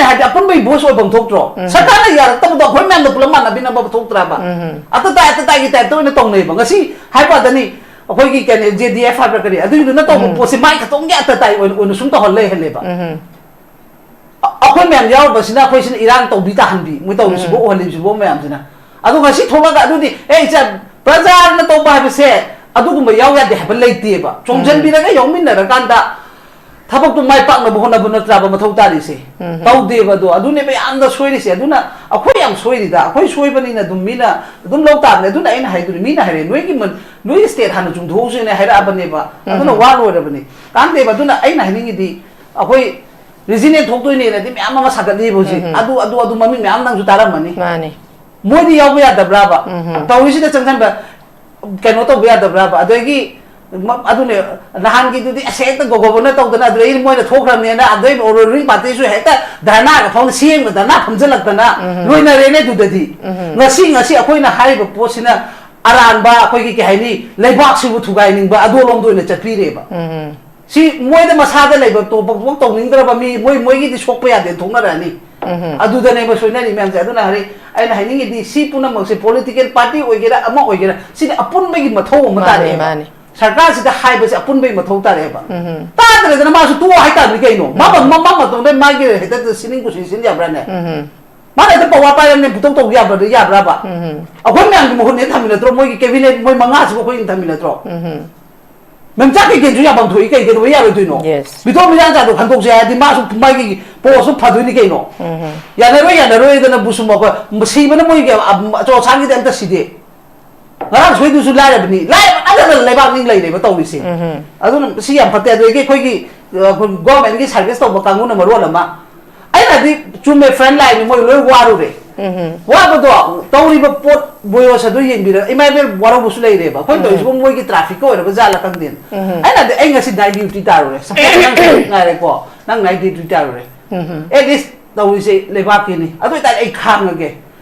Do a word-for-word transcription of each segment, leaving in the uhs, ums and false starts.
ꯍꯥꯏꯗꯤ ꯑꯄꯨꯟꯕꯒꯤ ꯚꯣꯏꯁ ꯑꯣꯏꯐꯝ ꯊꯣꯛꯇ꯭ꯔꯣ? ꯎꯝ꯫ ꯁꯔꯀꯥꯔꯅ ꯌꯥꯔꯛꯇꯕꯗꯣ ꯑꯩꯈꯣꯏ ꯃꯌꯥꯝꯗ ꯄꯨꯂꯞ ꯃꯥꯟꯅꯕꯤꯅꯕ ꯊꯣꯛꯇ꯭ꯔꯕ? ꯎꯝ꯫ ꯑꯇ ꯇꯥꯏ, ꯑꯇ ꯇꯥꯏꯒꯤ ꯇꯥꯏꯞꯇ ꯑꯣꯏꯅ ꯇꯧꯅꯩꯕ꯫ ꯉꯁꯤ ꯍꯥꯏꯕꯗꯅꯤ, ꯑꯩꯈꯣꯏꯒꯤ ꯀꯩꯅꯣ, ꯖꯦ ꯗꯤ ꯑꯦꯐ ꯍꯥꯏꯕ꯭ꯔꯥ ꯀꯔꯤ, ꯑꯗꯨꯒꯤꯗꯨꯅ ꯇꯧꯕ ꯎꯝ꯫ ꯄꯣꯠꯁꯦ ꯃꯥꯏ ꯈꯛꯇꯣꯝꯒꯤ ꯑꯇ ꯇꯥꯏ ꯑꯣꯏꯅ, ꯑꯣꯏꯅ ꯁꯨꯝ ꯇꯧꯍꯜ ꯂꯩꯍꯜꯂꯦꯕ꯫ ꯎꯝ꯫ ꯑ-, ꯑꯩꯈꯣꯏ ꯃꯌꯥꯝ ꯌꯥꯎꯔꯕꯁꯤꯅ ꯑꯩꯈꯣꯏꯁꯤꯅ ꯏꯔꯥꯡ ꯇꯧꯕꯤ ꯇꯥꯍꯟꯕꯤ, ꯃꯣꯏ ꯇꯧꯔꯤꯁꯤꯕꯣ, ꯎꯝ꯫ ꯎꯍꯜꯂꯤꯕꯁꯤꯕꯣ ꯃꯌꯥꯝꯁꯤꯅ꯫ ꯑꯗꯣ ꯉꯁꯤ ꯊꯣꯛꯂꯒ ꯑꯗꯨꯗꯤ, "ꯑꯦ, ꯏꯆꯥ, ꯄ꯭ꯔꯖꯥꯅ ꯇꯧꯕ ꯍꯥꯏꯕꯁꯦ ꯑꯗꯨꯒꯨꯝꯕ ꯌꯥꯎ ꯌꯥꯗꯦ" ꯍꯥꯏꯕ ꯂꯩꯇꯦꯕ꯫ ꯆꯣꯡꯁꯤꯟꯕꯤꯔꯒ ꯎꯝ꯫ ꯌꯥꯎꯃꯤꯟꯅꯔꯀꯥꯟꯗ ꯊꯕꯛꯇꯨ ꯃꯥꯏ ꯄꯥꯛꯅꯕ ꯍꯣꯠꯅꯕ ꯅꯠꯇ꯭ꯔꯕ ꯃꯊꯧ ꯇꯥꯔꯤꯁꯦ? ꯎꯝ꯫ ꯇꯧꯗꯦꯕ ꯑꯗꯣ꯫ ꯑꯗꯨꯅꯦꯕ ꯌꯥꯝꯅ ꯁꯣꯏꯔꯤꯁꯦ꯫ ꯑꯗꯨꯅ ꯑꯩꯈꯣꯏ ꯌꯥꯝ ꯁꯣꯏꯔꯤꯗ꯫ ꯑꯩꯈꯣꯏ ꯁꯣꯏꯕꯅꯤꯅ ꯑꯗꯨꯝ ꯃꯤꯅ ꯑꯗꯨꯝ ꯂꯧ ꯇꯥꯕꯅꯦ꯫ ꯑꯗꯨꯅ ꯑꯩꯅ ꯍꯥꯏꯗꯣꯏꯅꯤ, ꯃꯤꯅ ꯍꯥꯏꯔꯦ, "ꯅꯣꯏꯒꯤ ꯃ-, ꯅꯣꯏꯒꯤ ꯁ꯭ꯇꯦꯠ ꯍꯥꯟꯅ ꯆꯨꯝꯊꯣꯛꯍꯧꯁꯤꯅꯦ" ꯍꯥꯏꯔꯛꯑꯕꯅꯦꯕ꯫ ꯑꯗꯨꯅ ꯎꯝ꯫ ꯋꯥ ꯂꯣꯏꯔꯕꯅꯤ꯫ ꯀꯥꯟꯗꯦꯕ꯫ ꯑꯗꯨꯅ ꯑꯩꯅ ꯍꯥꯏꯅꯤꯡꯉꯤꯗꯤ, ꯑꯩꯈꯣꯏ ꯔꯤꯖꯅꯦꯜ ꯊꯣꯛꯇꯣꯏꯅꯦꯅꯗꯤ ꯃꯌꯥꯝ ꯑꯃ ꯁꯥꯒꯠꯂꯤꯕ ꯍꯧꯖꯤꯛ꯫ ꯎꯝ꯫ ꯑꯗꯨ, ꯑꯗꯨ, ꯑꯗꯨ ꯃꯃꯤꯡ ꯃꯌꯥꯝ ꯅꯪꯁꯨ ꯇꯥꯔꯝꯃꯅꯤ꯫ ꯃꯥꯅꯤ꯫ ꯃꯣꯏꯗꯤ ꯌꯥꯎꯕ ꯌꯥꯗꯕ꯭ꯔꯥꯕ? ꯎꯝ꯫ ꯇꯧꯔꯤꯁꯤꯗ ꯆꯪꯁꯟꯕ, ꯀꯩꯅꯣ ꯇꯧꯕ ꯌꯥꯗꯕ꯭ꯔꯥꯕ? ꯑꯗꯒꯤ ꯃ-, ꯑꯗꯨꯅꯦ, ꯅꯍꯥꯟꯒꯤꯗꯨꯗꯤ ꯑꯁ ꯍꯦꯛꯇ ꯒꯣ-, ꯒꯣꯕꯔꯅꯔ ꯇꯧꯗꯅ, ꯑꯗꯨꯗꯩ ꯃꯣꯏꯅ ꯊꯣꯛꯈ꯭ꯔꯕꯅꯦꯅ, ꯑꯗꯨꯗꯩ ꯔꯨꯂꯤꯡ ꯄꯥꯔꯇꯤꯁꯨ ꯍꯦꯛꯇ ꯙꯔꯅꯥꯒ ꯐꯝ-, ꯁꯤ ꯑꯦꯝꯒ ꯙꯔꯅꯥ ꯐꯝꯖꯜꯂꯛꯇꯅ ꯎꯝ꯫ ꯂꯣꯏꯅꯔꯦꯅꯦ ꯑꯗꯨꯗꯗꯤ꯫ ꯎꯝ꯫ ꯉꯁꯤ, ꯉꯁꯤ ꯑꯩꯈꯣꯏꯅ ꯍꯥꯏꯔꯤꯕ ꯄꯣꯠꯁꯤꯅ ꯑꯔꯥꯟꯕ, ꯑꯩꯈꯣꯏꯒꯤ ꯀꯩ ꯍꯥꯏꯅꯤ, ꯂꯩꯕꯥꯛꯁꯤꯕꯨ ꯊꯨꯒꯥꯏꯅꯤꯡꯕ ꯑꯗꯣꯂꯣꯝꯗ ꯑꯣꯏꯅ ꯆꯠꯄꯤꯔꯦꯕ꯫ ꯎꯝ꯫ ꯁꯤ ꯃꯣꯏꯗ ꯃꯁꯥꯗ ꯂꯩꯕ ꯇꯣꯞ ꯄꯣꯛ ꯇꯧꯅꯤꯡꯗ꯭ꯔꯕ ꯃꯤ, ꯃꯣꯏ, ꯃꯣꯏꯒꯤꯗꯤ ꯁꯣꯛꯄ ꯌꯥꯗꯦ, ꯊꯣꯛꯅꯔꯛꯑꯅꯤ꯫ ꯎꯝ꯫ ꯑꯗꯨꯗꯅꯦꯕ ꯁꯣꯏꯅꯔꯤ ꯃꯌꯥꯝꯁꯦ꯫ ꯑꯗꯨꯅ ꯍꯥꯏꯔꯤ, ꯑꯩꯅ ꯍꯥꯏꯅꯤꯡꯉꯤꯗꯤ ꯁꯤ ꯄꯨꯝꯅꯃꯛꯁꯦ ꯄꯣꯂꯤꯇꯤꯀꯦꯜ ꯄꯥꯔꯇꯤ ꯑꯣꯏꯒꯦꯔꯥ ꯑꯃ ꯑꯣꯏꯒꯦꯔꯥ, ꯁꯤꯗꯤ ꯑꯄꯨꯟꯕꯒꯤ ꯃꯊꯧ ꯑꯃ ꯃꯥꯅꯦ, ꯇꯥꯔꯛꯑꯦꯕ꯫ ꯃꯥꯅꯦ꯫ ꯁꯔꯀꯥꯔꯁꯤꯗ ꯍꯥꯏꯕꯁꯦ ꯑꯄꯨꯟꯕꯒꯤ ꯃꯊꯧ ꯇꯥꯔꯛꯑꯦꯕ꯫ ꯎꯝ꯫ ꯇꯥꯗ꯭ꯔꯒꯅ ꯃꯥꯁꯨ ꯇꯣꯛꯑꯣ ꯍꯥꯏꯇꯥꯕꯅꯤ ꯀꯩꯅꯣ꯫ ꯃꯥ, ꯎꯝ꯫ ꯃꯥ, ꯃꯥ ꯃꯇꯣꯝꯗ ꯃꯥꯒꯤ ꯍꯦꯛꯇ ꯁꯤꯅꯤꯡ ꯀꯨꯁꯤ ꯁꯤꯟ ꯌꯥꯕ꯭ꯔꯥꯅꯦ? ꯎꯝ꯫ ꯃꯥꯅ ꯍꯦꯛꯇ ꯄꯋꯥꯔ ꯄꯥꯏꯔꯝꯅꯦ ꯄꯨꯇꯧ ꯇꯧ ꯌꯥꯕ꯭ꯔꯥ, ꯌꯥꯕ꯭ꯔꯥꯕ? ꯎꯝ꯫ ꯑꯩꯈꯣꯏ ꯃꯌꯥꯝꯒꯤ ꯃꯍꯨꯠꯅꯦ ꯊꯝꯃꯤ ꯅꯠꯇ꯭ꯔꯣ? ꯃꯣꯏꯒꯤ ꯀꯦꯕꯤꯅꯦꯠ ꯃꯣꯏ ꯃꯉꯥꯁꯤꯕꯨ ꯑꯩꯈꯣꯏꯅ ꯊꯝꯃꯤ ꯅꯠꯇ꯭ꯔꯣ? ꯎꯝ꯫ ꯃꯦꯝꯆꯥ ꯀꯩꯀꯦꯟꯁꯨ ꯌꯥꯐꯝ ꯊꯣꯛꯏ, ꯀꯩ ꯀꯩꯗꯧꯕꯩ ꯌꯥꯔꯣꯏꯗꯣꯏꯅꯣ? Yes. ꯕꯤꯇꯣꯝ ꯃꯤꯔꯥꯡꯆꯥꯗꯣ ꯈꯟꯗꯣꯛꯁꯦ ꯍꯥꯏꯔꯗꯤ ꯃꯥꯁꯨ ꯃꯥꯒꯤ ꯄꯣꯁꯇꯨ ꯐꯗꯣꯏꯅꯤ ꯀꯩꯅꯣ? ꯎꯝ꯫ ꯌꯥꯅꯔꯣꯏ, ꯌꯥꯅꯔꯣꯏꯗꯅ ꯕꯨꯁꯨꯝ ꯑꯩꯈꯣꯏ ꯁꯤꯕꯅ ꯃꯣꯏꯒꯤ, ꯑ, ꯑꯆꯧ ꯑꯁꯥꯡꯒꯤꯗꯤ ꯑꯝꯇ ꯁꯤꯗꯦ꯫ ꯉꯔꯥꯡ ꯁꯣꯏꯗꯨꯁꯨ ꯂꯥꯏꯔꯕꯅꯤ, ꯂꯥꯏꯔꯕ ꯉꯥꯛꯇꯗ ꯂꯩꯕꯥꯛ ꯅꯤꯡ ꯂꯩꯔꯦꯕ ꯇꯧꯔꯤꯁꯦ꯫ ꯎꯝ꯫ ꯑꯗꯨꯅ ꯁꯤ ꯌꯥꯝ ꯐꯠꯇꯦ꯫ ꯑꯗꯨꯗꯒꯤ ꯑꯩꯈꯣꯏꯒꯤ, ꯑ, ꯑꯩꯈꯣꯏ ꯒꯣꯔꯃꯦꯟꯒꯤ ꯁꯥꯔꯚꯤꯁ ꯇꯧꯕ ꯀꯥꯡꯕꯨꯅ ꯃꯔꯣꯜ ꯑꯃ, ꯑꯩꯅꯗꯤ ꯆꯨꯝꯃꯦ, ꯐ꯭ꯔꯟ ꯂꯥꯏꯟꯅꯤ, ꯃꯣꯏ ꯂꯣꯏ ꯋꯥꯔꯨꯔꯦ꯫ ꯎꯝ꯫ ꯋꯥꯕꯗꯣ ꯇꯧꯔꯤꯕ ꯄꯣꯠ ꯕꯣꯌꯣꯁ ꯑꯗꯨ ꯌꯦꯡꯕꯤꯔꯒ ꯏꯃꯥ ꯏꯕꯦꯟ ꯋꯥꯔꯧꯕꯁꯨ ꯂꯩꯔꯦꯕ꯫ ꯑꯩꯈꯣꯏꯅ ꯎꯝ꯫ ꯇꯧꯔꯤꯁꯤꯕꯨ ꯃꯣꯏꯒꯤ ꯇ꯭ꯔꯥꯐꯤꯛꯀ ꯑꯣꯏꯔꯕ ꯖꯥꯠꯂ ꯈꯪꯗꯦꯅ꯫ ꯎꯝ꯫ ꯑꯩꯅꯗꯤ ꯑꯩ ꯉꯁꯤ ꯅꯥꯏꯠ ꯗ꯭ꯌꯨꯇꯤ ꯇꯥꯔꯨꯔꯦ꯫ ꯁꯄꯣꯁ ꯅꯪ ꯉꯥꯏꯔꯦꯀꯣ, ꯅꯪ ꯅꯥꯏꯠ ꯗ꯭ꯌꯨꯇꯤ ꯇꯥꯔꯨꯔꯦ꯫ ꯎꯝ꯫ ꯑꯦꯠ ꯂꯤꯁ ꯇꯧꯔꯤꯁꯦ ꯂꯩꯕꯥꯛꯀꯤꯅꯤ꯫ ꯑꯗꯨ ꯑꯣꯏꯇꯥꯔꯗꯤ ꯑꯩ ꯈꯥꯡꯉꯒꯦ꯫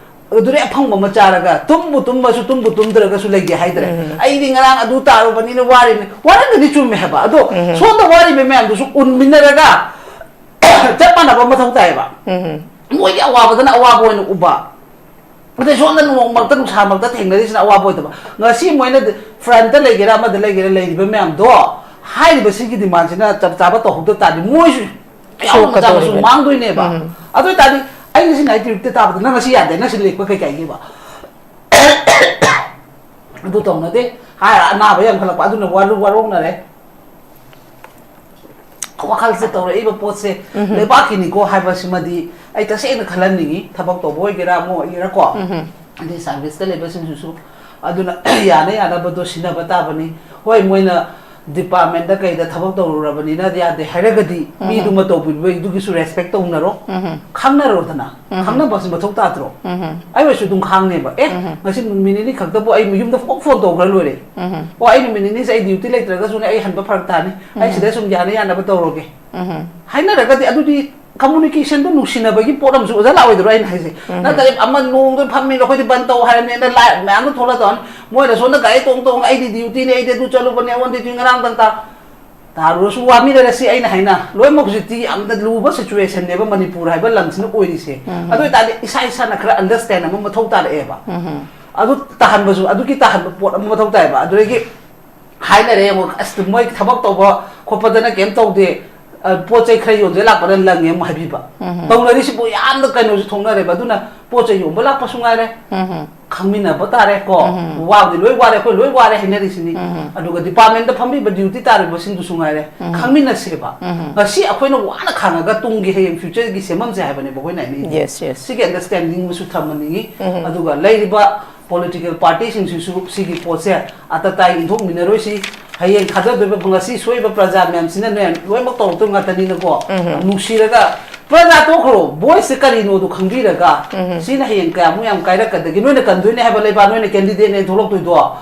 ꯑꯗꯨꯗꯩ ꯑꯐꯪꯕ ꯑꯃ ꯆꯥꯔꯒ, ꯇꯨꯝꯕꯨ ꯇꯨꯝꯃꯁꯨ ꯇꯨꯝꯕꯨ ꯇꯨꯝꯗ꯭ꯔꯒꯁꯨ ꯂꯩꯒꯦ ꯍꯥꯏꯗ꯭ꯔꯦ꯫ ꯎꯝ꯫ ꯑꯩꯗꯤ ꯉꯔꯥꯡ ꯑꯗꯨ ꯇꯥꯔꯨꯕꯅꯤꯅ ꯋꯥꯔꯤꯕꯅꯤ꯫ ꯋꯥꯔꯝꯒꯅꯤ, ꯆꯨꯝꯃꯦ ꯍꯥꯏꯕ꯫ ꯑꯗꯣ ꯎꯝ꯫ ꯁꯣꯝꯗ ꯋꯥꯔꯤꯕ ꯃꯌꯥꯝꯗꯨꯁꯨ ꯎꯟꯃꯤꯟꯅꯔꯒ ꯆꯞ ꯃꯥꯟꯅꯕ ꯃꯊꯧ ꯇꯥꯏꯌꯦꯕ꯫ ꯃꯣꯏꯒꯤ ꯑꯋꯥꯕꯗꯅ ꯑꯋꯥꯕ ꯑꯣꯏꯅ ꯎꯕ, ꯑꯗꯩ ꯁꯣꯝꯗ ꯅꯣꯡ ꯃꯔꯛꯇ, ꯅꯨꯡꯁꯥ ꯃꯔꯛꯇ ꯊꯦꯡꯅꯔꯤꯁꯤꯅ ꯑꯋꯥꯕ ꯑꯣꯏꯗꯕ꯫ ꯉꯁꯤ ꯃꯣꯏꯅ ꯐ꯭ꯔꯟꯠꯇ ꯂꯩꯒꯦꯔꯥ, ꯑꯃꯗ ꯂꯩꯒꯦꯔꯥ, ꯂꯩꯔꯤꯕ ꯃꯌꯥꯝꯗꯣ, ꯍꯥꯏꯔꯤꯕꯁꯤꯒꯤ ꯗꯤꯃꯥꯟꯁꯤꯅ ꯆꯞ ꯆꯥꯕ ꯇꯧꯍꯧꯗ ꯇꯥꯔꯗꯤ, ꯃꯣꯏꯁꯨ ꯑꯌꯥꯝꯕ ꯃꯆꯥ ꯃꯁꯨ ꯁꯣꯛꯀꯗꯧꯔꯤꯕꯅꯤ꯫ ꯃꯥꯡꯗꯣꯏꯅꯦꯕ꯫ ꯑꯗꯨ ꯑꯣꯏꯇꯥꯔꯗꯤ, ꯑꯩ ꯉꯁꯤ ꯅꯥꯏꯠ ꯗ꯭ꯌꯨꯇꯤꯗ ꯇꯥꯕꯗ ꯅꯪ ꯉꯁꯤ ꯌꯥꯗꯦ, ꯅꯪ ꯁꯤ ꯂꯦꯛꯄ ꯀꯩ ꯀꯥꯏꯒꯦꯕ? ꯑꯗꯨ ꯇꯧꯅꯗꯦ꯫ ꯍꯥꯏꯔ ꯑꯅꯥꯕ ꯌꯥꯝꯈꯠꯂꯛꯄ, ꯑꯗꯨꯅ ꯋꯥꯔꯨ-, ꯋꯥꯔꯧꯅꯔꯦ꯫ ꯋꯥꯈꯜꯁꯦ, ꯇꯧꯔꯛꯏꯕ ꯄꯣꯠꯁꯦ ꯂꯩꯕꯥꯛꯀꯤꯅꯤꯀꯣ ꯍꯥꯏꯕꯁꯤꯃꯗꯤ ꯑꯩ ꯇꯁꯦꯡꯅ ꯈꯜꯍꯟꯅꯤꯡꯉꯤ, ꯊꯕꯛ ꯇꯧꯕ ꯑꯣꯏꯒꯦꯔꯥ, ꯑꯃ ꯑꯣꯏꯒꯦꯔꯥꯀꯣ꯫ ꯑꯗꯩ ꯁꯥꯔꯚꯤꯁꯇ ꯂꯩꯕꯁꯤꯡꯁꯤꯁꯨ꯫ ꯑꯗꯨꯅ ꯌꯥꯅ ꯌꯥꯅꯕꯗꯣ ꯁꯤꯟꯅꯕ ꯇꯥꯕꯅꯤ꯫ ꯍꯣꯏ, ꯃꯣꯏꯅ ꯗꯤꯄꯥꯔꯠꯃꯦꯟꯗ ꯀꯩꯗ ꯊꯕꯛ ꯇꯧꯔꯨꯔꯕꯅꯤꯅ ꯌꯥꯗꯦ ꯍꯥꯏꯔꯒꯗꯤ, ꯃꯤꯗꯨꯃ ꯇꯧꯕꯤꯕꯗꯨꯒꯤꯁꯨ ꯔꯦꯁꯄꯦꯛ ꯇꯧꯅꯔꯣ꯫ ꯈꯪꯅꯔꯣꯗꯅ꯫ ꯈꯪꯅꯕꯁꯤ ꯃꯊꯧ ꯇꯥꯗ꯭ꯔꯣ? ꯑꯩ ꯑꯣꯏꯁꯨ ꯑꯗꯨꯝ ꯈꯥꯡꯅꯦꯕ꯫ ꯑꯦ, ꯉꯁꯤ ꯅꯨꯃꯤꯠ ꯅꯤꯅꯤ ꯈꯛꯇꯕꯨ ꯑꯩ ꯌꯨꯝꯗ ꯐꯣꯟ ꯐꯣꯟ ꯇꯧꯈ꯭ꯔ ꯂꯣꯏꯔꯦ꯫ ꯑꯣ, ꯑꯩ ꯅꯨꯃꯤꯠ ꯅꯤꯅꯤꯁꯦ ꯑꯩ ꯗ꯭ꯌꯨꯇꯤ ꯂꯩꯇ꯭ꯔꯒꯁꯨꯅꯦ, ꯑꯩ ꯍꯟꯕ ꯐꯔꯛ ꯇꯥꯅꯤ꯫ ꯑꯩ ꯁꯤꯗ ꯁꯨꯝ ꯌꯥꯅ ꯌꯥꯅꯕ ꯇꯧꯔꯒꯦ꯫ ꯍꯥꯏꯅꯔꯒꯗꯤ ꯑꯗꯨꯗꯤ ꯀꯝꯃꯨꯅꯤꯀꯦꯁꯟꯗꯣ ꯅꯨꯡꯁꯤꯅꯕꯒꯤ ꯄꯣꯠ ꯑꯃꯁꯨ ꯑꯣꯖꯥ ꯂꯥꯛꯑꯣꯏꯗ꯭ꯔꯣ ꯑꯩꯅ ꯍꯥꯏꯁꯦ? ꯅꯠꯇ꯭ꯔꯗꯤ ꯑꯃ ꯅꯣꯡꯗ ꯐꯝꯃꯤꯗꯣ ꯑꯩꯈꯣꯏꯗꯤ ꯕꯟ ꯇꯧ ꯍꯥꯏꯔꯕꯅꯤꯅ ꯂꯥꯏ ꯃꯌꯥꯝꯗꯣ ꯊꯣꯛꯂꯛꯑ ꯇꯧꯔꯅꯤ꯫ ꯃꯣꯏꯅ ꯁꯣꯝꯗ ꯒꯥꯔꯤ ꯇꯣꯡ ꯇꯣꯡ, "ꯑꯩꯗꯤ ꯗ꯭ꯌꯨꯇꯤꯅꯦ, ꯑꯩꯗꯤ ꯑꯗꯨ ꯆꯠꯂꯨꯕꯅꯦ, ꯑꯩꯉꯣꯟꯗꯗꯤ ꯉꯔꯥꯡ ꯇꯪ ꯇꯥ-" ꯇꯥꯔꯨꯔꯁꯨ ꯋꯥꯃꯤꯟꯅꯔꯁꯤ꯫ ꯑꯩꯅ ꯍꯥꯏꯅ ꯂꯣꯏꯅꯃꯛ ꯍꯧꯖꯤꯛꯇꯤ ꯌꯥꯝꯅ ꯂꯨꯕ ꯁꯤꯆꯨꯋꯦꯁꯟꯅꯦꯕ ꯃꯅꯤꯄꯨꯔ ꯍꯥꯏꯕ ꯂꯝꯁꯤꯅ ꯑꯣꯏꯔꯤꯁꯦ꯫ ꯑꯗꯨ ꯑꯣꯏꯇꯥꯔꯗꯤ ꯏꯁꯥ ꯏꯁꯥꯅ ꯈꯔ ꯑꯟꯗꯔꯁꯇꯦꯟ ꯑꯃ ꯃꯊꯧ ꯇꯥꯔꯛꯑꯦꯕ꯫ ꯑꯗꯨ ꯇꯥꯍꯟꯕꯁꯨ, ꯑꯗꯨꯒꯤ ꯇꯥꯍꯟꯕ ꯄꯣꯠ ꯑꯃ ꯃꯊꯧ ꯇꯥꯏꯕ꯫ ꯑꯗꯨꯗꯒꯤ ꯍꯥꯏꯅꯔꯦ ꯌꯦꯡꯉꯣ, "ꯑꯁ, ꯃꯣꯏ ꯊꯕꯛ ꯇꯧꯕ ꯈꯣꯠꯄꯗꯅ ꯀꯩꯝ ꯇꯧꯗꯦ, ꯑ, ꯄꯣꯠ ꯆꯩ ꯈꯔ ꯌꯣꯟꯖꯩ ꯂꯥꯛꯄꯗ ꯂꯪꯉꯦ" ꯑꯃꯨꯛ ꯍꯥꯏꯕꯤꯕ꯫ ꯇꯧꯅꯔꯤꯁꯤꯕꯨ ꯌꯥꯝꯅ ꯀꯩꯅꯣꯁꯨ ꯊꯣꯛꯅꯔꯦꯕ꯫ ꯑꯗꯨꯅ ꯄꯣꯠ ꯆꯩ ꯌꯣꯟꯕ ꯂꯥꯛꯄꯁꯨ ꯉꯥꯏꯔꯦ, ꯈꯪꯃꯤꯟꯅꯕ ꯇꯥꯔꯦ ꯀꯣ꯫ ꯋꯥꯕꯨꯗꯤ ꯂꯣꯏ ꯋꯥꯔꯦ, ꯑꯩꯈꯣꯏ ꯂꯣꯏ ꯋꯥꯔꯦ ꯍꯥꯏꯅꯔꯤꯁꯤꯅꯤ꯫ ꯑꯗꯨꯒ ꯗꯤꯄꯥꯔꯠꯃꯦꯟꯗ ꯐꯝꯕꯤꯕ ꯗ꯭ꯌꯨꯇꯤ ꯇꯥꯔꯤꯕꯁꯤꯡꯗꯨꯁꯨ ꯉꯥꯏꯔꯦ, ꯈꯪꯃꯤꯟꯅꯁꯦꯕ꯫ ꯉꯁꯤ ꯑꯩꯈꯣꯏꯅ ꯋꯥꯅ ꯈꯥꯡꯉꯒ ꯇꯨꯡꯒꯤ ꯍꯌꯦꯡ ꯐ꯭ꯌꯨꯆꯔꯒꯤ ꯁꯦꯝꯐꯝꯁꯦ ꯍꯥꯏꯕꯅꯦꯕ ꯑꯩꯈꯣꯏꯅ ꯍꯥꯏꯅꯤꯡꯉꯤꯁꯦ꯫ Yes, yes. ꯁꯤꯒꯤ ꯑꯟꯗꯔꯁꯇꯦꯟꯗꯤꯡ ꯑꯃꯁꯨ ꯊꯝꯍꯟꯅꯤꯡꯉꯤ꯫ ꯑꯗꯨꯒ ꯂꯩꯔꯤꯕ ꯄꯣꯂꯤꯇꯤꯀꯦꯜ ꯄꯥꯔꯇꯤꯁꯤꯡꯁꯤꯁꯨ ꯁꯤꯒꯤ ꯄꯣꯠꯁꯦ ꯑꯇꯇꯥꯏ ꯏꯟꯊꯣꯛꯃꯤꯟꯅꯔꯣꯏꯁꯤ꯫ ꯍꯌꯦꯡ ꯊꯥꯖꯗꯣꯏꯕ ꯉꯁꯤ ꯁꯣꯏꯕ ꯄ꯭ꯔꯖꯥ ꯃꯌꯥꯝꯁꯤꯅꯅꯦ ꯂꯣꯏꯅꯃꯛ ꯇꯧꯔꯛꯇꯣꯏ ꯉꯥꯛꯇꯅꯤꯅꯀꯣ꯫ ꯅꯨꯡꯁꯤꯔꯒ ꯄ꯭ꯔꯖꯥ ꯇꯣꯛꯈ꯭ꯔꯣ, ꯚꯣꯏꯁꯁꯦ ꯀꯔꯤꯅꯣꯗꯣ ꯈꯪꯕꯤꯔꯒ, ꯁꯤꯅ ꯍꯌꯦꯡ ꯀꯌꯥꯃꯨꯛ ꯌꯥꯝ ꯀꯥꯏꯔꯛꯀꯗꯒꯦ? ꯅꯣꯏꯅ ꯀꯟꯗꯣꯏꯅꯦ ꯍꯥꯏꯕ ꯂꯩꯕꯥꯛ, ꯅꯣꯏꯅ ꯀꯦꯟꯗꯤꯗꯦꯠꯅꯦ ꯊꯣꯛꯂꯛꯇꯣꯏꯗꯣ,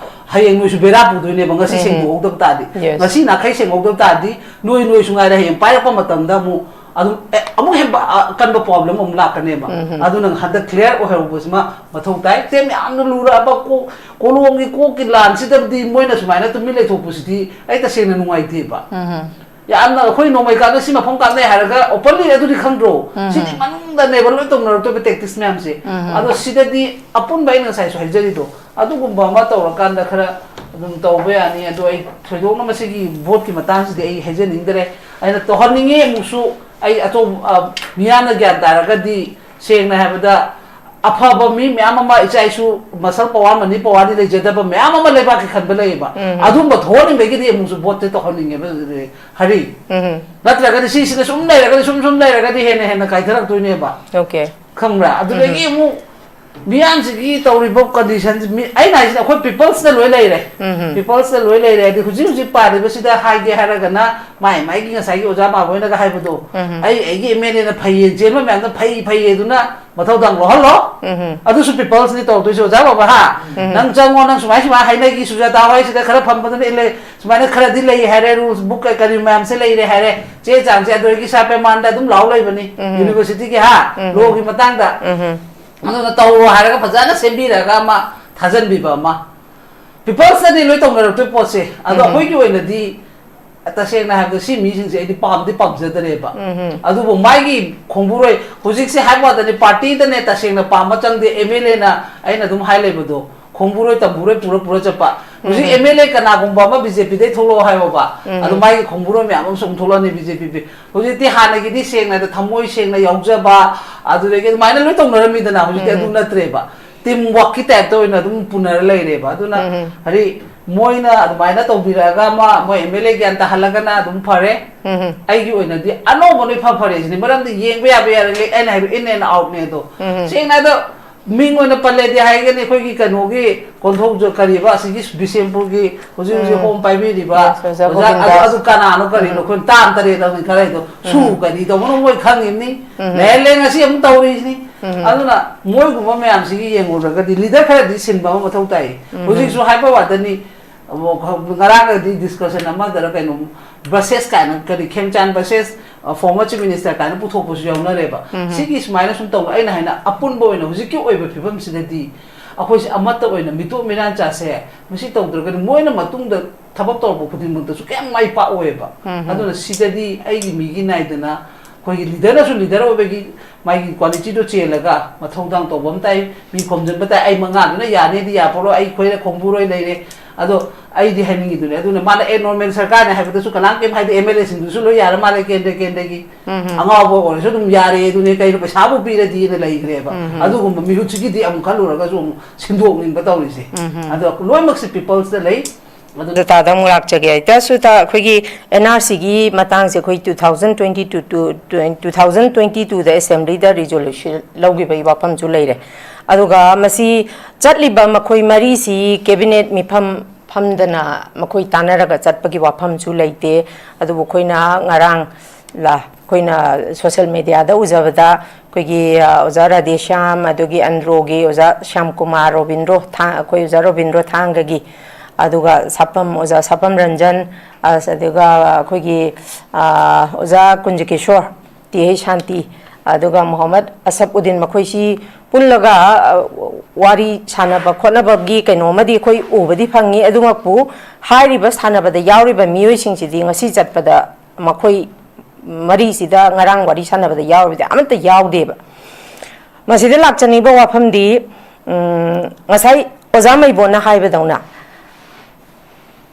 ꯍꯌꯦꯡ ꯅꯣꯏꯁꯨ ꯕꯦꯔꯥ ꯄꯨꯗꯣꯏꯅꯦꯕ ꯉꯁꯤ ꯁꯦꯡꯗꯣꯛꯍꯧꯗꯕ ꯇꯥꯔꯗꯤ꯫ Yes. ꯉꯁꯤ ꯅꯥꯈꯩ ꯁꯦꯡꯍꯧꯗꯕ ꯇꯥꯔꯗꯤ, ꯅꯣꯏ, ꯅꯣꯏꯁꯨ ꯉꯥꯏꯔꯦ, ꯍꯌꯦꯡ ꯄꯥꯏꯔꯛꯄ ꯃꯇꯝꯗ ꯑꯃꯨꯛ ꯑꯗꯨꯝ, ꯑꯦ, ꯑꯃꯨꯛ ꯍꯦꯟꯕ, ꯑ, ꯀꯟꯕ ꯄ꯭ꯔꯣꯕ꯭ꯂꯦꯝ ꯑꯃꯨꯛ ꯂꯥꯛꯀꯅꯦꯕ꯫ ꯑꯗꯨꯅ ꯍꯟꯗꯛ ꯀ꯭ꯂꯤꯌꯥꯔ ꯑꯣꯏꯍꯧꯕꯁꯤꯃ ꯃꯊꯧ ꯇꯥꯏ꯫ ꯁꯦ ꯃꯌꯥꯝꯅ ꯂꯨꯔꯛꯑꯕ ꯀꯣ-, ꯀꯣꯂꯣꯝꯒꯤ ꯀꯣꯛꯀꯤ ꯂꯥꯟꯁꯤꯗꯕꯨꯗꯤ ꯃꯣꯏꯅ ꯁꯨꯃꯥꯏꯅ ꯇꯨꯃꯤꯟ ꯂꯩꯊꯣꯛꯄꯁꯤꯗꯤ ꯑꯩ ꯇꯁꯦꯡꯅ ꯅꯨꯡꯉꯥꯏꯇꯦꯕ꯫ ꯌꯥꯝꯅ ꯑꯩꯈꯣꯏ ꯅꯣꯡꯃꯩ ꯀꯥꯞꯅ ꯁꯤ ꯃꯐꯝ ꯀꯥꯞꯅꯩ ꯍꯥꯏꯔꯒ openly ꯑꯗꯨꯗꯤ ꯈꯪꯗ꯭ꯔꯣ? ꯎꯝ꯫ ꯁꯤꯗꯤ ꯃꯅꯨꯡꯗꯅꯦꯕ ꯂꯣꯏ ꯇꯧꯅꯔꯛꯇꯣꯏꯕ tactics ꯃꯌꯥꯝꯁꯦ꯫ ꯎꯝ꯫ ꯑꯗꯣ ꯁꯤꯗꯗꯤ ꯑꯄꯨꯟꯕ ꯑꯩꯅ ꯉꯁꯥꯏꯁꯨ ꯍꯥꯏꯖꯔꯤꯗꯣ, ꯑꯗꯨꯒꯨꯝꯕ ꯑꯃ ꯇꯧꯔꯀꯥꯟꯗ ꯈꯔ ꯑꯗꯨꯝ ꯇꯧꯕ ꯌꯥꯅꯤ꯫ ꯑꯗꯣ ꯑꯩ ꯊꯣꯏꯗꯣꯛꯅ ꯃꯁꯤꯒꯤ vote ꯀꯤ ꯃꯇꯥꯡꯁꯤꯗꯤ ꯑꯩ ꯍꯥꯏꯖꯅꯤꯡꯗ꯭ꯔꯦ꯫ ꯑꯩꯅ ꯇꯧꯍꯟꯅꯤꯡꯉꯤ ꯑꯃꯨꯛꯁꯨ, ꯑꯩ ꯑꯆꯧꯕ, ꯑ, ꯃꯤꯌꯥꯝꯅ ꯒ꯭ꯌꯥꯟ ꯇꯥꯔꯒꯗꯤ, ꯁꯦꯡꯅ ꯍꯥꯏꯕꯗ, ꯑꯐꯕ ꯃꯤ ꯃꯌꯥꯝ ꯑꯃ, ꯏꯆꯥ ꯏꯁꯨ muscle power, money power ꯗꯤ ꯂꯩꯖꯗꯕ ꯃꯌꯥꯝ ꯑꯃ ꯂꯩꯕꯥꯛꯀꯤ ꯈꯟꯕ ꯂꯩꯌꯦꯕ꯫ ꯎꯝ꯫ ꯑꯗꯨꯝꯕ ꯊꯣꯛꯍꯟꯅꯤꯡꯕꯒꯤꯗꯤ ꯑꯃꯨꯛꯁꯨ vote ꯁꯦ ꯇꯧꯍꯟꯅꯤꯡꯉꯦꯕ꯫ ꯍꯔꯤ꯫ ꯎꯝ꯫ ꯅꯠꯇ꯭ꯔꯒꯗꯤ ꯁꯤꯁꯤꯅ ꯁꯨꯝ ꯂꯩꯔꯒꯗꯤ, ꯁꯨꯝ ꯁꯨꯝ ꯂꯩꯔꯒꯗꯤ ꯍꯦꯟꯅ ꯍꯦꯟꯅ ꯀꯥꯏꯊꯔꯛꯇꯣꯏꯅꯦꯕ꯫ Okay꯫ ꯈꯪꯕ꯭ꯔꯥ? ꯑꯗꯨꯗꯒꯤ ꯎꯝ꯫ ꯑꯃꯨꯛ ꯃꯤꯌꯥꯝꯁꯤꯒꯤ ꯇꯧꯔꯤꯕ condition ꯁꯤ, ꯃꯤ-, ꯑꯩꯅ ꯍꯥꯏꯁꯤꯅ ꯑꯩꯈꯣꯏ peoples ꯅ ꯂꯣꯏ ꯂꯩꯔꯦ꯫ ꯎꯝ꯫ Peoples ꯅ ꯂꯣꯏ ꯂꯩꯔꯦ꯫ ꯑꯗꯨ ꯍꯧꯖꯤꯛ ꯍꯧꯖꯤꯛ ꯄꯥꯜꯂꯤꯕꯁꯤꯗ ꯍꯥꯏꯒꯦ ꯍꯥꯏꯔꯒꯅ, ꯃꯥꯏ ꯃꯥꯏꯒꯤ ꯉꯁꯥꯏꯒꯤ ꯑꯣꯖꯥ ꯃꯥꯕꯣꯏꯅꯒ ꯍꯥꯏꯕꯗꯣ, ꯎꯝ꯫ "ꯑꯩ ꯑꯩꯒꯤ M L A ꯅ ꯐꯩꯌꯦꯅ ꯆꯦꯟꯕ ꯃꯌꯥꯝꯗꯣ ꯐꯩ ꯐꯩꯌꯦ ꯑꯗꯨꯅ ꯃꯊꯧꯗꯥꯡ ꯂꯧꯍꯜꯂꯣ"꯫ ꯎꯝ꯫ ꯑꯗꯨꯁꯨ peoples ꯅꯤ ꯇꯧꯗꯣꯏꯁꯦ, ꯑꯣꯖꯥ ꯕꯕꯥ, ꯍꯥ? ꯎꯝ꯫ "ꯅꯪ ꯆꯪꯉꯣ, ꯅꯪ ꯁꯨꯃꯥꯏ ꯁꯨꯃꯥꯏ ꯍꯥꯏꯅꯈꯤ, ꯁꯨꯖꯥꯇꯥ ꯍꯣꯏ ꯁꯤꯗ ꯈꯔ ꯐꯝꯕꯗꯨꯅ ꯏꯜꯂꯦ, ꯁꯨꯃꯥꯏꯅ ꯈꯔꯗꯤ ꯂꯩ ꯍꯥꯏꯔꯦ, rules book ꯀ-, ꯀꯔꯤ ꯃꯌꯥꯝꯁꯦ ꯂꯩꯔꯦ ꯍꯥꯏꯔꯦ, ꯆꯦ ꯆꯥꯡꯁꯦ ꯑꯗꯨꯗꯒꯤ ꯁꯥꯄꯦꯃꯥꯟꯗ ꯑꯗꯨꯝ ꯂꯥꯎ ꯂꯩꯕꯅꯤ"꯫ ꯎꯝ꯫ University ꯒꯤ, ꯍꯥ? ꯎꯝ꯫ Law ꯒꯤ ꯃꯇꯥꯡꯗ꯫ ꯎꯝ꯫ ꯑꯗꯨꯅ ꯇꯧꯔꯣ ꯍꯥꯏꯔꯒ ꯐꯖꯅ ꯁꯦꯝꯕꯤꯔꯒ ꯑꯃ ꯊꯥꯖꯟꯕꯤꯕ ꯑꯃ꯫ Peoples ꯅꯗꯤ ꯂꯣꯏ ꯇꯧꯅꯔꯛꯇꯣꯏ ꯄꯣꯠꯁꯦ꯫ ꯑꯗꯣ ꯎꯝ꯫ ꯑꯩꯈꯣꯏꯒꯤ ꯑꯣꯏꯅꯗꯤ ꯇꯁꯦꯡꯅ ꯍꯥꯏꯕꯗ ꯁꯤ ꯃꯤꯁꯤꯡꯁꯦ ꯑꯩꯗꯤ ꯄꯥꯝꯗꯤ ꯄꯥꯝꯖꯗꯔꯦꯕ꯫ ꯎꯝ꯫ ꯑꯗꯨꯕꯨ ꯃꯥꯒꯤ ꯈꯣꯡꯕꯨꯔꯣꯏ, ꯍꯧꯖꯤꯛꯁꯦ ꯍꯥꯏꯕ ꯋꯥꯗꯅꯤ, party ꯗꯅꯦ ꯇꯁꯦꯡꯅ ꯄꯥꯝꯕ ꯆꯪꯗꯦ, M L A ꯅ ꯑꯩꯅ ꯑꯗꯨꯝ ꯍꯥꯏ ꯂꯩꯕꯗꯣ, ꯈꯣꯡꯕꯨꯔꯣꯏ ꯇꯝꯕꯨꯔꯣꯏ ꯄꯨꯔ ꯄꯨꯔ ꯆꯠꯄ꯫ ꯍꯧꯖꯤꯛ ꯎꯝ꯫ M L A ꯀꯅꯥꯒꯨꯝꯕ ꯑꯃ B J P ꯗꯩ ꯊꯣꯛꯂꯛꯑꯣ ꯍꯥꯏꯌꯣꯕ꯫ ꯎꯝ꯫ ꯑꯗꯣ ꯃꯥꯒꯤ ꯈꯣꯡꯕꯨꯔꯣꯏ ꯃꯌꯥꯝ ꯑꯃꯁꯨ ꯑꯃꯨꯛ ꯊꯣꯛꯂꯛꯑꯅꯤ BJ P ꯗꯤ꯫ ꯍꯧꯖꯤꯛꯇꯤ ꯍꯥꯟꯅꯒꯤꯗꯤ ꯁꯦꯡꯅ ꯍꯥꯏꯗ ꯊꯃꯣꯏ ꯁꯦꯡꯅ ꯌꯥꯎꯖꯕ, ꯑꯗꯨꯗꯒꯤ ꯑꯗꯨꯃꯥꯏꯅ ꯂꯣꯏ ꯇꯧꯅꯔꯝꯃꯤꯗꯅ, ꯍꯧꯖꯤꯛꯇꯤ ꯎꯝ꯫ ꯑꯗꯨ ꯅꯠꯇ꯭ꯔꯦꯕ꯫ Team work ꯀꯤ type ꯇ ꯑꯣꯏꯅ ꯑꯗꯨꯝ ꯄꯨꯅꯔ ꯂꯩꯔꯦꯕ꯫ ꯑꯗꯨꯅ ꯎꯝ꯫ ꯍꯥꯏꯗꯤ ꯃꯣꯏꯅ ꯑꯗꯨꯃꯥꯏꯅ ꯇꯧꯕꯤꯔꯛꯑꯒ ꯑꯃ ꯃꯣꯏ M L A ꯒ꯭ꯌꯥꯟ ꯇꯥꯍꯜꯂꯒꯅ ꯑꯗꯨꯝ ꯐꯔꯦ꯫ ꯎꯝ꯫ ꯑꯩꯒꯤ ꯑꯣꯏꯅꯗꯤ ꯑꯅꯧꯕꯅ ꯏꯐ ꯐꯔꯦ ꯁꯤꯅꯤ꯫ ꯃꯔꯝꯗꯤ ꯌꯦꯡꯕ ꯌꯥꯕ ꯌꯥꯔꯦ, ꯑꯩꯅ ꯍꯥꯏꯕ in and out ꯅꯦ ꯑꯗꯣ꯫ ꯎꯝ꯫ ꯁꯦꯡꯅ ꯍꯥꯏꯗ ꯃꯤꯡ ꯑꯣꯏꯅ ꯄꯜꯂꯦꯗꯤ ꯍꯥꯏꯒꯅꯤ, ꯑꯩꯈꯣꯏꯒꯤ ꯀꯩꯅꯣꯒꯤ ꯀꯣꯟꯊꯧꯖ-, ꯀꯔꯤꯕ, ꯑꯁꯤꯒꯤ ꯕꯤꯁꯦꯝꯄꯨꯔꯒꯤ ꯍꯧꯖꯤꯛ ꯍꯧꯖꯤꯛ ꯎꯝ꯫ ꯍꯣꯝ ꯄꯥꯏꯕꯤꯔꯤꯕ ꯌꯦꯁ, ꯑꯣꯖꯥ ꯑꯣꯖꯥ, ꯑꯗꯨ, ꯒꯣꯕꯤꯟꯗꯥꯁ꯫ ꯑꯗꯨ ꯀꯅꯥꯅꯣ ꯀꯔꯤꯅꯣ ꯎꯝ꯫ ꯑꯩꯈꯣꯏ ꯇꯥꯝ ꯇꯔꯦꯠ ꯑꯃ ꯈꯔ ꯍꯥꯏꯗꯣ ꯁꯨ ꯎꯝ꯫ ꯀꯔꯤ ꯇꯧꯕꯅꯣ ꯃꯣꯏ ꯈꯪꯉꯤꯕꯅꯤ꯫ ꯎꯝ꯫ ꯂꯩꯍꯜꯂꯦ, ꯉꯁꯤ ꯑꯃꯨꯛ ꯇꯧꯔꯤꯁꯤꯅꯤ꯫ ꯎꯝ꯫ ꯑꯗꯨꯅ ꯃꯣꯏꯒꯨꯝꯕ ꯃꯌꯥꯝꯁꯤꯒꯤ ꯌꯦꯡꯉꯨꯔꯒꯗꯤ leader ꯈꯔꯗꯤ ꯁꯤꯟꯕ ꯑꯃ ꯃꯊꯧ ꯇꯥꯏ꯫ ꯎꯝ꯫ ꯍꯧꯖꯤꯛꯁꯨ ꯍꯥꯏꯕ ꯋꯥꯗꯅꯤ, ꯑꯃꯨꯛ ꯉꯔꯥꯡꯒꯗꯤ discussion ꯑꯃꯗꯔ ꯀꯩꯅꯣ, versus ꯀꯥꯏꯅ, ꯀꯔꯤ, ꯈꯦꯝꯆꯥꯟ versus, ꯑ, former chief minister ꯀꯥꯏꯅ ꯄꯨꯊꯣꯛꯄꯁꯨ ꯌꯥꯎꯅꯔꯦꯕ꯫ ꯎꯝ꯫ ꯁꯤꯒꯤ ꯁꯨꯃꯥꯏꯅ ꯁꯨꯝ ꯇꯧꯕ, ꯑꯩꯅ ꯍꯥꯏꯅ ꯑꯄꯨꯟꯕ ꯑꯣꯏꯅ ꯍꯧꯖꯤꯛꯀꯤ ꯑꯣꯏꯕ ꯐꯤꯕꯝꯁꯤꯗꯗꯤ ꯑꯩꯈꯣꯏꯁꯦ ꯑꯃꯠꯇ ꯑꯣꯏꯅ ꯃꯤꯇꯣꯞ ꯃꯤꯔꯥꯟ ꯆꯥꯁꯦ, ꯃꯁꯤ ꯇꯧꯗ꯭ꯔꯒꯗꯤ ꯃꯣꯏꯅ ꯃꯇꯨꯡꯗ ꯊꯕꯛ ꯇꯧꯔꯛꯄ ꯈꯨꯗꯤꯡꯃꯛꯇꯁꯨ ꯀꯌꯥꯝ ꯃꯥꯏ ꯄꯥꯛꯑꯣꯏꯕ꯫ ꯑꯗꯨꯅ ꯁꯤꯗꯗꯤ ꯑꯩꯒꯤ ꯃꯤꯒꯤ ꯅꯥꯏꯗꯅ ꯑꯩꯈꯣꯏꯒꯤ ꯂꯤꯗꯔꯅꯁꯨ ꯂꯤꯗꯔ ꯑꯣꯏꯕꯒꯤ ꯃꯥꯒꯤ ꯀ꯭ꯋꯥꯂꯤꯇꯤꯗꯣ ꯆꯦꯜꯂꯒ ꯃꯊꯧꯗꯥꯡ ꯇꯧꯕ ꯑꯃ ꯇꯥꯏ, ꯃꯤ ꯈꯣꯝꯖꯤꯟꯕ ꯇꯥꯏ, ꯑꯩ ꯃꯉꯥꯗꯨꯅ ꯌꯥꯅꯤꯗꯤ ꯌꯥꯄꯣꯔꯣꯏ, ꯑꯩ ꯈꯣꯏꯔ ꯈꯣꯡꯕꯨꯔꯣꯏ ꯂꯩꯔꯦ꯫ ꯑꯗꯣ ꯑꯩꯗꯤ ꯍꯥꯏꯅꯤꯡꯉꯤꯗꯨꯅꯦ꯫ ꯑꯗꯨꯅ ꯃꯥꯅ ꯑꯦ ꯅꯣꯔꯃꯦꯜ ꯁꯔꯀꯥꯔꯅꯦ ꯍꯥꯏꯕꯗꯁꯨ ꯀꯅꯥꯝ ꯀꯩꯝ ꯍꯥꯏꯗꯦ, ꯑꯦꯝ ꯑꯦꯜ ꯑꯦꯁꯤꯡꯗꯨꯁꯨ ꯂꯣꯏ ꯌꯥꯔ ꯃꯥꯜꯂꯦ ꯀꯦꯟꯗ꯭ꯔ ꯀꯦꯟꯗ꯭ꯔꯒꯤ꯫ ꯑꯉꯥꯎꯕ ꯑꯣꯏꯔꯁꯨ ꯑꯗꯨꯝ ꯌꯥꯔꯦ ꯑꯗꯨꯅꯦ, ꯀꯩꯅꯣ ꯄꯩꯁꯥꯕꯨ ꯄꯤꯔꯗꯤꯅ ꯂꯩꯈ꯭ꯔꯦꯕ꯫ ꯑꯗꯨꯒꯨꯝꯕ ꯃꯤꯍꯨꯠꯁꯤꯒꯤꯗꯤ ꯑꯃꯨꯛ ꯈꯜꯂꯨꯔꯒꯁꯨ ꯑꯃꯨꯛ ꯁꯤꯟꯗꯣꯛꯅꯤꯡꯕ ꯇꯧꯔꯤꯁꯦ꯫ ꯑꯗꯣ ꯂꯣꯏꯅꯃꯛꯁꯦ ꯄꯤꯄꯜꯁꯇ ꯂꯩ꯫ ꯑꯗꯨ ꯗꯇꯥꯗ ꯑꯃꯨꯛ ꯂꯥꯛꯆꯒꯦ꯫ ꯏꯇꯥꯁꯨꯇ ꯑꯩꯈꯣꯏꯒꯤ ꯑꯦꯟ ꯑꯥꯔ ꯁꯤꯒꯤ ꯃꯇꯥꯡꯁꯦ ꯑꯩꯈꯣꯏ two thousand twenty two to two thousand twenty twoꯗ ꯑꯦꯁꯦꯝꯕ꯭ꯂꯤꯗ ꯔꯤꯖꯣꯂꯨꯁꯟ ꯂꯧꯈꯤꯕꯒꯤ ꯋꯥꯐꯝꯁꯨ ꯂꯩꯔꯦ꯫ ꯑꯗꯨꯒ ꯃꯁꯤ ꯆꯠꯂꯤꯕ ꯃꯈꯣꯏ ꯃꯔꯤꯁꯤ ꯀꯦꯕꯤꯅꯦꯠ ꯃꯤꯐꯝ ꯐꯝꯗꯅ ꯃꯈꯣꯏ ꯇꯥꯟꯅꯔꯒ ꯆꯠꯄꯒꯤ ꯋꯥꯐꯝꯁꯨ ꯂꯩꯇꯦ꯫ ꯑꯗꯨꯕꯨ ꯑꯩꯈꯣꯏꯅ ꯉꯔꯥꯡ ꯂ-, ꯑꯩꯈꯣꯏꯅ ꯁꯣꯁꯦꯜ ꯃꯦꯗꯤꯌꯥꯗ ꯎꯖꯕꯗ ꯑꯩꯈꯣꯏꯒꯤ, ꯑ, ꯑꯣꯖꯥ ꯔꯥꯙꯦꯁ꯭ꯌꯥꯝ, ꯑꯗꯨꯒꯤ ꯑꯟꯗ꯭ꯔꯣꯒꯤ ꯑꯣꯖꯥ ꯁ꯭ꯌꯥꯝ ꯀꯨꯃꯥꯔ ꯔꯣꯕꯤꯟꯗ꯭ꯔꯣ ꯊꯥ-, ꯑꯩꯈꯣꯏ ꯑꯣꯖꯥ ꯔꯣꯕꯤꯟꯗ꯭ꯔꯣ ꯊꯥꯡꯒꯒꯤ, ꯑꯗꯨꯒ ꯁꯥꯄꯝ, ꯑꯣꯖꯥ ꯁꯥꯄꯝ ꯔꯟꯖꯟ, ꯑꯁ, ꯑꯗꯨꯒ ꯑꯩꯈꯣꯏꯒꯤ, ꯑ, ꯑꯣꯖꯥ ꯀꯨꯟꯖꯀꯤꯁꯣꯔ, ꯇꯤ ꯑꯩꯆ ꯁꯥꯟꯇꯤ, ꯑꯗꯨꯒ ꯃꯣꯍꯝꯃꯗ ꯑꯁꯐ ꯎꯗꯤꯟ, ꯃꯈꯣꯏꯁꯤ ꯄꯨꯜꯂꯒ, ꯑ, ꯋꯥꯔꯤ ꯁꯥꯟꯅꯕ ꯈꯣꯠꯅꯕꯒꯤ ꯀꯩꯅꯣꯝꯃꯗꯤ ꯑꯩꯈꯣꯏ ꯎꯕꯗꯤ ꯐꯪꯉꯤ꯫ ꯑꯗꯨꯃꯛꯄꯨ ꯍꯥꯏꯔꯤꯕ ꯁꯥꯟꯅꯕꯗ ꯌꯥꯎꯔꯤꯕ ꯃꯤꯑꯣꯏꯁꯤꯡꯁꯤꯗꯤ ꯉꯁꯤ ꯆꯠꯄꯗ ꯃꯈꯣꯏ ꯃꯔꯤꯁꯤꯗ ꯉꯔꯥꯡ ꯋꯥꯔꯤ ꯁꯥꯟꯅꯕꯗ ꯌꯥꯎꯔꯤꯕꯗꯤ ꯑꯃꯠꯇ ꯌꯥꯎꯗꯦꯕ꯫ ꯃꯁꯤꯗ ꯂꯥꯛꯆꯅꯤꯡꯕ ꯋꯥꯐꯝꯗꯤ, ꯎꯝ, ꯉꯁꯥꯏ ꯑꯣꯖꯥ ꯃꯩꯕꯣꯟꯅ ꯍꯥꯏꯕꯗꯧꯅ,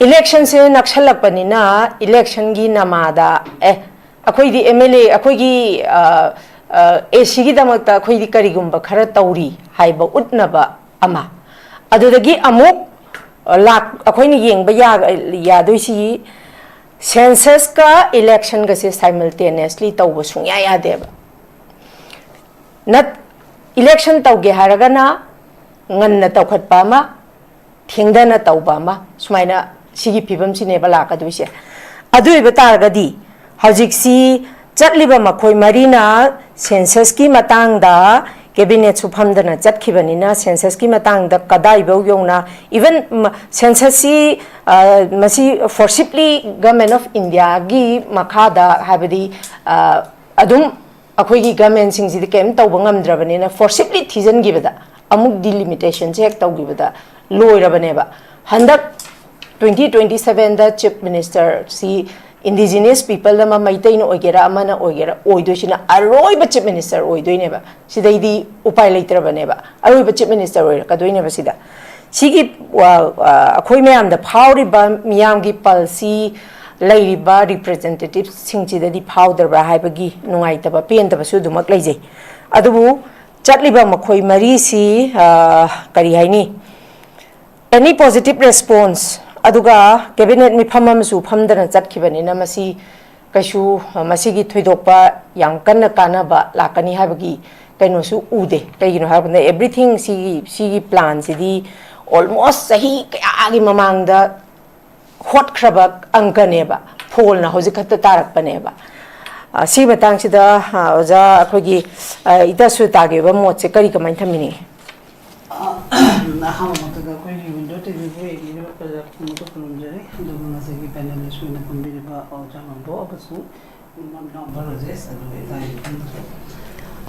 ꯏꯂꯦꯛꯁꯟꯁꯦ ꯅꯛꯁꯜꯂꯛꯄꯅꯤꯅ ꯏꯂꯦꯛꯁꯟꯒꯤ ꯅꯃꯥꯗ, ꯑꯦ, ꯑꯩꯈꯣꯏꯗꯤ ꯑꯦꯝ ꯑꯦꯜ ꯑꯦ, ꯑꯩꯈꯣꯏꯒꯤ, ꯑ, ꯑ, ꯑꯦ ꯁꯤꯒꯤꯗꯃꯛꯇ ꯑꯩꯈꯣꯏꯗꯤ ꯀꯔꯤꯒꯨꯝꯕ ꯈꯔ ꯇꯧꯔꯤ ꯍꯥꯏꯕ ꯎꯠꯅꯕ ꯑꯃ꯫ ꯑꯗꯨꯗꯒꯤ ꯑꯃꯨꯛ, ꯑ, ꯂꯥꯛ-, ꯑꯩꯈꯣꯏꯅ ꯌꯦꯡꯕ ꯌꯥ-, ꯌꯥꯗꯣꯏꯁꯤ, ꯁꯦꯟꯁꯁꯀ ꯏꯂꯦꯛꯁꯟꯒꯁꯦ ꯁꯥꯏꯃꯜꯇꯦꯅꯤꯌꯁꯂꯤ ꯇꯧꯕ ꯁꯨꯡꯌꯥ ꯌꯥꯗꯦꯕ꯫ ꯅꯠ-, ꯏꯂꯦꯛꯁꯟ ꯇꯧꯒꯦ ꯍꯥꯏꯔꯒꯅ ꯉꯟꯅ ꯇꯧꯈꯠꯄ ꯑꯃ, ꯊꯦꯡꯊꯅ ꯇꯧꯕ ꯑꯃ, ꯁꯨꯃꯥꯏꯅ ꯁꯤꯒꯤ ꯐꯤꯕꯝꯁꯤꯅꯦꯕ ꯂꯥꯛꯀꯗꯣꯏꯁꯦ꯫ ꯑꯗꯨ ꯑꯣꯏꯕ ꯇꯥꯔꯒꯗꯤ ꯍꯧꯖꯤꯛꯁꯤ ꯆꯠꯂꯤꯕ ꯃꯈꯣꯏ ꯃꯔꯤꯅ ꯁꯦꯟꯁꯁꯀꯤ ꯃꯇꯥꯡꯗ ꯀꯦꯕꯤꯅꯦꯠꯁꯨ ꯐꯝꯗꯅ ꯆꯠꯈꯤꯕꯅꯤꯅ, ꯁꯦꯟꯁꯁꯀꯤ ꯃꯇꯥꯡꯗ ꯀꯗꯥꯏꯐꯥꯎ ꯌꯧꯅ, ꯏꯚꯟ ꯃ-, ꯁꯦꯟꯁꯁꯁꯤ, ꯑ, ꯃꯁꯤ forcibly Government of Indiaꯒꯤ ꯃꯈꯥꯗ, ꯍꯥꯏꯕꯗꯤ, ꯑ, ꯑꯗꯨꯝ ꯑꯩꯈꯣꯏꯒꯤ ꯒꯃꯦꯟꯁꯤꯡꯁꯤꯗꯤ ꯀꯔꯤꯝ ꯇꯧꯕ ꯉꯝꯗ꯭ꯔꯕꯅꯤꯅ, forcibly ꯊꯤꯖꯤꯟꯈꯤꯕꯗ, ꯑꯃꯨꯛ ꯗꯤꯂꯤꯃꯤꯇꯦꯁꯟꯁꯦ ꯍꯦꯛ ꯇꯧꯈꯤꯕꯗ ꯂꯣꯏꯔꯕꯅꯦꯕ꯫ ꯍꯟꯗꯛ ꯇ꯭ꯋꯦꯟꯇꯤ ꯇ꯭ꯋꯦꯟꯇꯤ ꯁꯚꯦꯟꯗ ꯆꯤꯐ ꯃꯤꯅꯤꯁꯇꯔꯁꯤ ꯏꯟꯗꯤꯖꯤꯅꯁ ꯄꯤꯄꯜ ꯑꯃ, ꯃꯩꯇꯩꯅ ꯑꯣꯏꯒꯦꯔꯥ ꯑꯃꯅ ꯑꯣꯏꯒꯦꯔꯥ, ꯑꯣꯏꯗꯣꯏꯁꯤꯅ ꯑꯔꯣꯏꯕ ꯆꯤꯐ ꯃꯤꯅꯤꯁꯇꯔ ꯑꯣꯏꯗꯣꯏꯅꯦꯕ꯫ ꯁꯤꯗꯩꯗꯤ ꯎꯄꯥꯏ ꯂꯩꯇ꯭ꯔꯕꯅꯦꯕ, ꯑꯔꯣꯏꯕ ꯆꯤꯐ ꯃꯤꯅꯤꯁꯇꯔ ꯑꯣꯏꯔꯛꯀꯗꯣꯏꯅꯦꯕ꯫ ꯁꯤꯗ ꯁꯤꯒꯤ, ꯑ, ꯑ, ꯑꯩꯈꯣꯏ ꯃꯌꯥꯝꯗ ꯐꯥꯎꯔꯤꯕ ꯃꯤꯌꯥꯝꯒꯤ ꯄꯜꯁꯤ ꯂꯩꯔꯤꯕ ꯔꯤꯄ꯭ꯔꯖꯦꯟꯇꯦꯇꯤꯚꯁꯤꯡꯁꯤꯗꯗꯤ ꯐꯥꯎꯗꯕ꯭ꯔꯥ ꯍꯥꯏꯕꯒꯤ ꯅꯨꯡꯉꯥꯏꯇꯕ, ꯄꯦꯟꯗꯕꯁꯨ ꯑꯗꯨꯃꯛ ꯂꯩꯖꯩ꯫ ꯑꯗꯨꯕꯨ ꯆꯠꯂꯤꯕ ꯃꯈꯣꯏ ꯃꯔꯤꯁꯤ, ꯑ, ꯀꯔꯤ ꯍꯥꯏꯅꯤ, ꯑꯦꯅꯤ ꯄꯣꯖꯤꯇꯤꯚ ꯔꯦꯁꯄꯣꯟꯁ, ꯑꯗꯨꯒ ꯀꯦꯕꯤꯅꯦꯠ ꯃꯤꯐꯝ ꯑꯃꯁꯨ ꯐꯝꯗꯅ ꯆꯠꯈꯤꯕꯅꯤꯅ, ꯃꯁꯤ ꯀꯩꯁꯨ, ꯑ, ꯃꯁꯤꯒꯤ ꯊꯣꯏꯗꯣꯛꯄ ꯌꯥꯝ ꯀꯟꯅ ꯀꯥꯟꯅꯕ ꯂꯥꯛꯀꯅꯤ ꯍꯥꯏꯕꯒꯤ ꯀꯩꯅꯣꯁꯨ ꯎꯗꯦ꯫ ꯀꯩꯒꯤꯅꯣ ꯍꯥꯏꯕꯗ, ꯑꯦꯕ꯭ꯔꯤꯊꯤꯡ, ꯁꯤꯒꯤ, ꯁꯤꯒꯤ ꯄ꯭ꯂꯥꯟꯁꯤꯗꯤ ꯑꯣꯜꯃꯣꯁ ꯆꯍꯤ ꯀꯌꯥꯒꯤ ꯃꯃꯥꯡꯗ ꯍꯣꯠꯈ꯭ꯔꯕ ꯑꯪꯀꯅꯦꯕ, ꯐꯣꯜꯅ ꯍꯧꯖꯤꯛ ꯈꯛꯇ ꯇꯥꯔꯛꯄꯅꯦꯕ꯫ ꯑ, ꯁꯤ ꯃꯇꯥꯡꯁꯤꯗ, ꯑ, ꯑꯣꯖꯥ, ꯑꯩꯈꯣꯏꯒꯤ, ꯑ, ꯏꯇꯥ ꯁꯨꯇꯥꯒꯤ ꯑꯣꯏꯕ ꯃꯣꯠꯁꯦ ꯀꯔꯤ, ꯀꯃꯥꯏꯅ ꯊꯝꯕꯤꯅꯤꯡꯉꯤ? ꯑꯍꯥꯟꯕꯃꯛꯇꯗ ꯑꯩꯈꯣꯏꯒꯤ ꯋꯤꯟꯗꯣ ꯇꯤꯚꯤꯕꯨ ꯌꯦꯡꯕꯤꯔꯤꯕ ꯄ꯭ꯔꯖꯥ ꯄꯨꯝꯅꯃꯛꯇ ꯈꯨꯔꯨꯝꯖꯔꯤ꯫ ꯑꯗꯨꯒ ꯉꯁꯤꯒꯤ ꯄꯦꯅꯦꯂꯤꯁ ꯑꯣꯏꯅ ꯐꯝꯕꯤꯔꯤꯕ ꯑꯣꯖꯥ ꯃꯥꯝꯕꯣ ꯑꯃꯁꯨꯡ ꯏꯅꯥꯎꯅꯨꯄꯥ ꯔꯣꯖꯦꯁ, ꯑꯗꯨꯒ ꯏꯇꯥꯒꯤ ꯃꯐꯝꯗꯁꯨ꯫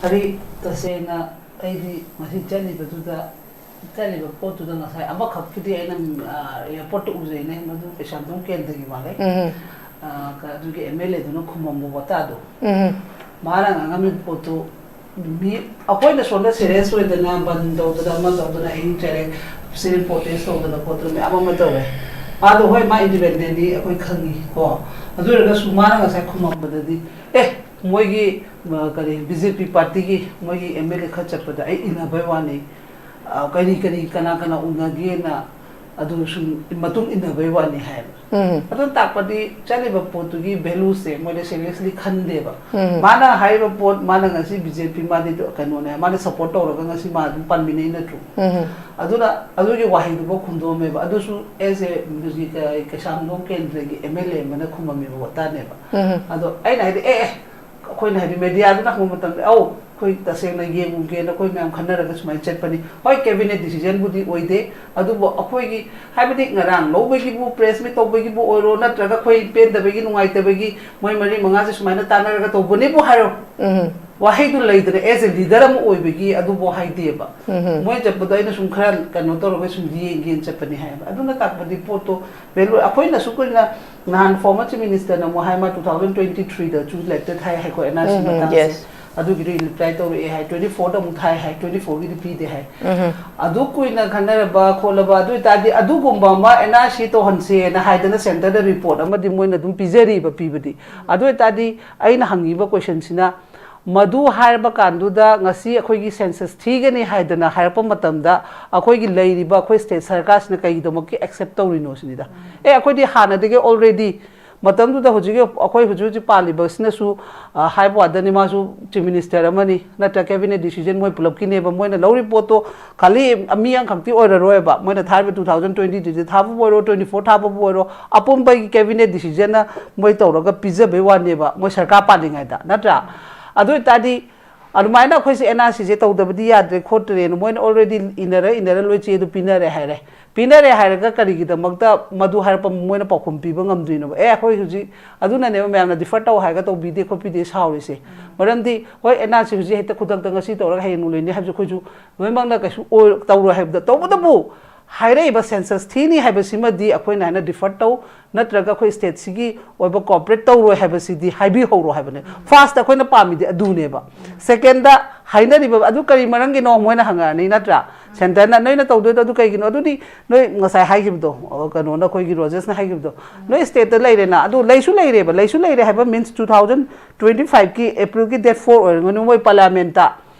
ꯑꯗꯩ ꯇꯁꯦꯡꯅ ꯑꯩꯗꯤ ꯉꯁꯤ ꯆꯠꯂꯤꯕꯗꯨꯗ, ꯆꯠꯂꯤꯕ ꯄꯣꯠꯇꯨꯗ ꯉꯁꯥꯏ ꯑꯃꯈꯛꯀꯤꯗꯤ ꯑꯩꯅ, ꯑ, ꯑꯦꯌꯥꯔꯄꯣꯔꯠꯇ ꯎꯖꯩꯅꯦ, ꯃꯗꯨ ꯀꯩꯁꯥꯝꯊꯣꯡ ꯀꯦꯟꯗ꯭ꯔꯒꯤ ꯃꯥꯜꯂꯦ꯫ ꯎꯝ꯫ ꯑ, ꯀ-, ꯑꯗꯨꯒꯤ ꯑꯦꯝ ꯑꯦꯜ ꯑꯦꯗꯨꯅ ꯈꯨꯃꯝꯕ ꯋꯥꯇꯥꯗꯣ꯫ ꯎꯝ꯫ ꯃꯥꯅ ꯉꯥꯡꯉꯝꯃꯤꯕ ꯄꯣꯠꯇꯨ ꯃꯤ, ꯑꯩꯈꯣꯏꯅ ꯁꯣꯝꯗ ꯁꯦꯔꯤꯌꯁ ꯑꯣꯏꯗꯅ ꯕꯟ ꯇꯧꯗꯅ, ꯑꯃ ꯇꯧꯗꯅ, ꯑꯍꯤꯡ ꯆꯔꯦꯛ, ꯁꯤꯔꯦꯟ ꯄ꯭ꯔꯣꯇꯦꯁ ꯇꯧꯗꯅ ꯈꯣꯠꯇꯅ ꯃꯌꯥꯝ ꯑꯃ ꯇꯧꯋꯦ꯫ ꯃꯥꯗꯣ ꯍꯣꯏ, ꯃꯥ ꯏꯟꯗꯤꯄꯦꯟꯗꯦꯟꯅꯤ, ꯑꯩꯈꯣꯏ ꯈꯪꯉꯤ ꯀꯣ꯫ ꯑꯗꯨ ꯑꯣꯏꯔꯒꯁꯨ ꯃꯥꯅ ꯉꯁꯥꯏ ꯈꯨꯝꯃꯛꯄꯗꯗꯤ, "ꯑꯦ, ꯃꯣꯏꯒꯤ, ꯑ, ꯀꯔꯤ, ꯕꯤ ꯖꯦ ꯄꯤ ꯄꯥꯔꯇꯤꯒꯤ ꯃꯣꯏꯒꯤ ꯑꯦꯝ ꯑꯦꯜ ꯑꯦ ꯈꯔ ꯆꯠꯄꯗ ꯑꯩ ꯏꯟꯅꯕꯩ ꯋꯥꯅꯤ, ꯑ, ꯀꯔꯤ ꯀꯔꯤ ꯀꯅꯥ ꯀꯅꯥ ꯎꯅꯒꯦꯅ ꯑꯗꯨ ꯁꯨꯝ ꯃꯇꯨꯡ ꯏꯟꯅꯕꯩ ꯋꯥꯅꯤ" ꯍꯥꯏꯕ꯫ ꯎꯝ꯫ ꯑꯗꯨꯅ ꯇꯥꯛꯄꯗꯤ ꯆꯠꯂꯤꯕ ꯄꯣꯠꯇꯨꯒꯤ ꯚꯦꯂꯨꯁꯦ ꯃꯣꯏꯅ ꯁꯦꯔꯤꯌꯁꯂꯤ ꯈꯟꯗꯦꯕ꯫ ꯎꯝ꯫ ꯃꯥꯅ ꯍꯥꯏꯔꯤꯕ ꯄꯣꯠ, ꯃꯥꯅ ꯉꯁꯤ ꯕꯤ ꯖꯦ ꯄꯤ, ꯃꯥꯗꯤ ꯀꯩꯅꯣꯅꯦ, ꯃꯥꯅ ꯁꯞꯄꯣꯔꯠ ꯇꯧꯔꯒ ꯉꯁꯤ ꯃꯥ ꯑꯗꯨꯝ ꯄꯥꯟꯃꯤꯟꯅꯩ ꯅꯠꯇ꯭ꯔꯣ? ꯎꯝ꯫ ꯑꯗꯨꯅ ꯑꯗꯨꯒꯤ ꯋꯥꯍꯩꯗꯨꯐꯥꯎ ꯈꯨꯝꯗꯣꯛꯑꯝꯃꯦꯕ꯫ ꯑꯗꯨꯁꯨ ꯑꯦꯁ ꯑꯦ ꯀꯩꯁꯥꯝꯊꯣꯡ ꯀꯦꯟꯗ꯭ꯔꯒꯤ ꯑꯦꯝ ꯑꯦꯜ ꯑꯦ ꯑꯃꯅ ꯈꯨꯝꯃꯝꯃꯤꯕ ꯋꯥꯇꯥꯅꯦꯕ꯫ ꯎꯝ꯫ ꯑꯗꯣ ꯑꯩꯅ ꯍꯥꯏꯗꯤ, ꯑꯦ, ꯑꯦ, ꯑꯩꯈꯣꯏꯅ ꯍꯥꯏꯗꯤ ꯃꯦꯗꯤꯌꯥꯗꯨꯅ ꯍꯪꯕ ꯃꯇꯝꯗ, "ꯑꯧ, ꯑꯩꯈꯣꯏ ꯇꯁꯦꯡꯅ ꯌꯦꯡꯉꯨꯒꯦꯅ ꯑꯩꯈꯣꯏ ꯃꯌꯥꯝ ꯈꯟꯅꯔꯒ ꯁꯨꯃꯥꯏꯅ ꯆꯠꯄꯅꯤ"꯫ ꯍꯣꯏ, ꯀꯦꯕꯤꯅꯦꯠ ꯗꯤꯁꯤꯖꯟꯕꯨꯗꯤ ꯑꯣꯏꯗꯦ, ꯑꯗꯨꯕꯨ ꯑꯩꯈꯣꯏꯒꯤ ꯍꯥꯏꯕꯗꯤ ꯉꯔꯥꯡ ꯂꯧꯕꯒꯤꯕꯨ, ꯄ꯭ꯔꯦꯁ ꯃꯤꯠ ꯇꯧꯕꯒꯤꯕꯨ ꯑꯣꯏꯔꯣ, ꯅꯠꯇ꯭ꯔꯒ ꯑꯩꯈꯣꯏ ꯄꯦꯟꯗꯕꯒꯤ, ꯅꯨꯡꯉꯥꯏꯇꯕꯒꯤ ꯃꯣꯏ ꯃꯔꯤ ꯃꯉꯥꯁꯦ ꯁꯨꯃꯥꯏꯅ ꯇꯥꯟꯅꯔꯒ ꯇꯧꯕꯅꯦꯕꯨ ꯍꯥꯏꯔꯣ, ꯎꯝ꯫ ꯋꯥꯍꯩꯗꯨ ꯂꯩꯗꯅ, as a leader ꯑꯃ ꯑꯣꯏꯕꯒꯤ ꯑꯗꯨꯕꯨ ꯍꯥꯏꯗꯦꯕ꯫ ꯃꯣꯏ ꯆꯠꯄꯗꯣ ꯑꯩꯅ ꯁꯨꯝ ꯈꯔ ꯀꯩꯅꯣ ꯇꯧꯔꯒ ꯁꯨꯝ ꯌꯦꯡꯒꯦꯅ ꯆꯠꯄꯅꯤ ꯍꯥꯏꯕ꯫ ꯑꯗꯨꯅ ꯇꯥꯛꯄꯗꯤ ꯄꯣꯠꯇꯣ value, ꯑꯩꯈꯣꯏꯅ ꯑꯁꯨꯛ ꯀꯨꯏꯅ, ꯅꯍꯥꯟ former chief ministerꯅ ꯑꯃꯨꯛ ꯍꯥꯏ, ꯃꯥ two thousand twenty threeꯗꯁꯨ letter ꯊꯥꯏ ꯍꯥꯏꯀꯣ, NRC ꯎꯝ, ꯎꯝ, ꯃꯇꯥꯡꯁꯦ꯫ Yes. ꯑꯗꯨꯒꯤꯗꯤ reply ꯇꯧꯔꯛꯑꯦ ꯍꯥꯏ, twenty fourꯗ ꯑꯃꯨꯛ ꯊꯥꯏ ꯍꯥꯏ, twenty fourꯒꯤꯗꯤ ꯄꯤꯗꯦ ꯍꯥꯏ꯫ ꯑꯗꯨ ꯀꯨꯏꯅ ꯈꯟꯅꯔꯕ ꯈꯣꯠꯂꯕ, ꯑꯗꯨ ꯑꯣꯏꯇꯥꯔꯗꯤ ꯑꯗꯨꯒꯨꯝꯕ ꯑꯃ NRC ꯇꯧꯍꯟꯁꯦꯅ ꯍꯥꯏꯗꯅ centreꯗ report ꯑꯃꯗꯤ ꯃꯣꯏꯅ ꯑꯗꯨꯝ ꯄꯤꯖꯔꯤꯕ ꯄꯤꯕꯗꯤ꯫ ꯑꯗꯨ ꯑꯣꯏꯇꯥꯔꯗꯤ ꯑꯩꯅ ꯍꯪꯉꯤꯕ questionꯁꯤꯅ, ꯃꯗꯨ ꯍꯥꯏꯔꯕ ꯀꯥꯟꯗꯨꯗ ꯉꯁꯤ ꯑꯩꯈꯣꯏꯒꯤ census ꯊꯤꯒꯅꯤ ꯍꯥꯏꯗꯅ ꯍꯥꯏꯔꯛꯄ ꯃꯇꯝꯗ ꯑꯩꯈꯣꯏꯒꯤ ꯂꯩꯔꯤꯕ ꯑꯩꯈꯣꯏ state ꯁꯔꯀꯥꯔꯁꯤꯅ ꯀꯩꯒꯤꯗꯃꯛꯀꯤ accept ꯇꯧꯔꯤꯅꯣ ꯁꯤꯅꯤꯗ꯫ ꯑꯦ, ꯑꯩꯈꯣꯏꯗꯤ ꯍꯥꯟꯅꯗꯒꯤ already ꯃꯇꯝꯗꯨꯗ ꯍꯧꯖꯤꯛꯀꯤ ꯑꯩꯈꯣꯏ ꯍꯧꯖꯤꯛ ꯍꯧꯖꯤꯛ ꯄꯥꯜꯂꯤꯕꯁꯤꯅꯁꯨ, ꯑ, ꯍꯥꯏꯕ ꯋꯥꯗꯅꯤ, ꯃꯥꯁꯨ chief minister ꯑꯃꯅꯤ, ꯅꯠꯇ꯭ꯔ cabinet decision ꯃꯣꯏ ꯄꯨꯂꯞꯀꯤꯅꯦꯕ, ꯃꯣꯏꯅ ꯂꯧꯔꯤ ꯄꯣꯠꯇꯣ ꯈꯜꯂꯤ ꯃꯤ ꯑꯃꯈꯛꯇꯤ ꯑꯣꯏꯔꯔꯣꯏꯕ, ꯃꯣꯏꯅ ꯊꯥꯔꯤꯕ two thousand twenty threeꯗ ꯊꯥꯕꯕꯨ ꯑꯣꯏꯔꯣ, twenty four ꯊꯥꯕꯕꯨ ꯑꯣꯏꯔꯣ, ꯑꯄꯨꯟꯕꯒꯤ cabinet decisionꯅ ꯃꯣꯏ ꯇꯧꯔꯒ ꯄꯤꯖꯕꯩ ꯋꯥꯅꯦꯕ, ꯃꯣꯏ ꯁꯔꯀꯥꯔ ꯄꯥꯜꯂꯤꯉꯩꯗ, ꯅꯠꯇ꯭ꯔꯥ? ꯑꯗꯨ ꯑꯣꯏꯇꯥꯔꯗꯤ ꯑꯗꯨꯃꯥꯏꯅ ꯑꯩꯈꯣꯏꯁꯦ NRCꯁꯦ ꯇꯧꯗꯕꯗꯤ ꯌꯥꯗ꯭ꯔꯦ ꯈꯣꯠꯇ꯭ꯔꯦꯅ ꯃꯣꯏꯅ already ꯏꯅꯔ ꯏꯅꯔ ꯂꯣꯏ ꯆꯦꯗꯨ ꯄꯤꯅꯔꯦ ꯍꯥꯏꯔꯦ꯫ ꯄꯤꯅꯔꯦ ꯍꯥꯏꯔꯒ ꯀꯔꯤꯒꯤꯗꯃꯛꯇ ꯃꯗꯨ ꯍꯥꯏꯔꯛꯄ ꯃꯣꯏꯅ ꯄꯥꯎꯈꯨꯝ ꯄꯤꯕ ꯉꯝꯗ꯭ꯔꯤꯅꯣꯕ? ꯑꯦ, ꯑꯩꯈꯣꯏ ꯍꯧꯖꯤꯛ, ꯑꯗꯨꯅꯅꯦꯕ ꯃꯌꯥꯝꯅ defer ꯇꯧ ꯍꯥꯏꯔꯒ ꯇꯧꯕꯤꯗꯦ ꯈꯣꯠꯄꯤꯗꯦ ꯁꯥꯎꯔꯤꯁꯦ꯫ ꯃꯔꯝꯗꯤ ꯍꯣꯏ, NRC ꯍꯧꯖꯤꯛ ꯍꯦꯛꯇ ꯈꯨꯗꯛꯇ ꯉꯁꯤ ꯇꯧꯔꯒ ꯍꯌꯦꯡ ꯅꯣꯡꯂꯦꯟꯅꯤ ꯍꯥꯏꯕꯁꯨ ꯑꯩꯈꯣꯏꯁꯨ ꯂꯣꯏꯅꯃꯛꯅ ꯀꯩꯁꯨ ꯑꯣꯏ-, ꯇꯧꯔꯣꯏ ꯍꯥꯏꯕꯗ, ꯇꯧꯕꯇꯕꯨ ꯍꯥꯏꯔꯛꯏꯕ census ꯊꯤꯅꯤ ꯍꯥꯏꯕꯁꯤꯃꯗꯤ ꯑꯩꯈꯣꯏꯅ ꯍꯥꯏꯅ defer ꯇꯧ, ꯅꯠꯇ꯭ꯔꯒ ꯑꯩꯈꯣꯏ stateꯁꯤꯒꯤ ꯑꯣꯏꯕ cooperate ꯇꯧꯔꯣꯏ ꯍꯥꯏꯕꯁꯤꯗꯤ ꯍꯥꯏꯕꯤꯍꯧꯔꯣ ꯍꯥꯏꯕꯅꯦ꯫ First ꯑꯩꯈꯣꯏꯅ ꯄꯥꯝꯃꯤꯗꯤ ꯑꯗꯨꯅꯦꯕ꯫ Secondꯗ ꯍꯥꯏꯅꯔꯤꯕ ꯑꯗꯨ ꯀꯔꯤ ꯃꯔꯝꯒꯤꯅꯣ ꯃꯣꯏꯅ ꯍꯪꯉꯛꯑꯅꯤ, ꯅꯠꯇ꯭ꯔꯥ? Centreꯅ ꯅꯣꯏꯅ ꯇꯧꯗꯣꯏꯗꯣ ꯑꯗꯨ ꯀꯩꯒꯤꯅꯣ? ꯑꯗꯨꯗꯤ ꯅꯣꯏ ꯉꯁꯥꯏ ꯍꯥꯏꯈꯤꯕꯗꯣ, ꯑ, ꯀꯩꯅꯣꯅ, ꯑꯩꯈꯣꯏꯒꯤ ꯔꯣꯖꯦꯁꯅ ꯍꯥꯏꯈꯤꯕꯗꯣ, ꯅꯣꯏ stateꯇ ꯂꯩꯔꯦꯅ, ꯑꯗꯨ ꯂꯩꯁꯨ ꯂꯩꯔꯦꯕ, ꯂꯩꯁꯨ ꯂꯩꯔꯦ ꯍꯥꯏꯕ means two thousand twenty fiveꯀꯤ Aprilꯒꯤ date four ꯑꯣꯏꯔꯒꯅꯤ, ꯃꯣꯏ parliamentꯇ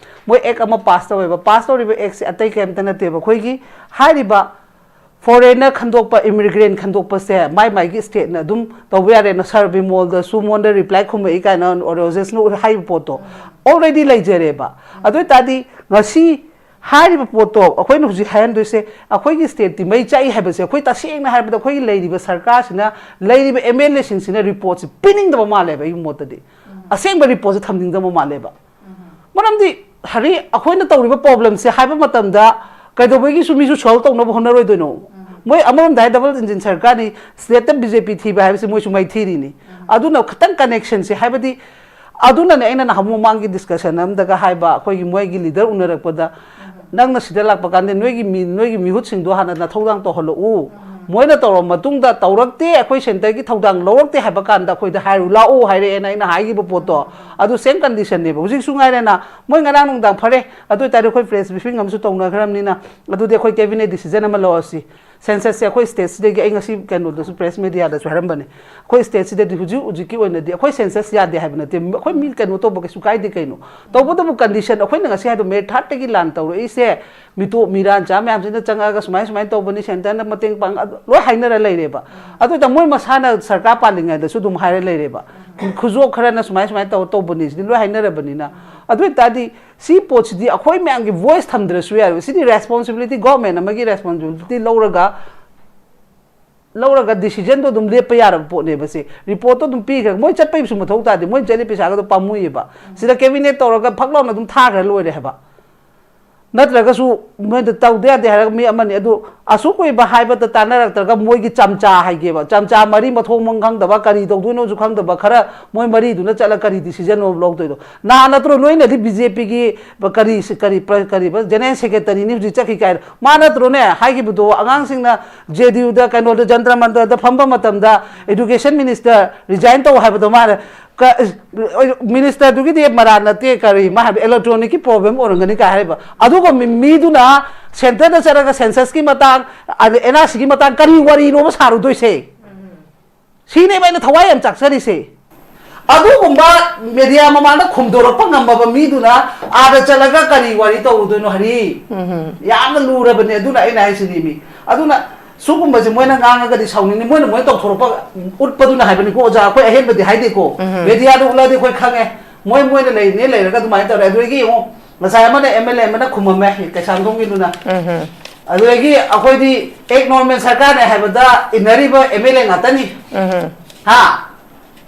ꯃꯣꯏ act ꯑꯃ pass ꯇꯧꯋꯦꯕ꯫ Pass ꯇꯧꯔꯤꯕ actꯁꯦ ꯑꯇꯩ ꯀꯩꯝꯇ ꯅꯠꯇꯦꯕ, ꯑꯩꯈꯣꯏꯒꯤ ꯍꯥꯏꯔꯤꯕ foreigner ꯈꯟꯗꯣꯛꯄ, immigrant ꯈꯟꯗꯣꯛꯄꯁꯦ ꯃꯥꯏ ꯃꯥꯏꯒꯤ stateꯅ ꯑꯗꯨꯝ ꯇꯧꯕ ꯌꯥꯔꯦꯅ, ꯁꯥꯔ ꯕꯤꯃꯣꯜꯗꯁꯨ ꯃꯉꯣꯟꯗ reply ꯈꯨꯝꯃꯛꯏ ꯀꯥꯏꯅ ꯔꯣꯖꯦꯁꯅ ꯍꯥꯏꯕ ꯄꯣꯠꯇꯣ already ꯂꯩꯖꯔꯦꯕ꯫ ꯑꯗꯨ ꯑꯣꯏꯇꯥꯔꯗꯤ ꯉꯁꯤ ꯍꯥꯏꯔꯤꯕ ꯄꯣꯠꯇꯣ ꯑꯩꯈꯣꯏꯅ ꯍꯧꯖꯤꯛ ꯍꯥꯏꯍꯟꯗꯣꯏꯁꯦ, ꯑꯩꯈꯣꯏꯒꯤ stateꯇꯤ ꯃꯩ ꯆꯥꯛꯏ ꯍꯥꯏꯕꯁꯦ ꯑꯩꯈꯣꯏ ꯇꯁꯦꯡꯅ ꯍꯥꯏꯔꯕꯗ ꯑꯩꯈꯣꯏꯒꯤ ꯂꯩꯔꯤꯕ ꯁꯔꯀꯥꯔꯁꯤꯅ ꯂꯩꯔꯤꯕ MLAꯁꯤꯡꯁꯤꯅ reportꯁꯦ ꯄꯤꯅꯤꯡꯗꯕ ꯃꯥꯜꯂꯦꯕ, ꯑꯩꯒꯤ ꯃꯣꯠꯇꯗꯤ꯫ ꯑꯁꯦꯡꯕ reportꯁꯦ ꯊꯝꯅꯤꯡꯗꯕ ꯃꯥꯜꯂꯦꯕ꯫ ꯃꯔꯝꯗꯤ ꯍꯧꯖꯤꯛ ꯑꯩꯈꯣꯏꯅ ꯇꯧꯔꯤꯕ problemꯁꯦ ꯍꯥꯏꯕ ꯃꯇꯝꯗ ꯀꯩꯗꯧꯕꯒꯤꯁꯨ ꯃꯤꯁꯨ solve ꯇꯧꯅꯕ ꯍꯣꯠꯅꯔꯣꯏꯗꯣꯏꯅꯣ? ꯃꯣꯏ ꯑꯃꯔꯣꯝꯗ ꯍꯥꯏ double engine ꯁꯔꯀꯥꯔꯅꯤ, stateꯇ BJP ꯊꯤꯕ ꯍꯥꯏꯕꯁꯤ ꯃꯣꯏꯁꯨ ꯃꯩ ꯊꯤꯔꯤꯅꯤ꯫ ꯑꯗꯨꯅ ꯈꯤꯇꯪ connectionꯁꯦ, ꯍꯥꯏꯕꯗꯤ ꯑꯗꯨꯅꯅꯦ ꯑꯩꯅ ꯅꯍꯥꯟ ꯃꯃꯥꯡꯒꯤ ꯗꯤꯁꯀꯁꯟ ꯑꯃꯗꯒ ꯍꯥꯏꯕ, ꯑꯩꯈꯣꯏꯒꯤ ꯃꯣꯏꯒꯤ ꯂꯤꯗꯔ ꯎꯅꯔꯛꯄꯗ, "ꯅꯪꯅ ꯁꯤꯗ ꯂꯥꯛꯄ ꯀꯥꯟꯗ ꯅꯣꯏꯒꯤ ꯃꯤ, ꯅꯣꯏꯒꯤ ꯃꯤꯍꯨꯠꯁꯤꯡꯗꯣ ꯍꯥꯟꯅ ꯅꯊꯧꯗꯥꯡ ꯇꯧꯍꯜꯂꯛꯎ, ꯃꯣꯏꯅ ꯇꯧꯔꯕ ꯃꯇꯨꯡꯗ ꯇꯧꯔꯛꯇꯦ, ꯑꯩꯈꯣꯏ ꯁꯦꯟꯇꯔꯒꯤ ꯊꯧꯗꯥꯡ ꯂꯧꯔꯛꯇꯦ ꯍꯥꯏꯕ ꯀꯥꯟꯗ ꯑꯩꯈꯣꯏꯗ ꯍꯥꯏꯔꯨ ꯂꯥꯛꯑꯣ" ꯍꯥꯏꯔꯛꯑꯦꯅ ꯑꯩꯅ ꯍꯥꯏꯈꯤꯕ ꯄꯣꯠꯇꯣ, ꯑꯗꯨ ꯁꯦꯝ ꯀꯟꯗꯤꯁꯟꯅꯦꯕ ꯍꯧꯖꯤꯛꯁꯨ ꯉꯥꯏꯔꯦꯅ꯫ ꯃꯣꯏ ꯉꯔꯥꯡ ꯅꯨꯡꯗꯥꯡ ꯐꯔꯦ, ꯑꯗꯨ ꯑꯣꯏꯇꯥꯔꯗꯤ ꯑꯩꯈꯣꯏ ꯄ꯭ꯔꯦꯁ ꯕ꯭ꯔꯤꯐꯤꯡ ꯑꯃꯁꯨ ꯇꯧꯅꯈ꯭ꯔꯕꯅꯤꯅ, ꯑꯗꯨꯗꯤ ꯑꯩꯈꯣꯏ ꯀꯦꯕꯤꯅꯦꯠ ꯗꯤꯁꯤꯖꯟ ꯑꯃ ꯂꯧꯔꯁꯤ꯫ ꯁꯦꯟꯁꯁꯁꯦ ꯑꯩꯈꯣꯏ ꯁ꯭ꯇꯦꯠꯁꯤꯗꯒꯤ, ꯑꯩ ꯉꯁꯤ ꯀꯩꯅꯣꯗꯁꯨ ꯄ꯭ꯔꯦꯁ ꯃꯦꯗꯤꯌꯥꯗꯁꯨ ꯍꯥꯏꯔꯝꯕꯅꯦ, ꯑꯩꯈꯣꯏ ꯁ꯭ꯇꯦꯠꯁꯤꯗꯗꯤ ꯍꯧꯖꯤꯛ ꯍꯧꯖꯤꯛꯀꯤ ꯑꯣꯏꯅꯗꯤ ꯑꯩꯈꯣꯏ ꯁꯦꯟꯁꯁ ꯌꯥꯗꯦ ꯍꯥꯏꯕ ꯅꯠꯇꯦ, ꯑꯩꯈꯣꯏ ꯃꯤ ꯀꯩꯅꯣ ꯇꯧꯕ ꯀꯩꯁꯨ ꯀꯥꯏꯗꯦ ꯀꯩꯅꯣ꯫ ꯇꯧꯕꯇꯕꯨ ꯀꯟꯗꯤꯁꯟ ꯑꯩꯈꯣꯏꯅ ꯉꯁꯤ ꯍꯥꯏꯗꯣ ꯃꯦ ꯊꯥꯔꯠꯇꯒꯤ ꯂꯥꯟ ꯇꯧꯔꯛꯏꯁꯦ, ꯃꯤꯇꯣꯞ ꯃꯤꯔꯥꯟꯆꯥ ꯃꯌꯥꯝꯁꯤꯅ ꯆꯪꯉꯛꯑꯒ ꯁꯨꯃꯥꯏ ꯁꯨꯃꯥꯏꯅ ꯇꯧꯕꯅꯤ, ꯁꯦꯟꯇꯔꯅ ꯃꯇꯦꯡ ꯄꯥꯡ, ꯑꯗꯨ ꯂꯣꯏ ꯍꯥꯏꯅꯔ ꯂꯩꯔꯦꯕ꯫ ꯑꯗꯨ ꯑꯣꯏꯇꯥ ꯃꯣꯏ ꯃꯁꯥꯅ ꯁꯔꯀꯥꯔ ꯄꯥꯜꯂꯤꯉꯩꯗꯁꯨ ꯑꯗꯨꯝ ꯍꯥꯏꯔ ꯂꯩꯔꯦꯕ, ꯈꯨꯖꯣꯞ ꯈꯔꯅ ꯁꯨꯃꯥꯏ ꯁꯨꯃꯥꯏꯅ ꯇꯧꯔ ꯇꯧꯕꯅꯤ ꯁꯤꯗꯤ ꯂꯣꯏ ꯍꯥꯏꯅꯔꯕꯅꯤꯅ꯫ ꯑꯗꯨ ꯑꯣꯏꯇꯥꯔꯗꯤ ꯁꯤ ꯄꯣꯠꯁꯤꯗꯤ ꯑꯩꯈꯣꯏ ꯃꯌꯥꯝꯒꯤ ꯚꯣꯏꯁ ꯊꯝꯗ꯭ꯔꯁꯨ ꯌꯥꯔꯦꯕ꯫ ꯁꯤꯗꯤ ꯔꯦꯁꯄꯣꯟꯁꯤꯕꯤꯂꯤꯇꯤ, ꯒꯣꯔꯃꯦꯟ ꯑꯃꯒꯤ ꯔꯦꯁꯄꯣꯟꯁꯤꯕꯤꯂꯤꯇꯤ ꯂꯧꯔꯒ, ꯂꯧꯔꯒ ꯗꯤꯁꯤꯖꯟꯗꯣ ꯑꯗꯨꯝ ꯂꯦꯞꯄ ꯌꯥꯔꯕ ꯄꯣꯠꯅꯦꯕ꯫ ꯁꯤ ꯔꯤꯄꯣꯔꯠꯇꯣ ꯑꯗꯨꯝ ꯄꯤꯈ꯭ꯔꯒ ꯃꯣꯏ ꯆꯠꯄꯒꯤꯁꯨ ꯃꯊꯧ ꯇꯥꯗꯦ, ꯃꯣꯏ ꯆꯠꯂꯤ ꯄꯩꯁꯥꯒꯗꯣ ꯄꯥꯝꯃꯨꯏꯌꯦꯕ꯫ ꯁꯤꯗ ꯀꯦꯕꯤꯅꯦꯠ ꯇꯧꯔꯒ ꯐꯛ ꯂꯥꯎꯅ ꯑꯗꯨꯝ ꯊꯥꯈ꯭ꯔ ꯂꯣꯏꯔꯦ ꯍꯥꯏꯕ꯫ ꯅꯠꯇ꯭ꯔꯒꯁꯨ ꯃꯣꯏꯗ ꯇꯧꯗ ꯌꯥꯗꯦ ꯍꯥꯏꯔꯒ ꯃꯤ ꯑꯃꯅꯤ, ꯑꯗꯨ ꯑꯁꯨꯛ ꯀꯨꯏꯕ ꯍꯥꯏꯕꯗ ꯇꯥꯟꯅꯔꯛꯇ꯭ꯔꯒ ꯃꯣꯏꯒꯤ ꯆꯝꯆꯥ ꯍꯥꯏꯒꯦꯕ, ꯆꯝꯆꯥ ꯃꯔꯤ ꯃꯊꯣꯡ ꯃꯔꯝ ꯈꯪꯗꯕ, ꯀꯔꯤ ꯇꯧꯗꯣꯏꯅꯣꯁꯨ ꯈꯪꯗꯕ ꯈꯔ ꯃꯣꯏ ꯃꯔꯤꯗꯨꯅ ꯆꯠꯂ ꯀꯔꯤ ꯗꯤꯁꯤꯖꯟ ꯂꯧꯗꯣꯏꯗꯣ? ꯅꯍꯥꯟ ꯅꯠꯇ꯭ꯔꯣ ꯅꯣꯏꯅꯗꯤ ꯕꯤ ꯖꯦ ꯄꯤꯒꯤ ꯀꯔꯤ, ꯀꯔꯤ, ꯀꯔꯤꯕ, ꯖꯦꯅꯔꯦꯜ ꯁꯦꯀ꯭ꯔꯦꯇꯔꯤꯅꯤ ꯍꯧꯖꯤꯛ ꯆꯠꯈꯤ ꯀꯥꯏꯅ? ꯃꯥ ꯅꯠꯇ꯭ꯔꯣꯅꯦ ꯍꯥꯏꯈꯤꯕꯗꯣ? ꯑꯉꯥꯡꯁꯤꯡꯅ ꯖꯦ ꯗꯤ ꯌꯨꯗ, ꯀꯩꯅꯣꯗ, ꯖꯟꯇ꯭ꯔ ꯃꯟꯇ꯭ꯔꯗ ꯐꯝꯕ ꯃꯇꯝꯗ education minister resign ꯇꯧ ꯍꯥꯏꯕꯗꯣ ꯃꯥꯅ, ꯀ-, ꯃꯤꯅꯤꯁꯇꯔꯗꯨꯒꯤꯗꯤ ꯃꯔꯥꯟ ꯅꯠꯇꯦ, ꯀꯔꯤ ꯃꯥ ꯍꯥꯏꯕ, ꯏꯂꯦꯛꯇ꯭ꯔꯣꯅꯤꯛꯀꯤ ꯄ꯭ꯔꯣꯕ꯭ꯂꯦꯝ ꯑꯣꯏꯔꯝꯒꯅꯤ ꯀꯥꯏ ꯍꯥꯏꯔꯤꯕ꯫ ꯑꯗꯨꯒ ꯃꯤ-, ꯃꯤꯗꯨꯅ ꯁꯦꯟꯇꯔꯗ ꯆꯠꯂꯒ ꯁꯦꯟꯁꯁꯀꯤ ꯃꯇꯥꯡ, ꯑꯗ ꯑꯦꯟ ꯑꯥꯔ ꯁꯤꯒꯤ ꯃꯇꯥꯡ ꯀꯔꯤ ꯋꯥꯔꯤꯅꯣꯕ ꯁꯥꯔꯨꯗꯣꯏꯁꯦ? ꯁꯤꯅꯦꯕ ꯑꯩꯅ ꯊꯋꯥꯏ ꯌꯥꯝ ꯆꯥꯛꯆꯔꯤꯁꯦ꯫ ꯑꯗꯨꯒꯨꯝꯕ ꯃꯦꯗꯤꯌꯥ ꯃꯃꯥꯡꯗ ꯈꯨꯝꯗꯣꯔꯛꯄ ꯉꯝꯃꯕ ꯃꯤꯗꯨꯅ ꯑꯥꯗ ꯆꯠꯂꯒ ꯀꯔꯤ ꯋꯥꯔꯤ ꯇꯧꯔꯨꯗꯣꯏꯅꯣ ꯍꯥꯏꯔꯤ? ꯌꯥꯝꯅ ꯂꯨꯔꯕꯅꯦ꯫ ꯑꯗꯨꯅ ꯑꯩꯅ ꯍꯥꯏꯁꯤꯅꯤ ꯃꯤ꯫ ꯑꯗꯨꯅ ꯁꯤꯒꯨꯝꯕꯁꯦ ꯃꯣꯏꯅ ꯉꯥꯡꯉꯒꯗꯤ ꯁꯥꯎꯅꯤꯡꯅꯤ, ꯃꯣꯏꯅ, ꯃꯣꯏꯅ ꯇꯧꯊꯣꯔꯛꯄ ꯎꯠꯄꯗꯨꯅ ꯍꯥꯏꯕꯅꯤꯀꯣ ꯑꯣꯖꯥ, ꯑꯩꯈꯣꯏ ꯑꯍꯦꯟꯕꯗꯤ ꯍꯥꯏꯗꯦꯀꯣ꯫ ꯃꯦꯗꯤꯌꯥꯗ ꯎꯠꯂꯗꯤ ꯑꯩꯈꯣꯏ ꯈꯪꯉꯦ, ꯃꯣꯏ, ꯃꯣꯏꯅ ꯂꯩꯔꯤꯅꯦ, ꯂꯩꯔꯒ ꯑꯗꯨꯃꯥꯏꯅ ꯇꯧꯔꯦ꯫ ꯑꯗꯨꯗꯒꯤ ꯌꯦꯡꯉꯣ, ꯉꯁꯥꯏ ꯑꯃꯅ ꯑꯦꯝ ꯑꯦꯜ ꯑꯦ ꯑꯃꯅ ꯈꯨꯝꯃꯝꯃꯦ, ꯀꯩꯁꯥꯝꯊꯣꯡꯒꯤꯗꯨꯅ꯫ ꯑꯗꯨꯗꯒꯤ ꯑꯩꯈꯣꯏꯗꯤ ꯑꯦꯛ ꯅꯣꯔꯃꯦꯜ ꯁꯔꯀꯥꯔꯅꯦ ꯍꯥꯏꯕꯗ ꯏꯟꯅꯔꯤꯕ ꯑꯦꯝ ꯑꯦꯜ ꯑꯦ ꯉꯥꯛꯇꯅꯤ꯫ ꯍꯥ?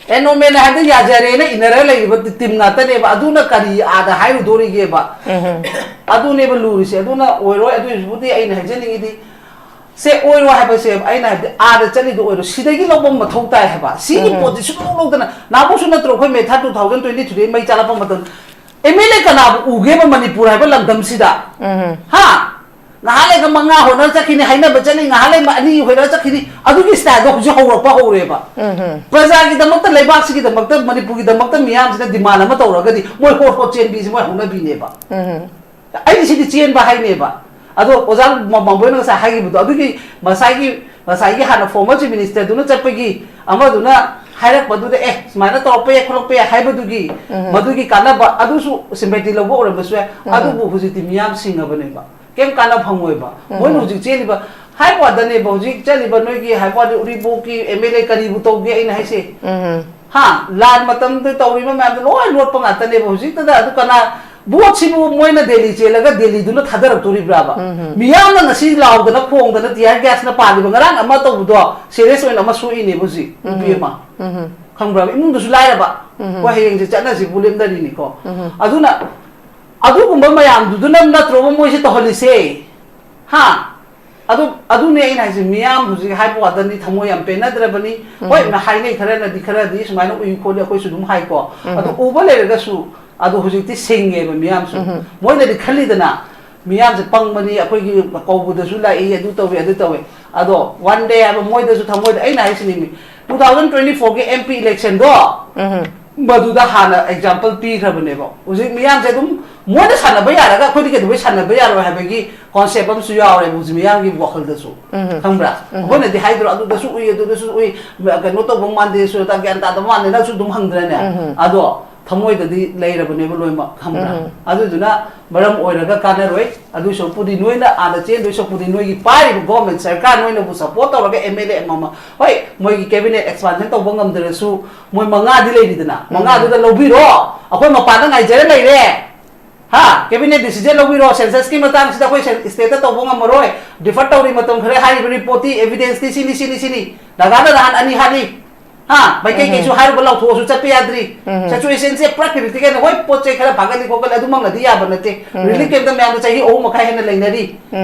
ꯑꯦ ꯅꯣꯔꯃꯦꯜꯅꯦ ꯍꯥꯏꯕꯗ ꯌꯥꯖꯔꯦꯅ ꯏꯟꯅꯔꯒ ꯂꯩꯔꯤꯕ ꯇꯤꯝ ꯉꯥꯛꯇꯅꯦꯕ꯫ ꯑꯗꯨꯅ ꯀꯔꯤ ꯑꯥꯗ ꯍꯥꯏꯔꯨꯗꯣꯔꯤꯒꯦꯕ? ꯑꯗꯨꯅꯦꯕ ꯂꯨꯔꯤꯁꯦ꯫ ꯑꯗꯨꯅ ꯑꯣꯏꯔꯣꯏ꯫ ꯑꯗꯨꯏꯁꯤꯕꯨꯗꯤ ꯑꯩꯅ ꯍꯥꯏꯖꯅꯤꯡꯉꯤꯗꯤ, ꯁꯦ ꯑꯣꯏꯔꯣ ꯍꯥꯏꯕꯁꯦ ꯑꯩꯅ ꯍꯥꯏꯕꯗꯤ ꯑꯥꯗ ꯆꯠꯂꯤꯗꯣ ꯑꯣꯏꯔꯣ, ꯁꯤꯗꯒꯤ ꯂꯧꯕ ꯃꯊꯧ ꯇꯥꯏ ꯍꯥꯏꯕ꯫ ꯁꯤꯒꯤ ꯎꯝ꯫ ꯄꯣꯠꯁꯤ ꯁꯨꯡꯂꯧ ꯂꯧꯗꯅ, ꯅꯍꯥꯟꯃꯨꯛꯁꯨ ꯅꯠꯇ꯭ꯔꯣ ꯑꯩꯈꯣꯏ ꯃꯦ ꯊꯥꯔꯠ ꯇꯨ ꯊꯥꯎꯖꯟ ꯇ꯭ꯋꯦꯟꯇꯤ ꯊ꯭ꯔꯤꯗ ꯃꯩ ꯆꯥꯂꯛꯄ ꯃꯇꯝꯗ ꯑꯦꯝ ꯑꯦꯜ ꯑꯦ ꯀꯅꯥꯕꯨ ꯎꯒꯦꯕ ꯃꯅꯤꯄꯨꯔ ꯍꯥꯏꯕ ꯂꯝꯗꯝꯁꯤꯗ? ꯎꯝ꯫ ꯍꯥ? ꯉꯥꯏꯍꯥꯛ ꯂꯩꯒ ꯃꯉꯥ ꯍꯣꯏꯔ ꯆꯠꯈꯤꯅꯤ, ꯍꯥꯏꯅꯕ ꯆꯠꯂꯤ, ꯉꯥꯏꯍꯥꯛ ꯂꯩ ꯑꯅꯤ ꯍꯣꯏꯔ ꯆꯠꯈꯤꯅꯤ꯫ ꯑꯗꯨꯒꯤ ꯁ꯭ꯇꯥꯏꯜꯗꯣ ꯍꯧꯖꯤꯛ ꯍꯧꯔꯛꯄ ꯍꯧꯔꯦꯕ꯫ ꯎꯝ꯫ ꯄ꯭ꯔꯖꯥꯒꯤꯗꯃꯛꯇ, ꯂꯩꯕꯥꯛꯁꯤꯒꯤꯗꯃꯛꯇ, ꯃꯅꯤꯄꯨꯔꯒꯤꯗꯃꯛꯇ ꯃꯤꯌꯥꯝꯁꯤꯅ ꯗꯤꯃꯥꯟ ꯑꯃ ꯇꯧꯔꯒꯗꯤ ꯃꯣꯏ ꯍꯣꯠ ꯍꯣꯠ ꯆꯦꯟꯕꯤꯁꯤ ꯃꯣꯏ ꯍꯧꯅꯕꯤꯅꯦꯕ꯫ ꯎꯝ꯫ ꯑꯩꯗꯤ ꯁꯤꯗꯤ ꯆꯦꯟꯕ ꯍꯥꯏꯅꯦꯕ꯫ ꯑꯗꯣ ꯑꯣꯖꯥ ꯃ-, ꯃꯥꯝꯕꯣꯏꯅ ꯉꯁꯥꯏ ꯍꯥꯏꯈꯤꯕꯗꯣ, ꯑꯗꯨꯒꯤ ꯉꯁꯥꯏꯒꯤ, ꯉꯁꯥꯏꯒꯤ ꯍꯥꯟꯅ ꯐꯣꯔꯃꯔ ꯆꯤꯐ ꯃꯤꯅꯤꯁꯇꯔꯗꯨꯅ ꯆꯠꯄꯒꯤ ꯑꯃꯗꯨꯅ ꯍꯥꯏꯔꯛꯄꯗꯨꯗ, "ꯑꯦ, ꯁꯨꯃꯥꯏꯅ ꯇꯧꯔꯛꯄ ꯌꯥꯏ, ꯈꯣꯠꯂꯛꯄ ꯌꯥꯏ" ꯍꯥꯏꯕꯗꯨꯒꯤ, ꯎꯝ꯫ ꯃꯗꯨꯒꯤ ꯀꯥꯟꯅꯕ, ꯑꯗꯨꯁꯨ ꯁꯤꯝꯄꯦꯇꯤ ꯂꯧꯕ ꯑꯣꯏꯔꯝꯕꯁꯨ ꯌꯥꯏ꯫ ꯎꯝ꯫ ꯑꯗꯨꯕꯨ ꯍꯧꯖꯤꯛꯇꯤ ꯃꯤꯌꯥꯝ ꯁꯤꯡꯉꯕꯅꯦꯕ, ꯀꯩꯝ ꯀꯥꯟꯅ ꯐꯪꯉꯣꯏꯕ꯫ ꯎꯝ꯫ ꯃꯣꯏꯅ ꯍꯧꯖꯤꯛ ꯆꯦꯜꯂꯤꯕ ꯍꯥꯏꯕ ꯋꯥꯗꯅꯦꯕ, ꯍꯧꯖꯤꯛ ꯆꯠꯂꯤꯕ ꯅꯣꯏꯒꯤ ꯍꯥꯏꯕ ꯋꯥꯗꯤ ꯎꯔꯤꯄꯣꯛꯀꯤ ꯑꯦꯝ ꯑꯦꯜ ꯑꯦ ꯀꯔꯤꯕꯨ ꯇꯧꯒꯦ ꯑꯩꯅ ꯍꯥꯏꯁꯦ? ꯎꯝ꯫ ꯍꯥ? ꯂꯥꯟ ꯃꯇꯝꯗ ꯇꯧꯔꯤꯕ ꯃꯌꯥꯝꯗꯣ ꯂꯣꯏ ꯂꯣꯠꯄ ꯉꯥꯛꯇꯅꯦꯕ꯫ ꯍꯧꯖꯤꯛꯇꯗ ꯑꯗꯨ ꯀꯅꯥ, ꯚꯣꯠꯁꯤꯕꯨ ꯃꯣꯏꯅ ꯗꯦꯜꯂꯤ ꯆꯦꯜꯂꯒ ꯗꯦꯜꯂꯤꯗꯨꯅ ꯊꯥꯗꯔꯛꯇꯣꯔꯤꯕ꯭ꯔꯥꯕ? ꯎꯝ꯫ ꯃꯤꯌꯥꯝꯅ ꯉꯁꯤ ꯂꯥꯎꯗꯅ ꯈꯣꯡꯗꯅ ꯇꯤꯌꯥꯔ ꯒ꯭ꯌꯥꯁꯅ ꯄꯥꯜꯂꯤꯕ, ꯉꯔꯥꯡ ꯑꯃ ꯇꯧꯕꯗꯣ ꯁꯦꯔꯤꯌꯁ ꯑꯣꯏꯅ ꯑꯃ ꯁꯣꯛꯏꯅꯦꯕ ꯍꯧꯖꯤꯛ ꯅꯨꯄꯤ ꯎꯝ꯫ ꯑꯃ꯫ ꯎꯝ꯫ ꯈꯪꯕ꯭ꯔꯥ? ꯏꯃꯨꯡꯗꯨꯁꯨ ꯂꯥꯏꯔꯕ꯫ ꯎꯝ꯫ ꯑꯩꯈꯣꯏ ꯍꯌꯦꯡꯁꯦ ꯆꯠꯅꯁꯤꯕꯨ ꯂꯦꯞꯅꯔꯤꯅꯤꯀꯣ꯫ ꯎꯝ꯫ ꯑꯗꯨꯅ ꯑꯗꯨꯒꯨꯝꯕ ꯃꯌꯥꯝꯗꯨꯗꯨꯅ ꯅꯠꯇ꯭ꯔꯣꯕ ꯃꯣꯏꯁꯦ ꯇꯧꯍꯜꯂꯤꯁꯦ? ꯍꯥ? ꯑꯗꯨ, ꯑꯗꯨꯅꯦ ꯑꯩꯅ ꯍꯥꯏꯁꯦ, ꯃꯤꯌꯥꯝ ꯍꯧꯖꯤꯛ ꯍꯥꯏꯕ ꯋꯥꯗꯅꯤ ꯊꯃꯣꯏ ꯌꯥꯝ ꯄꯦꯟꯅꯗ꯭ꯔꯕꯅꯤ꯫ ꯎꯝ꯫ ꯍꯣꯏ, ꯃ-, ꯍꯥꯏꯅꯩ ꯈꯔꯅꯗꯤ, ꯈꯔꯗꯤ ꯁꯨꯃꯥꯏꯅ ꯎꯏ ꯈꯣꯠꯂꯤ, ꯑꯩꯈꯣꯏꯁꯨ ꯑꯗꯨꯝ ꯍꯥꯏꯀꯣ꯫ ꯎꯝ꯫ ꯑꯗꯨ ꯎꯕ ꯂꯩꯔꯒꯁꯨ, ꯑꯗꯨ ꯍꯧꯖꯤꯛꯇꯤ ꯁꯤꯡꯉꯦꯕ ꯃꯤꯌꯥꯝꯁꯨ꯫ ꯎꯝ꯫ ꯃꯣꯏꯅꯗꯤ ꯈꯜꯂꯤꯗꯅ, ꯃꯤꯌꯥꯝꯁꯦ ꯄꯪꯕꯅꯤ, ꯑꯩꯈꯣꯏꯒꯤ ꯀꯧꯕꯗꯁꯨ ꯂꯥꯛꯏ, ꯑꯗꯨ ꯇꯧꯏ, ꯑꯗꯨ ꯇꯧꯏ꯫ ꯑꯗꯣ one day ꯍꯥꯏꯕ ꯃꯣꯏꯗꯁꯨ ꯊꯃꯣꯏꯗ, ꯑꯩꯅ ꯍꯥꯏꯁꯤꯅꯤ, two thousand twenty four ꯒꯤ M P election ꯗꯣ, ꯎꯝ꯫ ꯃꯗꯨꯗ ꯍꯥꯟꯅ example ꯄꯤꯈ꯭ꯔꯕꯅꯦꯕ꯫ ꯍꯧꯖꯤꯛ ꯃꯤꯌꯥꯝꯁꯦ ꯑꯗꯨꯝ ꯃꯣꯏꯅ ꯁꯥꯟꯅꯕ ꯌꯥꯔꯒ ꯑꯩꯈꯣꯏꯗꯤ ꯀꯩꯗꯧꯕꯩ ꯁꯥꯟꯅꯕ ꯌꯥꯔꯣꯏ ꯍꯥꯏꯕꯒꯤ concept ꯑꯃꯁꯨ ꯌꯥꯎꯔꯦꯕ ꯍꯧꯖꯤꯛ ꯃꯤꯌꯥꯝꯒꯤ ꯋꯥꯈꯜꯗꯁꯨ꯫ ꯎꯝ꯫ ꯈꯪꯕ꯭ꯔꯥ? ꯎꯝ꯫ ꯑꯩꯈꯣꯏꯅꯗꯤ ꯍꯥꯏꯗ꯭ꯔꯣ, "ꯑꯗꯨꯗꯁꯨ ꯎꯏ, ꯑꯗꯨꯗꯁꯨ ꯎꯏ, ꯀꯩꯅꯣ ꯇꯧꯕ ꯃꯥꯟꯗꯦ, ꯁꯨꯔꯇꯥ ꯒ꯭ꯌꯥꯟ ꯇꯥꯗꯕ ꯃꯥꯟꯗꯦ"ꯅꯁꯨ ꯑꯗꯨꯝ ꯍꯪꯗ꯭ꯔꯅꯦ? ꯎꯝ꯫ ꯑꯗꯣ ꯊꯃꯣꯏꯗꯗꯤ ꯂꯩꯔꯕꯅꯦꯕ ꯂꯣꯏꯅꯃꯛ, ꯈꯪꯕ꯭ꯔꯥ? ꯎꯝ꯫ ꯑꯗꯨꯗꯨꯅ ꯃꯔꯝ ꯑꯣꯏꯔꯒ ꯀꯥꯟꯅꯔꯣꯏ꯫ ꯑꯗꯨ ꯁꯔꯨꯛꯄꯨꯗꯤ ꯅꯣꯏꯅ ꯑꯥꯗ ꯆꯦꯟꯗꯣꯏ ꯁꯔꯨꯛꯄꯨꯗꯤ ꯅꯣꯏꯒꯤ ꯄꯥꯏꯔꯤꯕ government ꯁꯔꯀꯥꯔ ꯅꯣꯏꯅꯕꯨ support ꯇꯧꯔꯒ M L A ꯑꯃꯃꯝ, ꯍꯣꯏ, ꯃꯣꯏꯒꯤ cabinet expansion ꯇꯧꯕ ꯉꯝꯗ꯭ꯔꯁꯨ ꯃꯣꯏ ꯃꯉꯥꯗꯤ ꯂꯩꯔꯤꯗꯅ, ꯎꯝ꯫ ꯃꯉꯥꯗꯨꯗ ꯂꯧꯕꯤꯔꯣ, ꯑꯩꯈꯣꯏ ꯃꯄꯥꯟꯗ ꯉꯥꯏꯖꯔ ꯂꯩꯔꯦ꯫ ꯍꯥ? Cabinet decision ꯂꯧꯕꯤꯔꯣ, census ꯀꯤ ꯃꯇꯥꯡꯁꯤꯗ ꯑꯩꯈꯣꯏ ꯁꯦꯟ-, state ꯇ ꯇꯧꯕ ꯉꯝꯃꯔꯣꯏ, defer ꯇꯧꯔꯤ ꯃꯇꯝ ꯈꯔ, ꯍꯥꯏꯔꯤꯕ report ꯇꯤ, evidence ꯇꯤ ꯁꯤꯅꯤ, ꯁꯤꯅꯤ, ꯁꯤꯅꯤ, ꯅꯥꯒꯥꯗ ꯅꯍꯥꯟ ꯑꯅꯤ ꯍꯥꯠꯂꯤ꯫ ꯍꯥ, ꯃꯥꯏꯀꯩ ꯀꯩꯁꯨ ꯍꯥꯏꯔꯨꯕ ꯂꯥꯎꯊꯣꯛꯑꯁꯨ ꯆꯠꯄ ꯌꯥꯗ꯭ꯔꯤ꯫ Situationꯁꯦ ꯄꯨꯔꯥ critical ꯑꯣꯏꯅ, ꯍꯣꯏ, ꯄꯣꯠ ꯆꯩ ꯈꯔ ꯐꯥꯒꯠꯂꯤ ꯈꯣꯠꯀꯠꯂꯤ, ꯑꯗꯨꯃꯛꯅꯗꯤ ꯌꯥꯕ ꯅꯠꯇꯦ꯫ Relief campꯇ ꯃꯌꯥꯝꯗꯣ ꯆꯍꯤ ꯑꯍꯨꯝ ꯃꯈꯥꯏ ꯍꯦꯟꯅ ꯂꯩꯅꯔꯤ꯫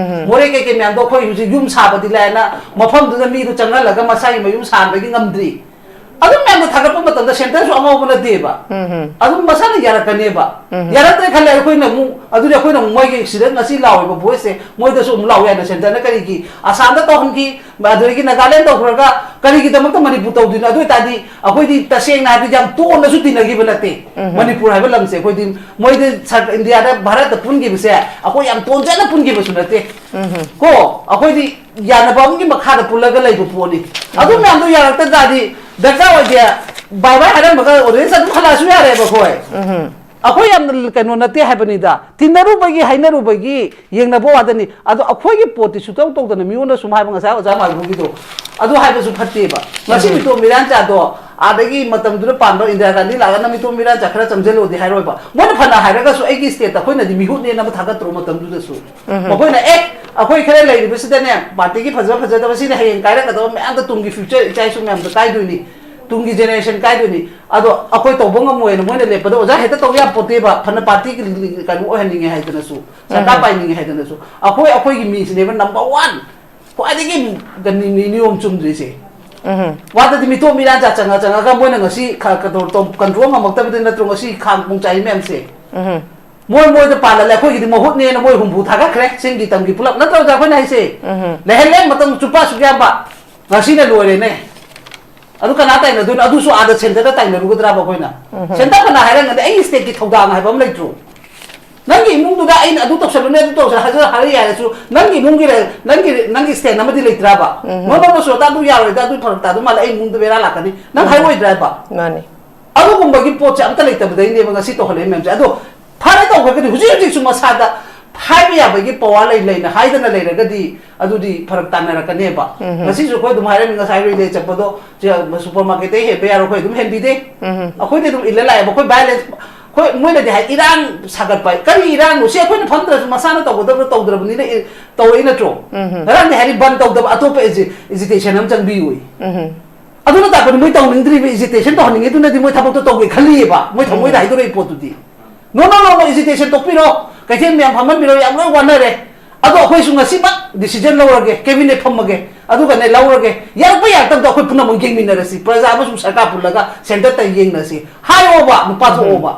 ꯃꯣꯔꯦ ꯀꯩꯀꯩ ꯃꯌꯥꯝꯗꯣ ꯑꯩꯈꯣꯏ ꯍꯧꯖꯤꯛ ꯌꯨꯝ ꯁꯥꯕꯗꯤ ꯂꯥꯏꯅ ꯃꯐꯝꯗꯨꯗ ꯃꯤꯗꯨ ꯆꯪꯍꯜꯂꯒ ꯃꯁꯥꯒꯤ ꯃꯌꯨꯝ ꯁꯥꯕꯒꯤ ꯉꯝꯗ꯭ꯔꯤ꯫ ꯑꯗꯨꯝ ꯃꯌꯥꯝꯗꯣ ꯊꯥꯒꯠꯄ ꯃꯇꯝꯗ centreꯁꯨ ꯑꯉꯧꯕ ꯅꯠꯇꯦꯕ꯫ ꯑꯗꯨꯝ ꯃꯁꯥꯅ ꯌꯥꯔꯛꯀꯅꯦꯕ꯫ ꯌꯥꯔꯛꯇ꯭ꯔꯦ ꯈꯜꯂꯦ ꯑꯩꯈꯣꯏꯅ ꯑꯃꯨꯛ, ꯑꯗꯨꯗꯤ ꯑꯩꯈꯣꯏꯅ ꯑꯃꯨꯛ ꯃꯣꯏꯒꯤ ꯁꯤꯗ ꯉꯁꯤ ꯂꯥꯎꯔꯤꯕ voiceꯁꯦ ꯃꯣꯏꯗꯁꯨ ꯑꯃꯨꯛ ꯂꯥꯎ ꯌꯥꯏꯅ, centreꯅ ꯀꯔꯤꯒꯤ ꯑꯁꯥꯝꯗ ꯇꯧꯍꯟꯈꯤ, ꯑꯗꯨꯗꯒꯤ ꯅꯥꯒꯥꯂꯦꯟ ꯇꯧꯈ꯭ꯔꯒ ꯀꯔꯤꯒꯤꯗꯃꯛꯇ ꯃꯅꯤꯄꯨꯔ ꯇꯧꯗꯣꯏꯅꯣ? ꯑꯗꯨ ꯑꯣꯏꯇꯥꯔꯗꯤ ꯑꯩꯈꯣꯏꯗꯤ ꯇꯁꯦꯡꯅ ꯍꯥꯏꯔꯗꯤ ꯌꯥꯝ ꯇꯣꯟꯅꯁꯨ ꯇꯤꯟꯅꯈꯤꯕ ꯅꯠꯇꯦ꯫ ꯃꯅꯤꯄꯨꯔ ꯍꯥꯏꯕ ꯂꯝꯁꯦ ꯑꯩꯈꯣꯏꯗꯤ, ꯃꯣꯏꯗꯤ ꯁꯔ-, ꯏꯟꯗꯤꯌꯥꯗ, ꯚꯥꯔꯠꯇ ꯄꯨꯟꯈꯤꯕꯁꯦ ꯑꯩꯈꯣꯏ ꯌꯥꯝ ꯇꯣꯟꯖꯅ ꯄꯨꯟꯈꯤꯕꯁꯨ ꯅꯠꯇꯦ꯫ ꯀꯣ, ꯑꯩꯈꯣꯏꯗꯤ ꯌꯥꯅꯕ ꯑꯃꯒꯤ ꯃꯈꯥꯗ ꯄꯨꯜꯂꯒ ꯂꯩꯕ ꯄꯣꯠꯅꯤ꯫ ꯑꯗꯨ ꯃꯌꯥꯝꯗꯣ ꯌꯥꯔꯛꯇ ꯇꯥꯔꯗꯤ ꯗꯔꯀꯥꯔ ꯑꯣꯏꯗꯦ, bye bye ꯍꯥꯏꯔꯝꯃꯒ audience ꯑꯗꯨꯝ ꯍꯜꯂꯛꯑꯁꯨ ꯌꯥꯔꯦꯕ ꯑꯩꯈꯣꯏ꯫ ꯑꯩꯈꯣꯏ ꯌꯥꯝꯅ ꯀꯩꯅꯣ ꯅꯠꯇꯦ ꯍꯥꯏꯕꯅꯤꯗ, ꯇꯤꯟꯅꯔꯨꯕꯒꯤ ꯍꯥꯏꯅꯔꯨꯕꯒꯤ ꯌꯦꯡꯅꯕ ꯋꯥꯗꯅꯤ꯫ ꯑꯗꯣ ꯑꯩꯈꯣꯏꯒꯤ ꯄꯣꯠꯇꯤ ꯁꯨꯇꯧ ꯇꯧꯗꯅ ꯃꯤꯉꯣꯟꯗ ꯁꯨꯝ ꯍꯥꯏꯕ, ꯉꯁꯥꯏ ꯑꯣꯖꯥ ꯃꯥꯏꯕꯨꯒꯤꯗꯣ ꯑꯗꯨ ꯍꯥꯏꯕꯁꯨ ꯐꯠꯇꯦꯕ꯫ ꯉꯁꯤ ꯃꯤꯇꯣꯞ ꯃꯤꯔꯥꯟꯆꯥꯗꯣ ꯑꯥꯗꯒꯤ ꯃꯇꯝꯗꯨꯗ ꯄꯥꯟꯕ ꯏꯟꯗꯤꯔꯥ ꯒꯥꯟꯙꯤ ꯂꯥꯛꯑꯒ ꯃꯤꯇꯣꯞ ꯃꯤꯔꯥꯟꯆꯥ ꯈꯔ ꯆꯪꯁꯤꯜꯂꯣꯗꯤ ꯍꯥꯏꯔꯣꯏꯕ꯫ ꯃꯣꯏꯅ ꯐꯅ ꯍꯥꯏꯔꯒꯁꯨ ꯑꯩꯒꯤ stateꯇ ꯑꯩꯈꯣꯏꯅꯗꯤ ꯃꯤꯍꯨꯠꯅꯦꯅ ꯑꯃ ꯊꯥꯒꯠꯇ꯭ꯔꯣ ꯃꯇꯝꯗꯨꯗꯁꯨ? ꯃꯈꯣꯏꯅ, "ꯑꯦ, ꯑꯩꯈꯣꯏ ꯈꯔ ꯂꯩꯔꯤꯕꯁꯤꯗꯅꯦ partyꯒꯤ ꯐꯖ ꯐꯖꯗꯕ ꯁꯤꯅ ꯍꯌꯦꯡ ꯀꯥꯏꯔꯛꯀꯗꯕ ꯃꯌꯥꯝꯗ, ꯇꯨꯡꯒꯤ future ꯏꯆꯥ ꯏꯁꯨ ꯃꯌꯥꯝꯗ ꯀꯥꯏꯗꯣꯏꯅꯤ, ꯇꯨꯡꯒꯤ generation ꯀꯥꯏꯗꯣꯏꯅꯤ꯫ ꯑꯗꯣ ꯑꯩꯈꯣꯏ ꯇꯧꯕ ꯉꯝꯃꯣꯏꯅ ꯃꯣꯏꯅ ꯂꯦꯞꯄꯗ ꯑꯣꯖꯥ ꯍꯦꯛꯇ ꯇꯧ ꯌꯥꯄꯣꯠꯇꯦꯕ, ꯐꯅ partyꯒꯤ ꯀꯩꯅꯣ ꯑꯣꯏꯍꯟꯅꯤꯡꯉꯦ ꯍꯥꯏꯗꯅꯁꯨ, ꯁꯔꯀꯥꯔ ꯄꯥꯏꯅꯤꯡꯉꯦ ꯍꯥꯏꯗꯅꯁꯨ꯫ ꯑꯩꯈꯣꯏ, ꯑꯩꯈꯣꯏꯒꯤ ꯃꯤꯁꯤꯅꯦꯕ number one ꯈ꯭ꯋꯥꯏꯗꯒꯤ ꯅꯤ-, ꯅꯤ-, ꯅꯤꯌꯣꯝ ꯆꯨꯝꯗ꯭ꯔꯤꯁꯦ꯫ ꯋꯥꯗꯗꯤ ꯃꯤꯇꯣꯞ ꯃꯤꯔꯥꯟꯆꯥ ꯆꯪꯉ ꯆꯪꯉꯒ ꯃꯣꯏꯅ ꯉꯁꯤ ꯈ-, ꯀ-, ꯇꯧ-, ꯇꯧ-, control ꯉꯝꯃꯛꯇꯕꯗꯤ ꯅꯠꯇ꯭ꯔꯣ ꯉꯁꯤ ꯈꯥꯡ ꯄꯨꯡ ꯆꯥꯏꯔꯤ ꯃꯌꯥꯝꯁꯦ? ꯃꯣꯏ ꯃꯣꯏꯗ ꯄꯥꯜꯍꯜꯂꯦ, ꯑꯩꯈꯣꯏꯒꯤꯗꯤ ꯃꯍꯨꯠꯅꯦꯅ ꯃꯣꯏ ꯍꯨꯝꯐꯨ ꯊꯥꯒꯠꯈ꯭ꯔꯦ, ꯆꯤꯡꯒꯤ ꯇꯝꯒꯤ ꯄꯨꯂꯞ꯫ ꯅꯠꯇ꯭ꯔꯣ ꯑꯣꯖꯥ ꯑꯩꯈꯣꯏꯅ ꯍꯥꯏꯁꯦ? ꯂꯩꯍꯜꯂꯦ ꯃꯇꯝ ꯆꯨꯞꯄ ꯑꯁꯨꯛ ꯌꯥꯝꯕ, ꯉꯁꯤꯅ ꯂꯣꯏꯔꯦꯅꯦ꯫ ꯑꯗꯨ ꯀꯅꯥ ꯇꯥꯏꯅꯗꯣꯏꯅꯣ? ꯑꯗꯨꯁꯨ ꯑꯥꯗ centreꯗ ꯇꯥꯏꯅꯔꯨꯒꯗ꯭ꯔꯕ ꯑꯩꯈꯣꯏꯅ? Centre ꯐꯅ ꯍꯥꯏꯔꯝꯒꯅꯤ, ꯑꯩꯒꯤ stateꯀꯤ ꯊꯧꯗꯥꯡ ꯍꯥꯏꯕ ꯑꯃ ꯂꯩꯇ꯭ꯔꯣ? ꯅꯪꯒꯤ ꯏꯃꯨꯡꯗꯨꯗ ꯑꯩꯅ ꯑꯗꯨ ꯇꯧꯁꯜꯂꯨꯅꯦ, ꯑꯗꯨ ꯇꯧꯁꯜꯂꯨ ꯍꯥꯏꯔ ꯍꯥꯏꯔ ꯌꯥꯔꯁꯨ, ꯅꯪꯒꯤ ꯏꯃꯨꯡꯒꯤ ꯂꯩ-, ꯅꯪꯒꯤ, ꯅꯪꯒꯤ stand ꯑꯃꯗꯤ ꯂꯩꯇ꯭ꯔꯕ? ꯅꯣ, ꯅꯣ, ꯅꯣ, ꯁꯨꯔꯇꯥ, ꯑꯗꯨ ꯌꯥꯔꯣꯏꯗ, ꯑꯗꯨ ꯐꯔꯛ ꯇꯥꯗꯧ ꯃꯥꯜꯂꯦ, ꯑꯩ ꯏꯃꯨꯡꯗ ꯕꯦꯔꯥ ꯂꯥꯛꯀꯅꯤ, ꯅꯪ ꯍꯥꯏꯔꯣꯏꯗ꯭ꯔꯕ? ꯃꯥꯅꯤ꯫ ꯑꯗꯨꯒꯨꯝꯕꯒꯤ ꯄꯣꯠꯁꯦ ꯑꯝꯇ ꯂꯩꯇꯕꯗꯩꯅꯦꯕ ꯉꯁꯤ ꯇꯧꯍꯜꯂꯛꯏ ꯃꯌꯥꯝꯁꯦ꯫ ꯑꯗꯣ ꯐꯔꯦ ꯇꯧꯈ꯭ꯔꯒꯗꯤ, ꯍꯧꯖꯤꯛ ꯍꯧꯖꯤꯛꯁꯨ ꯃꯁꯥꯗ ꯍꯥꯏꯕ ꯌꯥꯕꯒꯤ power ꯂꯩ, ꯂꯩꯅ ꯍꯥꯏꯗꯅ ꯂꯩꯔꯒꯗꯤ ꯑꯗꯨꯗꯤ ꯐꯔꯛ ꯇꯥꯅꯔꯛꯀꯅꯦꯕ꯫ ꯉꯁꯤꯁꯨ ꯑꯩꯈꯣꯏ ꯑꯗꯨꯝ ꯍꯥꯏꯔꯝꯃꯤ, ꯉꯁꯥꯏ relay ꯆꯠꯄꯗꯣ, ꯁꯤ supermarketꯇꯩ ꯍꯦꯟꯕ ꯌꯥꯔꯣꯏ, ꯑꯩꯈꯣꯏ ꯑꯗꯨꯝ ꯍꯦꯟꯕꯤꯗꯦ꯫ ꯑꯩꯈꯣꯏꯗꯤ ꯑꯗꯨꯝ ꯏꯜꯂ ꯂꯥꯛꯑꯦꯕ꯫ ꯑꯩꯈꯣꯏ violence, ꯑꯩꯈꯣꯏ, ꯃꯣꯏꯅꯗꯤ ꯍꯥꯏ, ꯏꯔꯥꯡ ꯁꯥꯒꯠꯄ ꯍꯥꯏ꯫ ꯀꯔꯤ ꯏꯔꯥꯡꯅꯣ? ꯁꯤ ꯑꯩꯈꯣꯏꯅ ꯐꯝꯗ꯭ꯔꯁꯨ ꯃꯁꯥꯅ ꯇꯧꯒꯗꯕꯗꯣ ꯇꯧꯗ꯭ꯔꯕꯅꯤꯅ ꯏ-, ꯇꯧꯔꯛꯏ ꯅꯠꯇ꯭ꯔꯣ? ꯉꯔꯥꯡꯗꯤ ꯍꯥꯏꯔꯤ ꯕꯟ ꯇꯧꯗꯕ, ꯑꯇꯣꯞꯄ agi-, agitation ꯑꯃ ꯆꯪꯕꯤꯌꯨꯏ꯫ ꯑꯗꯨꯅ ꯇꯥꯛꯄꯗꯤ ꯃꯣꯏ ꯇꯧꯅꯤꯡꯗ꯭ꯔꯤꯕ, agitation ꯇꯧꯍꯟꯅꯤꯡꯉꯤꯗꯨꯅꯗꯤ ꯃꯣꯏ ꯊꯕꯛꯇꯣ ꯇꯧꯒꯦ ꯈꯜꯂꯤꯑꯕ, ꯃꯣꯏ ꯊꯃꯣꯏꯗ ꯎꯝ꯫ ꯍꯥꯏꯗꯣꯔꯛꯏ ꯄꯣꯠꯇꯨꯗꯤ꯫ "No, no, no, no, agitation ꯇꯣꯛꯄꯤꯔꯣ, ꯀꯩꯊꯦꯜ ꯃꯌꯥꯝ ꯐꯝꯍꯟꯕꯤꯔꯣ, ꯌꯥꯝ ꯂꯣꯏ ꯋꯥꯅꯔꯦ, ꯑꯗꯣ ꯑꯩꯈꯣꯏꯁꯨ ꯉꯁꯤꯃꯛ decision ꯂꯧꯔꯒꯦ, cabinet ꯐꯝꯃꯒꯦ, ꯑꯗꯨꯒꯅꯦ ꯂꯧꯔꯒꯦ, ꯌꯥꯔꯛꯄ ꯌꯥꯔꯛꯇꯕꯗꯣ ꯑꯩꯈꯣꯏ ꯄꯨꯝꯅꯃꯛ ꯌꯦꯡꯃꯤꯟꯅꯔꯁꯤ, ꯄ꯭ꯔꯖꯥ ꯑꯃꯁꯨꯡ ꯁꯔꯀꯥꯔ ꯄꯨꯜꯂꯒ centre ꯇ ꯌꯦꯡꯅꯁꯤ" ꯍꯥꯏꯌꯣꯕ, ꯅꯨꯄꯥ ꯎꯝ꯫ ꯊꯣꯛꯑꯣꯕ꯫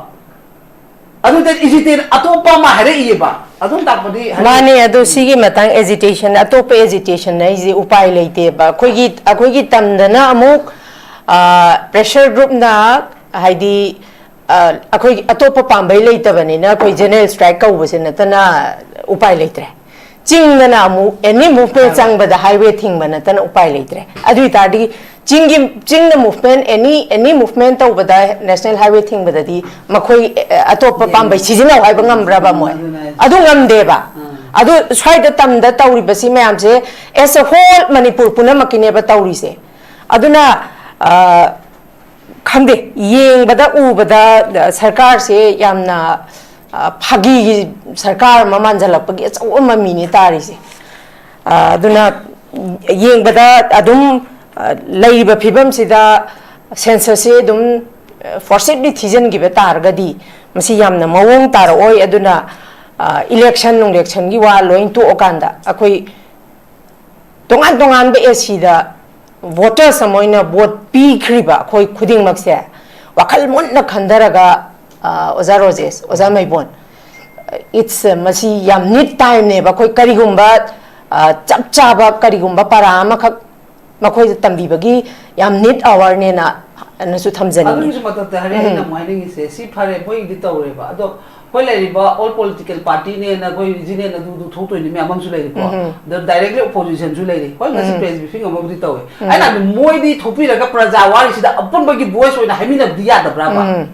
ꯑꯗꯨꯗ agitation ꯑꯇꯣꯞꯄ ꯑꯃ ꯍꯥꯏꯔꯛꯏꯌꯦꯕ, ꯑꯗꯨꯝ ꯇꯥꯛꯄꯗꯤ ꯍꯥꯏꯗꯤ ꯃꯥꯅꯦ꯫ ꯑꯗꯣ ꯁꯤꯒꯤ ꯃꯇꯥꯡ agitation, ꯑꯇꯣꯞꯄ agitation ꯍꯥꯏꯁꯦ ꯎꯄꯥꯏ ꯂꯩꯇꯦꯕ꯫ ꯑꯩꯈꯣꯏꯒꯤ, ꯑꯩꯈꯣꯏꯒꯤ ꯇꯝꯗꯅ ꯑꯃꯨꯛ, ꯑ, pressure group ꯅ, ꯍꯥꯏꯗꯤ, ꯑ, ꯑꯩꯈꯣꯏ ꯑꯇꯣꯞꯄ ꯄꯥꯝꯕꯩ ꯂꯩꯇꯕꯅꯤꯅ ꯑꯩꯈꯣꯏ general strike ꯀꯧꯕꯁꯦ ꯅꯠꯇꯅ ꯎꯄꯥꯏ ꯂꯩꯇ꯭ꯔꯦ꯫ ꯆꯤꯡꯗꯅ ꯑꯃꯨꯛ any movement ꯆꯪꯕꯗ highway ꯊꯤꯡꯕ ꯅꯠꯇꯅ ꯎꯄꯥꯏ ꯂꯩꯇ꯭ꯔꯦ꯫ ꯑꯗꯨ ꯑꯣꯏꯇꯥꯔꯗꯤ ꯆꯤꯡꯒꯤ, ꯆꯤꯡꯗ movement, any, any movement ꯇꯧꯕꯗ national highway ꯊꯤꯡꯕꯗꯗꯤ ꯃꯈꯣꯏ, ꯑ, ꯑꯇꯣꯞꯄ ꯌꯦꯡꯉꯦ꯫ ꯄꯥꯝꯕꯩ ꯁꯤꯖꯤꯟꯅꯧ ꯍꯥꯏꯕ ꯉꯝꯕ꯭ꯔꯕ ꯃꯣꯏ? ꯑꯗꯨꯅ ꯍꯥꯏꯁꯦ꯫ ꯑꯗꯨ ꯉꯝꯗꯦꯕ꯫ ꯑꯥ꯫ ꯑꯗꯨ ꯁ꯭ꯋꯥꯏꯗ ꯇꯝꯗ ꯇꯧꯔꯤꯕꯁꯤ ꯃꯌꯥꯝꯁꯦ as a whole ꯃꯅꯤꯄꯨꯔ ꯄꯨꯝꯅꯃꯛꯀꯤꯅꯦꯕ ꯇꯧꯔꯤꯁꯦ꯫ ꯑꯗꯨꯅ, ꯑ, ꯈꯪꯗꯦ, ꯌꯦꯡꯕꯗ ꯎꯕꯗ, ꯑ, ꯁꯔꯀꯥꯔꯁꯦ ꯌꯥꯝꯅ, ꯑ, ꯐꯥꯒꯤꯒꯤ ꯁꯔꯀꯥꯔ ꯑꯃ ꯃꯥꯟꯖꯜꯂꯛꯄꯒꯤ ꯑꯆꯧꯕ ꯃꯃꯤꯅꯦ ꯇꯥꯔꯤꯁꯦ꯫ ꯑ, ꯑꯗꯨꯅ ꯌꯦꯡꯕꯗ ꯑꯗꯨꯝ, ꯑ, ꯂꯩꯔꯤꯕ ꯐꯤꯕꯝꯁꯤꯗ census ꯁꯦ ꯑꯗꯨꯝ, ꯑ, forcibly ꯊꯤꯖꯤꯟꯈꯤꯕ ꯇꯥꯔꯒꯗꯤ ꯃꯁꯤ ꯌꯥꯝꯅ ꯃꯑꯣꯡ ꯇꯥꯔꯛꯑꯣꯏ꯫ ꯑꯗꯨꯅ, ꯑ, election ꯅꯨꯡꯂꯦꯛꯁꯟꯒꯤ ꯋꯥ ꯂꯣꯏ ꯇꯣꯛꯑꯀꯥꯟꯗ ꯑꯩꯈꯣꯏ ꯇꯣꯉꯥꯟ ꯇꯣꯉꯥꯟꯕ A C ꯗ voters ꯑꯃ ꯑꯣꯏꯅ vote ꯄꯤꯈ꯭ꯔꯤꯕ ꯑꯩꯈꯣꯏ ꯈꯨꯗꯤꯡꯃꯛꯁꯦ ꯋꯥꯈꯜ ꯃꯨꯟꯅ ꯈꯟꯊꯔꯒ, ꯑ, ꯑꯣꯖꯥ ꯔꯣꯖꯦꯁ, ꯑꯣꯖꯥ ꯃꯩꯕꯣꯟ, it's, ꯑ, ꯃꯁꯤ ꯌꯥꯝ need time ꯅꯦꯕ꯫ ꯑꯩꯈꯣꯏ ꯀꯔꯤꯒꯨꯝꯕ, ꯑ, ꯆꯞ ꯆꯥꯕ ꯀꯔꯤꯒꯨꯝꯕ ꯄꯔꯥ ꯑꯃꯈꯛ ꯃꯈꯣꯏꯗ ꯇꯝꯕꯤꯕꯒꯤ ꯌꯥꯝ need hour ꯅꯦꯅ ꯅꯁꯨ ꯊꯝꯖꯅꯤꯡꯉꯤ꯫ ꯑꯗꯨꯒꯤꯁꯨ ꯃꯊꯛꯇ ꯍꯥꯏꯔꯦ ꯑꯩꯅ ꯎꯝ꯫ ꯑꯃꯨꯛ ꯍꯥꯏꯅꯤꯡꯉꯤꯁꯦ, ꯁꯤ ꯐꯔꯦ, ꯃꯣꯏꯒꯤꯗꯤ ꯇꯧꯔꯦꯕ, ꯑꯗꯣ ꯑꯩꯈꯣꯏ ꯂꯩꯔꯤꯕ all political party ꯅꯦꯅ ꯑꯩꯈꯣꯏ region ꯑꯗꯨꯗꯨ ꯊꯣꯛꯇꯣꯏꯅꯤ ꯃꯌꯥꯝ ꯑꯃꯁꯨ ꯂꯩꯔꯤꯀꯣ꯫ ꯎꯝ꯫ ꯑꯗꯣ directly opposition ꯁꯨ ꯂꯩꯔꯤ꯫ ꯍꯣꯏ, ꯉꯁꯤ ꯎꯝ꯫ Press briefing ꯑꯃꯕꯨꯗꯤ ꯇꯧꯋꯦ꯫ ꯎꯝ꯫ ꯑꯩꯅ ꯍꯥꯏꯕꯗꯤ ꯃꯣꯏꯗꯤ ꯊꯣꯛꯄꯤꯔꯒ ꯄ꯭ꯔꯖꯥ ꯋꯥꯔꯤꯁꯤꯗ ꯑꯄꯨꯟꯕꯒꯤ voice ꯑꯣꯏꯅ ꯍꯥꯏꯃꯤꯟꯅꯕꯗꯤ ꯌꯥꯗꯕ꯭ꯔꯥꯕ? ꯎꯝ꯫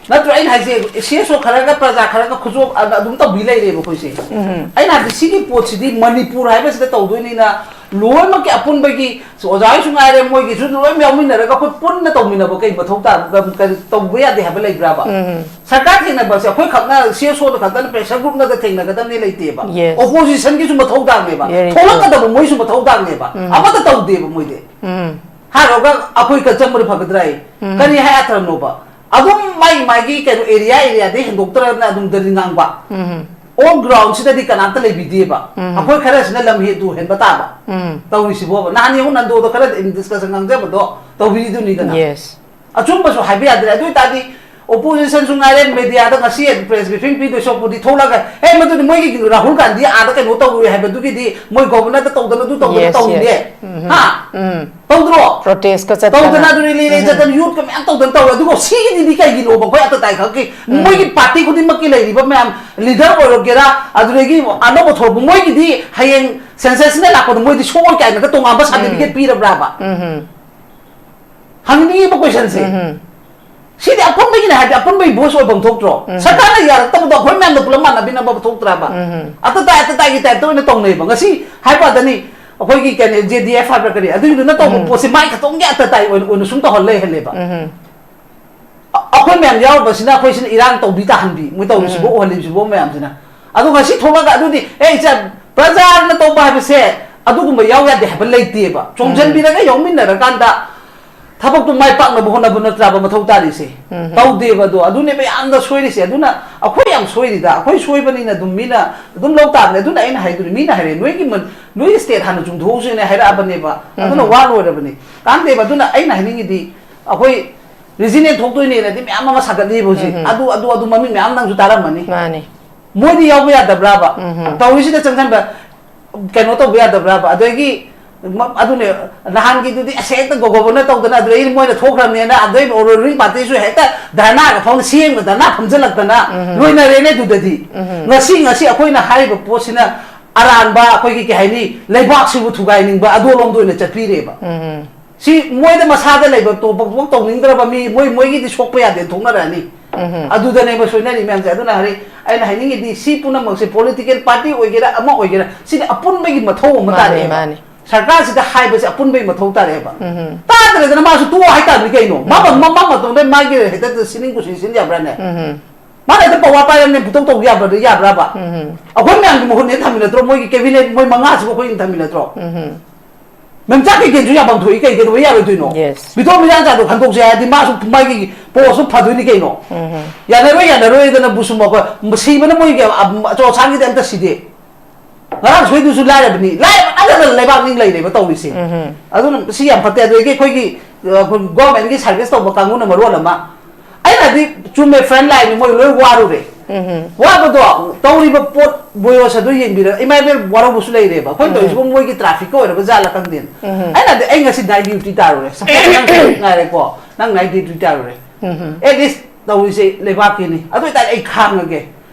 ꯅꯠꯇ꯭ꯔꯣ ꯑꯩꯅ ꯍꯥꯏꯁꯦ? C S O ꯈꯔꯒ ꯄ꯭ꯔꯖꯥ ꯈꯔꯒ ꯈꯨꯖꯣꯞ ꯑ-, ꯑꯗꯨꯝ ꯇꯧꯕꯤ ꯂꯩꯔꯦꯕ ꯑꯩꯈꯣꯏꯁꯦ꯫ ꯎꯝ꯫ ꯑꯩꯅ ꯍꯥꯏꯕꯗꯤ ꯁꯤꯒꯤ ꯄꯣꯠꯁꯤꯗꯤ ꯃꯅꯤꯄꯨꯔ ꯍꯥꯏꯕꯁꯤꯗ ꯇꯧꯗꯣꯏꯅꯤꯅ ꯂꯣꯏꯅꯃꯛꯀꯤ ꯑꯄꯨꯟꯕꯒꯤ ꯑꯣꯖꯥ ꯍꯣꯏꯁꯨ ꯉꯥꯏꯔꯦ, ꯃꯣꯏꯒꯤꯁꯨ ꯂꯣꯏ ꯌꯥꯎꯃꯤꯟꯅꯔꯒ ꯑꯩꯈꯣꯏ ꯄꯨꯟꯅ ꯇꯧꯃꯤꯟꯅꯕ ꯀꯩ ꯃꯊꯧ ꯇꯥ-, ꯀ-, ꯀꯔꯤ ꯇꯧꯕ ꯌꯥꯗꯦ ꯍꯥꯏꯕ ꯂꯩꯕ꯭ꯔꯥꯕ? ꯎꯝ꯫ ꯁꯔꯀꯥꯔ ꯊꯦꯡꯅꯕꯁꯦ ꯑꯩꯈꯣꯏ ꯈꯛꯅ, ꯁꯤ ꯑꯦꯁ ꯑꯣꯗ ꯈꯛꯇꯅ, ꯄ꯭ꯔꯦꯁꯔ ꯒ꯭ꯔꯨꯞꯅꯗ ꯊꯦꯡꯅꯒꯗꯕꯅꯤ ꯂꯩꯇꯦꯕ꯫ Yes. ꯑꯣꯄꯣꯖꯤꯁꯟꯒꯤꯁꯨ ꯃꯊꯧ ꯇꯥꯡꯅꯦꯕ꯫ Very true. ꯊꯣꯛꯂꯛꯀꯗꯕ ꯃꯣꯏꯁꯨ ꯃꯊꯧ ꯇꯥꯡꯅꯦꯕ꯫ ꯎꯝ. ꯑꯃꯠꯇ ꯇꯧꯗꯦꯕ ꯃꯣꯏꯗꯤ꯫ ꯎꯝ. ꯍꯥꯏꯔꯨꯔꯒ ꯑꯩꯈꯣꯏ ꯈꯛ ꯆꯪꯕꯗꯤ ꯐꯒꯗ꯭ꯔꯥ ꯑꯩ? ꯎꯝ. ꯀꯔꯤ ꯍꯥꯏ ꯑꯊ꯭ꯔꯅꯣꯕ? ꯑꯗꯨꯝ ꯃꯥꯒꯤ ꯃꯥꯒꯤ ꯀꯩꯅꯣ ꯑꯦꯔꯤꯌꯥ ꯑꯦꯔꯤꯌꯥꯗꯩ ꯍꯦꯟꯗꯣꯛꯇ꯭ꯔꯒꯅ ꯑꯗꯨꯝ ꯗꯔꯤ ꯉꯥꯡꯕ꯫ ꯎꯝ. ꯑꯣꯟ ꯒ꯭ꯔꯥꯎꯟꯁꯤꯗꯗꯤ ꯀꯅꯥꯝꯇ ꯂꯩꯕꯤꯗꯦꯕ꯫ ꯎꯝ. ꯑꯩꯈꯣꯏ ꯈꯔꯁꯤꯅ ꯂꯝ ꯍꯦꯟꯗꯨ ꯍꯦꯟꯕ ꯇꯥꯕ꯫ ꯎꯝ. ꯇꯧꯔꯤꯁꯤꯕꯣꯕ꯫ ꯅꯍꯥꯟ ꯌꯦꯡꯉꯨ, ꯅꯟꯗꯣꯗ ꯈꯔ ꯗꯤꯁꯀꯁꯟ ꯉꯥꯡꯖꯕꯗꯣ ꯇꯧꯕꯤꯔꯤꯗꯨꯅꯤꯗꯅ꯫ Yes. ꯑꯆꯨꯝꯕꯁꯨ ꯍꯥꯏꯕ ꯌꯥꯗ꯭ꯔꯦ꯫ ꯑꯗꯨ ꯑꯣꯏꯇꯥꯔꯗꯤ ꯑꯣꯄꯣꯖꯤꯁꯟꯁꯨ ꯉꯥꯏꯔꯦ, ꯃꯦꯗꯤꯌꯥꯗ ꯉꯁꯤ ꯄ꯭ꯔꯦꯁ ꯕ꯭ꯔꯤꯐꯤꯡ ꯄꯤꯗꯣꯏ ꯁꯔꯨꯛꯄꯨꯗꯤ ꯊꯣꯛꯂꯒ, "ꯑꯦ, ꯃꯗꯨꯗꯤ ꯃꯣꯏꯒꯤ ꯔꯥꯍꯨꯜ ꯒꯥꯟꯙꯤ ꯑꯥꯗ ꯀꯩꯅꯣ ꯇꯧꯔꯨꯏ ꯍꯥꯏꯕꯗꯨꯒꯤꯗꯤ ꯃꯣꯏ ꯒꯣꯕꯔꯅꯔꯗ ꯇꯧꯗꯅ ꯑꯗꯨ ꯇꯧꯗꯅ Yes, ꯇꯧꯔꯤꯅꯦ"꯫ yes. ꯎꯝ. ꯍꯥ? ꯎꯝ. ꯇꯧꯗ꯭ꯔꯣ? ꯄ꯭ꯔꯣꯇꯦꯁꯀ ꯆꯠꯇꯅ꯫ ꯇꯧꯗꯅ ꯑꯗꯨ ꯔꯦꯂꯤ ꯂꯦꯂꯤ ꯎꯝ. ꯆꯠꯇꯅ ꯌꯨꯠꯀ ꯃꯌꯥꯝ ꯇꯧꯗꯅ ꯇꯧꯋꯦ꯫ ꯑꯗꯨꯒ ꯁꯤꯒꯤꯗꯤ ꯀꯩꯒꯤꯅꯣꯕ? ꯑꯩꯈꯣꯏ ꯑꯇꯇꯥꯏ ꯈꯛꯀꯤ ꯎꯝ. ꯃꯣꯏꯒꯤ ꯄꯥꯔꯇꯤ ꯈꯨꯗꯤꯡꯃꯛꯀꯤ ꯂꯩꯔꯤꯕ ꯃꯌꯥꯝ, ꯂꯤꯗꯔ ꯑꯣꯏꯔꯒꯦꯔꯥ, ꯑꯗꯨꯗꯒꯤ ꯑꯅꯧꯕ ꯊꯣꯛꯄ, ꯃꯣꯏꯒꯤꯗꯤ ꯍꯌꯦꯡ ꯁꯦꯟꯁꯁꯅ ꯂꯥꯛꯄꯗ ꯃꯣꯏꯗꯤ ꯁꯣꯛꯑꯣꯏ ꯀꯥꯏꯅꯒ ꯇꯣꯉꯥꯟꯕ ꯁꯥꯔꯇꯤꯐꯤꯀꯦꯠ ꯎꯝ. ꯄꯤꯔꯕ꯭ꯔꯥꯕ? ꯎꯝ. ꯍꯪꯅꯤꯡꯉꯤꯕ ꯀꯣꯏꯁꯟꯁꯦ꯫ ꯎꯝ. ꯁꯤꯗꯤ ꯑꯄꯨꯟꯕꯒꯤꯅꯦ ꯍꯥꯏꯗꯤ ꯑꯄꯨꯟꯕꯒꯤ ꯚꯣꯏꯁ ꯑꯣꯏꯐꯝ ꯊꯣꯛꯇ꯭ꯔꯣ? ꯎꯝ. ꯁꯔꯀꯥꯔꯅ ꯌꯥꯔꯛꯇꯕꯗꯣ ꯑꯩꯈꯣꯏ ꯃꯌꯥꯝꯅ ꯄꯨꯂꯞ ꯃꯥꯟꯅꯕꯤꯅꯕ ꯊꯣꯛꯇ꯭ꯔꯕ? ꯎꯝ. ꯑꯇꯇꯥꯏ ꯑꯇꯇꯥꯏꯒꯤ ꯇꯥꯏꯞꯇ ꯑꯣꯏꯅ ꯇꯧꯅꯩꯕ꯫ ꯉꯁꯤ ꯍꯥꯏꯕꯗꯅꯤ, ꯑꯩꯈꯣꯏꯒꯤ ꯀꯩꯅꯣ, ꯖꯦ ꯗꯤ ꯑꯦꯐ ꯍꯥꯏꯕ꯭ꯔꯥ ꯀꯔꯤ, ꯑꯗꯨꯒꯤꯗꯨꯅ ꯇꯧꯕ ꯎꯝ. ꯄꯣꯠꯁꯦ ꯃꯥꯏ ꯈꯛꯇꯣꯡꯒꯤ ꯑꯇꯇꯥꯏ ꯑꯣꯏꯅ, ꯑꯣꯏꯅ ꯁꯨꯝ ꯇꯧꯍꯜ ꯂꯩꯍꯜꯂꯦꯕ꯫ ꯎꯝ. ꯑ-, ꯑꯩꯈꯣꯏ ꯃꯌꯥꯝ ꯌꯥꯎꯔꯨꯕꯁꯤꯅ ꯑꯩꯈꯣꯏꯁꯤꯅ ꯏꯔꯥꯡ ꯇꯧꯕꯤ ꯇꯥꯍꯟꯕꯤ, ꯃꯣꯏ ꯇꯧꯔꯤꯁꯤꯕꯣ, ꯎꯝ. ꯎꯍꯜꯂꯤꯕꯁꯤꯕꯣ ꯃꯌꯥꯝꯁꯤꯅ꯫ ꯑꯗꯣ ꯉꯁꯤ ꯊꯣꯛꯂꯒ ꯑꯗꯨꯗꯤ, "ꯑꯦ, ꯏꯆꯥ, ꯄ꯭ꯔꯖꯥꯅ ꯇꯧꯕ ꯍꯥꯏꯕꯁꯦ ꯑꯗꯨꯒꯨꯝꯕ ꯌꯥꯎ ꯌꯥꯗꯦ" ꯍꯥꯏꯕ ꯂꯩꯇꯦꯕ꯫ ꯆꯣꯡꯁꯤꯟꯕꯤꯔꯒ ꯌꯥꯎꯃꯤꯟꯅꯔꯀꯥꯟꯗ ꯊꯕꯛꯇꯨ ꯃꯥꯏ ꯄꯥꯛꯅꯕ ꯍꯣꯠꯅꯕ ꯅꯠꯇ꯭ꯔꯕ ꯃꯊꯧ ꯇꯥꯔꯤꯁꯦ? ꯎꯝ. ꯇꯧꯗꯦꯕ ꯑꯗꯣ꯫ ꯑꯗꯨꯅꯦꯕ ꯌꯥꯝꯅ ꯁꯣꯏꯔꯤꯁꯦ꯫ ꯑꯗꯨꯅ ꯑꯩꯈꯣꯏ ꯌꯥꯝ ꯁꯣꯏꯔꯤꯗ꯫ ꯑꯩꯈꯣꯏ ꯁꯣꯏꯕꯅꯤꯅ ꯑꯗꯨꯝ ꯃꯤꯅ ꯑꯗꯨꯝ ꯂꯧ ꯇꯥꯕꯅꯦ꯫ ꯑꯗꯨꯅ ꯑꯩꯅ ꯍꯥꯏꯗꯨꯅꯤ, ꯃꯤꯅ ꯍꯥꯏꯔꯦ, "ꯅꯣꯏꯒꯤ ꯃ-, ꯅꯣꯏꯒꯤ ꯁ꯭ꯇꯦꯠ ꯍꯥꯟꯅ ꯆꯨꯝꯊꯣꯛꯍꯧꯁꯤꯅꯦ" ꯍꯥꯏꯔꯛꯑꯕꯅꯦꯕ꯫ ꯑꯗꯨꯅ ꯎꯝ. ꯋꯥ ꯂꯣꯏꯔꯕꯅꯤ꯫ ꯀꯥꯟꯗꯦꯕ꯫ ꯑꯗꯨꯅ ꯑꯩꯅ ꯍꯥꯏꯅꯤꯡꯉꯤꯗꯤ, ꯑꯩꯈꯣꯏ ꯔꯤꯖꯅꯦꯜ ꯊꯣꯛꯇꯣꯏꯅꯦꯅꯗꯤ ꯃꯌꯥꯝ ꯑꯃ ꯁꯥꯒꯠꯂꯤꯕ ꯍꯧꯖꯤꯛ꯫ ꯎꯝ. ꯑꯗꯨ, ꯑꯗꯨ, ꯑꯗꯨ ꯃꯃꯤꯡ ꯃꯌꯥꯝ ꯅꯪꯁꯨ ꯇꯥꯔꯝꯃꯅꯤ꯫ ꯃꯥꯅꯤ. ꯃꯣꯏꯗꯤ ꯌꯥꯎꯕ ꯌꯥꯗꯕ꯭ꯔꯥꯕ? ꯎꯝ. ꯇꯧꯔꯤꯁꯤꯗ ꯆꯪꯁꯟꯕ, ꯀꯩꯅꯣ ꯇꯧꯕ ꯌꯥꯗꯕ꯭ꯔꯥꯕ? ꯑꯗꯒꯤ ꯃ-, ꯑꯗꯨꯅꯦ, ꯅꯍꯥꯟꯒꯤꯗꯨꯗꯤ ꯑꯁ ꯍꯦꯛꯇ ꯒꯣ-, ꯒꯣꯕꯔꯅꯔ ꯇꯧꯗꯅ, ꯑꯗꯨꯗꯩ ꯃꯣꯏꯅ ꯊꯣꯛꯈ꯭ꯔꯕꯅꯦꯅ, ꯑꯗꯩ ꯔꯨꯂꯤꯡ ꯄꯥꯔꯇꯤꯁꯨ ꯍꯦꯛꯇ ꯙꯔꯅꯥꯒ ꯐꯝ-, ꯁꯦꯝꯒ ꯙꯔꯅꯥ ꯐꯝꯖꯜꯂꯛꯇꯅ ꯎꯝ. ꯂꯣꯏꯅꯔꯦꯅꯦ꯫ ꯑꯗꯨꯗꯗꯤ ꯎꯝ. ꯉꯁꯤ, ꯉꯁꯤ ꯑꯩꯈꯣꯏꯅ ꯍꯥꯏꯔꯤꯕ ꯄꯣꯠꯁꯤꯅ ꯑꯔꯥꯟꯕ, ꯑꯩꯈꯣꯏꯒꯤ ꯀꯩ ꯍꯥꯏꯅꯤ, ꯂꯩꯕꯥꯛꯁꯤꯕꯨ ꯊꯨꯒꯥꯏꯅꯤꯡꯕ ꯑꯗꯣꯂꯣꯝꯗ ꯑꯣꯏꯅ ꯆꯠꯄꯤꯔꯦꯕ꯫ ꯎꯝ. ꯁꯤ ꯃꯣꯏꯗ ꯃꯁꯥꯗ ꯂꯩꯕ ꯇꯣꯞ ꯇꯣꯞ ꯇꯧꯅꯤꯡꯗ꯭ꯔꯕ ꯃꯤ, ꯃꯣꯏ, ꯃꯣꯏꯒꯤꯗꯤ ꯁꯣꯛꯄ ꯌꯥꯗꯦ ꯊꯣꯛꯅꯔꯛꯑꯅꯤ꯫ ꯎꯝ. ꯑꯗꯨꯗꯅꯦꯕ ꯁꯣꯏꯅꯔꯤ ꯃꯌꯥꯝꯁꯦ꯫ ꯑꯗꯨꯅ ꯍꯥꯏꯔꯤ, ꯑꯩꯅ ꯍꯥꯏꯅꯤꯡꯉꯤꯗꯤ, ꯁꯤ ꯄꯨꯝꯅꯃꯛꯁꯦ, ꯄꯣꯂꯤꯇꯤꯀꯦꯜ ꯄꯥꯔꯇꯤ ꯑꯣꯏꯒꯦꯔꯥ ꯑꯃ ꯑꯣꯏꯒꯦꯔꯥ, ꯁꯤꯗꯤ ꯑꯄꯨꯟꯕꯒꯤ ꯃꯊꯧ ꯑꯃ ꯃꯥꯅꯤ, ꯇꯥꯔꯛꯑꯦꯕ꯫ ꯃꯥꯅꯤ. ꯁꯔꯀꯥꯔꯁꯤꯗ ꯍꯥꯏꯕꯁꯦ ꯑꯄꯨꯟꯕꯒꯤ ꯃꯊꯧ ꯇꯥꯔꯛꯑꯦꯕ꯫ ꯇꯥꯗ꯭ꯔꯒꯅ ꯃꯥꯁꯨ ꯇꯣꯛꯑꯣ ꯍꯥꯏꯇꯥꯕꯅꯤ ꯀꯩꯅꯣ꯫ ꯃꯥ ꯃ- ꯃ- ꯃꯇꯣꯝꯗ ꯃꯥꯒꯤ ꯍꯦꯛꯇ ꯁꯤꯅꯤꯡ ꯀꯨꯁꯤ ꯁꯤꯟ ꯌꯥꯕ꯭ꯔꯥꯅꯦ? ꯃꯥꯅ ꯍꯦꯛꯇ ꯄꯋꯥ ꯄꯥꯏꯔꯝꯅꯦ ꯄꯨꯊꯣꯛ ꯇꯧ ꯌꯥꯕ꯭ꯔꯥ ꯌꯥꯕ꯭ꯔꯥꯕ? ꯑꯩꯈꯣꯏ ꯃꯌꯥꯝꯒꯤ ꯃꯍꯨꯠꯅꯦ ꯊꯝꯃꯤ ꯅꯠꯇ꯭ꯔꯣ? ꯃꯣꯏꯒꯤ ꯀꯦꯕꯤꯅꯦꯠ ꯃꯣꯏ ꯃꯉꯥꯁꯤꯕꯨ ꯑꯩꯈꯣꯏꯅ ꯊꯝꯃꯤ ꯅꯠꯇ꯭ꯔꯣ? ꯃꯦꯝꯆꯥ ꯀꯩꯀꯦꯟꯁꯨ ꯌꯥꯐꯝ ꯊꯣꯛꯏ, ꯀꯩ ꯀꯩꯗꯧꯕ ꯌꯥꯔꯣꯏꯗꯣꯏꯅꯣ? Yes. ꯃꯤꯊꯣꯡ ꯃꯤꯖꯥꯡ ꯆꯥꯗꯣ ꯈꯟꯗꯣꯛꯁꯦ ꯍꯥꯏꯔꯗꯤ ꯃꯥꯁꯨ ꯃꯥꯒꯤ ꯄꯣꯁꯁꯨ ꯐꯗꯣꯏꯅꯤ ꯀꯩꯅꯣ? ꯌꯥꯅꯔꯣꯏ ꯌꯥꯅꯔꯣꯏꯗꯅ ꯕꯨꯁꯨꯝ ꯑꯩꯈꯣꯏ ꯁꯤꯕꯅ ꯃꯣꯏꯒꯤ ꯑꯆꯧ ꯑꯁꯥꯡꯒꯤꯗꯤ ꯑꯝꯇ ꯁꯤꯗꯦ꯫ ꯉꯔꯥꯡ ꯁꯣꯏꯗꯨꯁꯨ ꯂꯥꯏꯔꯕꯅꯤ, ꯂꯥꯏꯔꯕ ꯅꯠꯇꯅ ꯂꯩꯕꯥꯛ ꯅꯤꯡ ꯂꯩꯔꯦꯕ ꯇꯧꯔꯤꯁꯦ꯫ ꯑꯗꯨꯅ ꯁꯤ ꯌꯥꯝ ꯐꯠꯇꯦ꯫ ꯑꯗꯨꯗꯒꯤ ꯑꯩꯈꯣꯏꯒꯤ ꯑꯩꯈꯣꯏ ꯒꯣꯔꯃꯦꯟꯒꯤ ꯁꯥꯔꯚꯤꯁ ꯇꯧꯕ ꯀꯥꯡꯕꯨꯅ ꯃꯔꯣꯜ ꯑꯃ, ꯑꯩꯅꯗꯤ ꯆꯨꯝꯃꯦ, ꯐ꯭ꯔꯟ ꯂꯥꯏꯟꯅꯤ, ꯃꯣꯏ ꯂꯣꯏ ꯋꯥꯔꯨꯔꯦ꯫ ꯋꯥꯕꯗꯣ ꯇꯧꯔꯤꯕ ꯄꯣꯠ ꯕꯣꯌꯣꯁ ꯑꯗꯨ ꯌꯦꯡꯕꯤꯔ ꯏꯃꯥ ꯏꯕꯦꯜ ꯋꯥꯔꯧꯕꯁꯨ ꯂꯩꯔꯦꯕ꯫ ꯑꯩꯈꯣꯏꯅ ꯇꯧꯔꯤꯁꯤꯕꯨ ꯃꯣꯏꯒꯤ ꯇ꯭ꯔꯥꯐꯤꯛꯀ ꯑꯣꯏꯔꯕ ꯖꯥꯠꯂ ꯈꯪꯗꯦꯅ꯫ ꯑꯩꯅꯗꯤ ꯑꯩ ꯉꯁꯤ ꯅꯥꯏꯠ ꯗ꯭ꯌꯨꯇꯤ ꯇꯥꯔꯨꯔꯦ꯫ ꯁꯄꯣꯁ ꯅꯪ ꯉꯥꯏꯔꯦꯀꯣ, ꯅꯪ ꯅꯥꯏꯠ ꯗ꯭ꯌꯨꯇꯤ ꯇꯥꯔꯨꯔꯦ꯫ ꯑꯦꯠ ꯂꯤꯁ ꯇꯧꯔꯤꯁꯦ ꯂꯩꯕꯥꯛꯀꯤꯅꯤ꯫ ꯑꯗꯨ ꯑꯣꯏꯇꯥꯔꯗꯤ ꯑꯩ ꯈꯥꯡꯉꯒꯦ꯫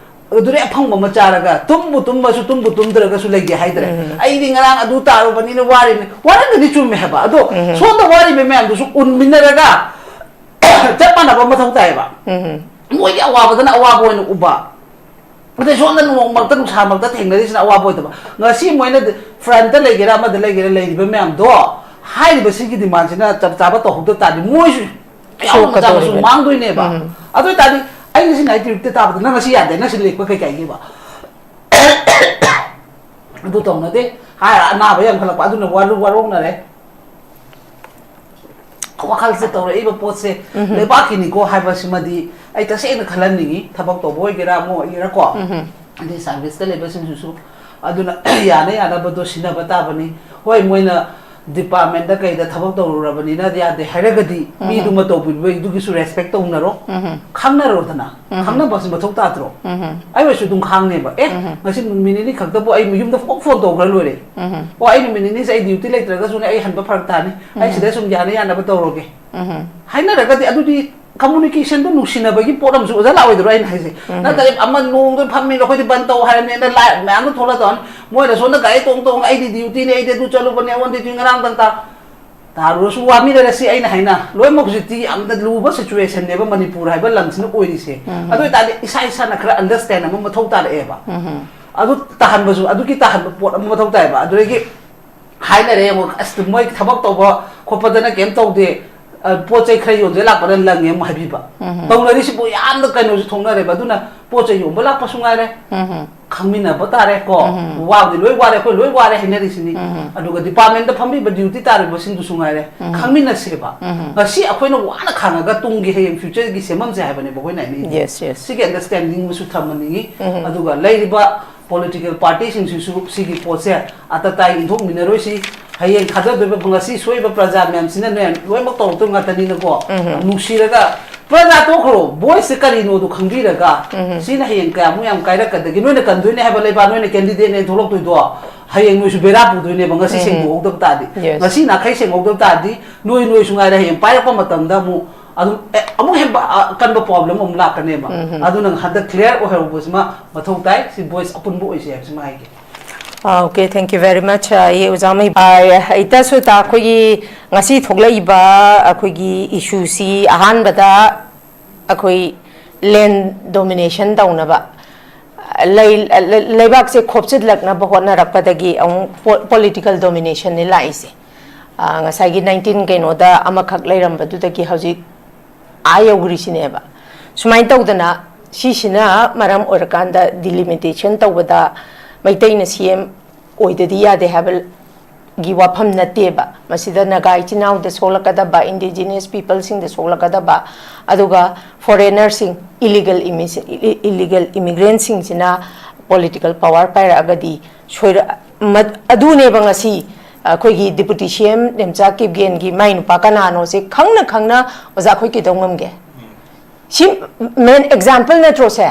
ꯑꯗꯨꯗꯤ ꯑꯐꯪꯕ ꯑꯃ ꯆꯥꯔꯒ ꯇꯨꯝꯕꯨ ꯇꯨꯝꯃꯁꯨ ꯇꯨꯝꯕꯨ ꯇꯨꯝꯗ꯭ꯔꯒꯁꯨ ꯂꯩꯒꯦ ꯍꯥꯏꯗ꯭ꯔꯦ꯫ ꯑꯩꯗꯤ ꯉꯔꯥꯡ ꯑꯗꯨ ꯇꯥꯔꯨꯕꯅꯤꯅ ꯋꯥꯔꯤꯕꯅꯤ꯫ ꯋꯥꯔꯝꯒꯅꯤ, ꯆꯨꯝꯃꯦ ꯍꯥꯏꯕ꯫ ꯑꯗꯣ ꯁꯣꯝꯗ ꯋꯥꯔꯤꯕ ꯃꯌꯥꯝꯗꯨꯁꯨ ꯎꯟꯃꯤꯟꯅꯔꯒ ꯆꯞ ꯃꯥꯟꯅꯕ ꯃꯊꯧ ꯇꯥꯏꯌꯦꯕ꯫ ꯃꯣꯏꯒꯤ ꯑꯋꯥꯕꯗꯅ ꯑꯋꯥꯕ ꯑꯣꯏꯅ ꯎꯕ, ꯑꯗꯩ ꯁꯣꯝꯗ ꯅꯣꯡ ꯃꯔꯛꯇ ꯅꯨꯡꯁꯥ ꯃꯔꯛꯇ ꯊꯦꯡꯅꯔꯤꯁꯤꯅ ꯑꯋꯥꯕ ꯑꯣꯏꯗꯕ꯫ ꯉꯁꯤ ꯃꯣꯏꯅ ꯐ꯭ꯔꯟꯠꯇ ꯂꯩꯒꯦꯔꯥ ꯑꯃꯗ ꯂꯩꯒꯦꯔꯥ ꯂꯩꯔꯤꯕ ꯃꯌꯥꯝꯗꯣ ꯍꯥꯏꯔꯤꯕ ꯁꯤꯒꯤ ꯗꯤꯃꯥꯟꯁꯤꯅ ꯆꯞ ꯆꯥꯕ ꯇꯧꯍꯧꯗ ꯇꯥꯔꯗꯤ ꯃꯣꯏꯁꯨ ꯌꯥꯎꯅ ꯆꯥꯕꯁꯨ ꯁꯣꯛꯀꯗꯧꯔꯤꯕꯅꯤ꯫ ꯃꯥꯡꯗꯣꯏꯅꯦꯕ꯫ ꯑꯗꯨ ꯑꯣꯏꯇꯥꯔꯗꯤ ꯑꯩ ꯉꯁꯤ ꯅꯥꯏꯠ ꯗ꯭ꯌꯨꯇꯤ ꯇꯥꯕꯗ ꯅꯪ ꯉꯁꯤ ꯌꯥꯗꯦ, ꯅꯪ ꯁꯤ ꯂꯦꯛꯄ ꯀꯩꯀꯥꯏꯒꯦꯕ? ꯑꯗꯨ ꯇꯧꯅꯗꯦ ꯍꯥꯏꯔ ꯑꯅꯥꯕ ꯌꯥꯝꯈꯠꯂꯛꯄ, ꯑꯗꯨꯅ ꯋꯥꯔꯧ- ꯋꯥꯔꯧꯅꯔꯦ꯫ ꯋꯥꯈꯜꯁꯦ ꯇꯧꯔꯛꯏꯕ ꯄꯣꯠꯁꯦ ꯂꯩꯕꯥꯛꯀꯤꯅꯤꯀꯣ ꯍꯥꯏꯕꯁꯤꯃꯗꯤ ꯑꯩ ꯇꯁꯦꯡꯅ ꯈꯜꯍꯟꯅꯤꯡꯉꯤ꯫ ꯊꯕꯛ ꯇꯧꯕ ꯑꯣꯏꯒꯦꯔꯥ ꯑꯃ ꯑꯣꯏꯒꯦꯔꯥꯀꯣ꯫ ꯑꯗꯩ ꯁꯥꯔꯚꯤꯁꯇ ꯂꯩꯕꯁꯤꯡꯁꯤꯁꯨ ꯑꯗꯨꯅ ꯌꯥꯅ ꯌꯥꯅꯕꯗꯣ ꯁꯤꯟꯅꯕ ꯇꯥꯕꯅꯤ꯫ ꯍꯣꯏ, ꯃꯣꯏꯅ ꯗꯤꯄꯥꯔꯠꯃꯦꯟꯗ ꯀꯩꯗ ꯊꯕꯛ ꯇꯧꯔꯨꯔꯕꯅꯤꯅ ꯌꯥꯗꯦ ꯍꯥꯏꯔꯒꯗꯤ ꯃꯤꯗꯨꯃ ꯇꯧꯕꯤꯕꯒꯤꯗꯨꯒꯤꯁꯨ ꯔꯦꯁꯄꯦꯛ ꯇꯧꯅꯔꯣ꯫ ꯈꯪꯅꯔꯣꯗꯅ꯫ ꯈꯪꯅꯕꯁꯤ ꯃꯊꯧ ꯇꯥꯗ꯭ꯔꯣ? ꯑꯩ ꯑꯣꯏꯁꯨ ꯑꯗꯨꯝ ꯈꯥꯡꯅꯦꯕ꯫ ꯑꯦ, ꯉꯁꯤ ꯅꯨꯃꯤꯠ ꯅꯤꯅꯤ ꯈꯛꯇꯕꯨ ꯑꯩ ꯌꯨꯝꯗ ꯐꯣꯟ ꯐꯣꯟ ꯇꯧꯈ꯭ꯔ ꯂꯣꯏꯔꯦ꯫ ꯑꯣ, ꯑꯩ ꯅꯨꯃꯤꯠ ꯅꯤꯅꯤꯁꯦ ꯑꯩ ꯗ꯭ꯌꯨꯇꯤ ꯂꯩꯇ꯭ꯔꯒꯁꯨꯅꯦ ꯑꯩ ꯍꯟꯕ ꯐꯔꯛ ꯇꯥꯅꯤ꯫ ꯑꯩ ꯁꯤꯗ ꯁꯨꯝ ꯌꯥꯅ ꯌꯥꯅꯕ ꯇꯧꯔꯒꯦ꯫ ꯍꯥꯏꯅꯔꯒꯗꯤ ꯑꯗꯨꯗꯤ ꯀꯝꯃꯨꯅꯤꯀꯦꯁꯟꯗꯣ ꯅꯨꯡꯁꯤꯅꯕꯒꯤ ꯄꯣꯠ ꯑꯃꯁꯨ ꯑꯣꯖꯥ ꯂꯥꯛꯑꯣꯏꯗ꯭ꯔꯣ ꯑꯩꯅ ꯍꯥꯏꯁꯦ? ꯅꯠꯇ꯭ꯔꯗꯤ ꯑꯃ ꯅꯣꯡꯗ ꯐꯝꯃꯤꯗꯣ ꯑꯩꯈꯣꯏꯗꯤ ꯕꯟ ꯇꯧ ꯍꯥꯏꯔꯕꯅꯤꯅ ꯂꯥꯏ ꯃꯌꯥꯝꯗꯣ ꯊꯣꯛꯂꯛꯑ ꯇꯧꯔꯅꯤ꯫ ꯃꯣꯏꯅ ꯁꯣꯝꯗ ꯒꯥꯔꯤ ꯇꯣꯡ ꯇꯣꯡ ꯑꯩꯗꯤ ꯗ꯭ꯌꯨꯇꯤꯅꯦ, ꯑꯩꯗꯤ ꯑꯗꯨ ꯆꯠꯂꯨꯕꯅꯦ, ꯑꯣꯟꯗꯤ ꯉꯔꯥꯡ ꯇꯪ ꯇꯥ ꯇꯥꯔꯨꯔꯁꯨ ꯋꯥꯃꯤꯟꯅꯔꯁꯤ ꯑꯩꯅ ꯍꯥꯏꯅ꯫ ꯂꯣꯏꯅꯃꯛ ꯍꯧꯖꯤꯛꯇꯤ ꯌꯥꯝꯅ ꯂꯨꯕ ꯁꯤꯆꯨꯋꯦꯁꯟꯅꯦꯕ ꯃꯅꯤꯄꯨꯔ ꯍꯥꯏꯕ ꯂꯝꯁꯤꯅ ꯑꯣꯏꯔꯤꯁꯦ꯫ ꯑꯗꯨ ꯑꯣꯏꯇꯥꯔꯗꯤ ꯏꯁꯥ ꯏꯁꯥꯅ ꯈꯔ ꯑꯟꯗꯔꯁꯇꯦꯟ ꯑꯃ ꯃꯊꯧ ꯇꯥꯔꯛꯑꯦꯕ꯫ ꯑꯗꯨ ꯇꯥꯍꯟꯕꯁꯨ, ꯑꯗꯨꯒꯤ ꯇꯥꯍꯟꯕ ꯄꯣꯠ ꯑꯃ ꯃꯊꯧ ꯇꯥꯏꯕ꯫ ꯑꯗꯨꯗꯒꯤ ꯍꯥꯏꯅꯔꯦ ꯌꯦꯡꯉꯣ, ꯑꯁ, ꯃꯣꯏ ꯊꯕꯛ ꯇꯧꯕ ꯈꯣꯠꯄꯗꯅ ꯀꯩꯝ ꯇꯧꯗꯦ, ꯑ, ꯄꯣꯠ ꯆꯩ ꯈꯔ ꯌꯣꯟꯖ ꯂꯥꯛꯄꯗ ꯂꯪꯉꯦ ꯑꯃꯨꯛ ꯍꯥꯏꯕꯤꯕ꯫ ꯎꯝ꯫ ꯇꯧꯅꯔꯤꯁꯤꯕꯨ ꯌꯥꯝꯅ ꯀꯩꯅꯣꯁꯨ ꯊꯣꯛꯅꯔꯦꯕ꯫ ꯑꯗꯨꯅ ꯄꯣꯠ ꯆꯩ ꯌꯣꯟꯕ ꯂꯥꯛꯄꯁꯨ ꯉꯥꯏꯔꯦ, ꯎꯝ꯫ ꯈꯪꯃꯤꯟꯅꯕ ꯇꯥꯔꯦ ꯀꯣ꯫ ꯎꯝ꯫ ꯋꯥꯕꯗꯤ ꯂꯣꯏ ꯋꯥꯔꯦ, ꯑꯩꯈꯣꯏ ꯂꯣꯏ ꯋꯥꯔꯦ ꯍꯥꯏꯅꯔꯤꯁꯤꯅꯤ꯫ ꯎꯝ꯫ ꯑꯗꯨꯒ ꯗꯤꯄꯥꯔꯠꯃꯦꯟꯗ ꯐꯝꯕꯤꯕ ꯗ꯭ꯌꯨꯇꯤ ꯇꯥꯔꯤꯕꯁꯤꯡꯗꯨꯁꯨ ꯉꯥꯏꯔꯦ, ꯎꯝ꯫ ꯈꯪꯃꯤꯟꯅꯁꯦꯕ꯫ ꯎꯝ꯫ ꯉꯁꯤ ꯑꯩꯈꯣꯏꯅ ꯋꯥꯅ ꯈꯥꯡꯉꯒ ꯇꯨꯡꯒꯤ ꯍꯌꯦꯡ ꯐ꯭ꯌꯨꯆꯔꯒꯤ ꯁꯦꯝꯐꯝꯁꯦ ꯍꯥꯏꯕꯅꯦꯕ ꯑꯩꯈꯣꯏꯅ ꯍꯥꯏꯅꯤꯡꯉꯤꯁꯦ꯫ Yes, yes. ꯁꯤꯒꯤ ꯑꯟꯗꯔꯁ꯭ꯇꯦꯟꯗꯤꯡ ꯑꯃꯁꯨ ꯊꯝꯍꯟꯅꯤꯡꯉꯤ꯫ ꯎꯝ꯫ ꯑꯗꯨꯒ ꯂꯩꯔꯤꯕ ꯄꯣꯂꯤꯇꯤꯀꯦꯜ ꯄꯥꯔꯇꯤꯁꯤꯡꯁꯤꯁꯨ ꯁꯤꯒꯤ ꯄꯣꯠꯁꯦ ꯑꯇꯇꯥꯏ ꯏꯟꯊꯣꯛꯃꯤꯟꯅꯔꯣꯏꯁꯤ꯫ ꯍꯌꯦꯡ ꯊꯥꯗꯗꯣꯏꯕ ꯉꯁꯤ ꯁꯣꯏꯕ ꯄ꯭ꯔꯖꯥ ꯃꯌꯥꯝꯁꯤꯅꯅꯦ ꯂꯣꯏꯅꯃꯛ ꯇꯧꯔꯛꯇꯣꯏ ꯉꯥꯛꯇꯅꯤꯅꯀꯣ꯫ ꯎꯝ꯫ ꯅꯨꯡꯁꯤꯔꯒ ꯄ꯭ꯔꯖꯥ ꯇꯣꯛꯈ꯭ꯔꯣ, ꯚꯣꯏꯁꯁꯦ ꯀꯔꯤꯅꯣꯗꯣ ꯈꯪꯕꯤꯔꯒ, ꯎꯝ꯫ ꯁꯤꯅ ꯍꯌꯦꯡ ꯀꯌꯥꯃꯨꯛ ꯌꯥꯝ ꯀꯥꯏꯔꯛꯀꯗꯒꯦ? ꯅꯣꯏꯅ ꯀꯟꯗꯣꯏꯅꯦ ꯍꯥꯏꯕ ꯂꯩꯕꯥꯛ, ꯅꯣꯏꯅ ꯀꯦꯟꯗꯤꯗꯦꯠꯅꯦ ꯊꯣꯛꯂꯛꯇꯣꯏꯗꯣ, ꯍꯌꯦꯡ ꯅꯣꯏꯁꯨ ꯕꯦꯔꯥ ꯄꯨꯗꯣꯏꯅꯦꯕ꯫ ꯉꯁꯤ ꯎꯝ꯫ ꯁꯦꯡꯗꯣꯛꯍꯧꯗꯕ ꯇꯥꯔꯗꯤ, Yes. ꯉꯁꯤ ꯅꯥꯈꯩ ꯁꯦꯡꯍꯧꯗꯕ ꯇꯥꯔꯗꯤ, ꯅꯣꯏ, ꯅꯣꯏꯁꯨ ꯉꯥꯏꯔꯦ, ꯍꯌꯦꯡ ꯄꯥꯏꯔꯛꯄ ꯃꯇꯝꯗ ꯑꯃꯨꯛ ꯑꯗꯨꯝ, ꯑꯦ, ꯑꯃꯨꯛ ꯍꯦꯟꯕ, ꯑ, ꯀꯟꯕ ꯄ꯭ꯔꯣꯕ꯭ꯂꯦꯝ ꯑꯃꯨꯛ ꯂꯥꯛꯀꯅꯦꯕ꯫ ꯎꯝ꯫ ꯑꯗꯨꯅ ꯍꯟꯗꯛ ꯀ꯭ꯂꯤꯌꯥꯔ ꯑꯣꯏꯍꯧꯕꯁꯤꯃ ꯃꯊꯧ ꯇꯥꯏ꯫ ꯁꯤ ꯚꯣꯏꯁ ꯑꯄꯨꯟꯕ ꯑꯣꯏꯁꯦ ꯍꯥꯏꯕꯁꯤꯃ ꯍꯥꯏꯒꯦ꯫ ꯑꯥ, okay, thank you very much, ꯑꯥ, ꯑꯩ ꯑꯣꯖꯥ ꯃꯍꯤ-, ꯑꯥ, ꯏꯇꯥ ꯁꯨꯇꯥ, ꯑꯩꯈꯣꯏꯒꯤ ꯉꯁꯤ ꯊꯣꯛꯂꯛꯏꯕ ꯑꯩꯈꯣꯏꯒꯤ ꯏꯁꯨꯁꯤ ꯑꯍꯥꯟꯕꯗ ꯑꯩꯈꯣꯏ ꯂꯦꯟ ꯗꯣꯃꯤꯅꯦꯁꯟ ꯇꯧꯅꯕ, ꯂꯩ-, ꯂꯩꯕꯥꯛꯁꯦ ꯈꯣꯞꯆꯤꯜꯂꯛꯅꯕ ꯍꯣꯠꯅꯔꯛꯄꯗꯒꯤ ꯑꯃꯨꯛ ꯄꯣ-, ꯄꯣꯂꯤꯇꯤꯀꯦꯜ ꯗꯣꯃꯤꯅꯦꯁꯟꯅꯤ ꯂꯥꯛꯏꯁꯦ꯫ ꯑꯥ, ꯉꯁꯥꯏꯒꯤ ꯅꯥꯏꯟꯇꯤꯟ ꯀꯩꯅꯣꯗ ꯑꯃꯈꯛ ꯂꯩꯔꯝꯕꯗꯨꯗꯒꯤ ꯍꯧꯖꯤꯛ ꯑꯥ ꯌꯧꯈ꯭ꯔꯤꯁꯤꯅꯦꯕ꯫ ꯁꯨꯃꯥꯏꯅ ꯇꯧꯗꯅ ꯁꯤꯁꯤꯅ ꯃꯔꯝ ꯑꯣꯏꯔꯀꯥꯟꯗ ꯗꯤꯂꯤꯃꯤꯇꯦꯁꯟ ꯇꯧꯕꯗ ꯃꯩꯇꯩꯅ ꯁꯤ ꯑꯦꯝ ꯑꯣꯏꯗꯗꯤ ꯌꯥꯗꯦ ꯍꯥꯏꯕꯒꯤ ꯋꯥꯐꯝ ꯅꯠꯇꯦꯕ꯫ ꯃꯁꯤꯗ ꯅꯥꯒꯥ ꯏꯆꯤꯟ ꯏꯅꯥꯎꯗ ꯁꯣꯛꯂꯛꯀꯗꯕ, ꯏꯟꯗꯤꯖꯤꯅꯁ ꯄꯤꯄꯜꯁꯤꯡꯗ ꯁꯣꯛꯂꯛꯀꯗꯕ, ꯑꯗꯨꯒ ꯐꯣꯔꯦꯅꯔꯁꯤꯡ, illegal ꯏꯃꯤ-, E-, illegal ꯏꯃꯤꯒ꯭ꯔꯦꯟꯁꯤꯡꯁꯤꯅ political power ꯄꯥꯏꯔꯛꯑꯒꯗꯤ ꯁꯣꯏꯔ-, ꯃ-, ꯑꯗꯨꯅꯦꯕ ꯉꯁꯤ ꯑꯩꯈꯣꯏꯒꯤ ꯗꯤꯄꯨꯇꯤ ꯁꯤ ꯑꯦꯝ ꯅꯦꯝꯆꯥ ꯀꯤꯞꯒꯦꯟꯒꯤ ꯃꯥꯏ ꯅꯨꯄꯥ ꯀꯅꯥꯅꯣꯁꯦ ꯈꯪꯅ ꯈꯪꯅ ꯑꯣꯖꯥ ꯑꯩꯈꯣꯏ ꯀꯩꯗꯧ ꯉꯝꯒꯦ? ꯁꯤ ꯃꯦꯟ ꯑꯦꯛꯖꯥꯝꯄꯜ ꯅꯠꯇ꯭ꯔꯣ ꯁꯦ?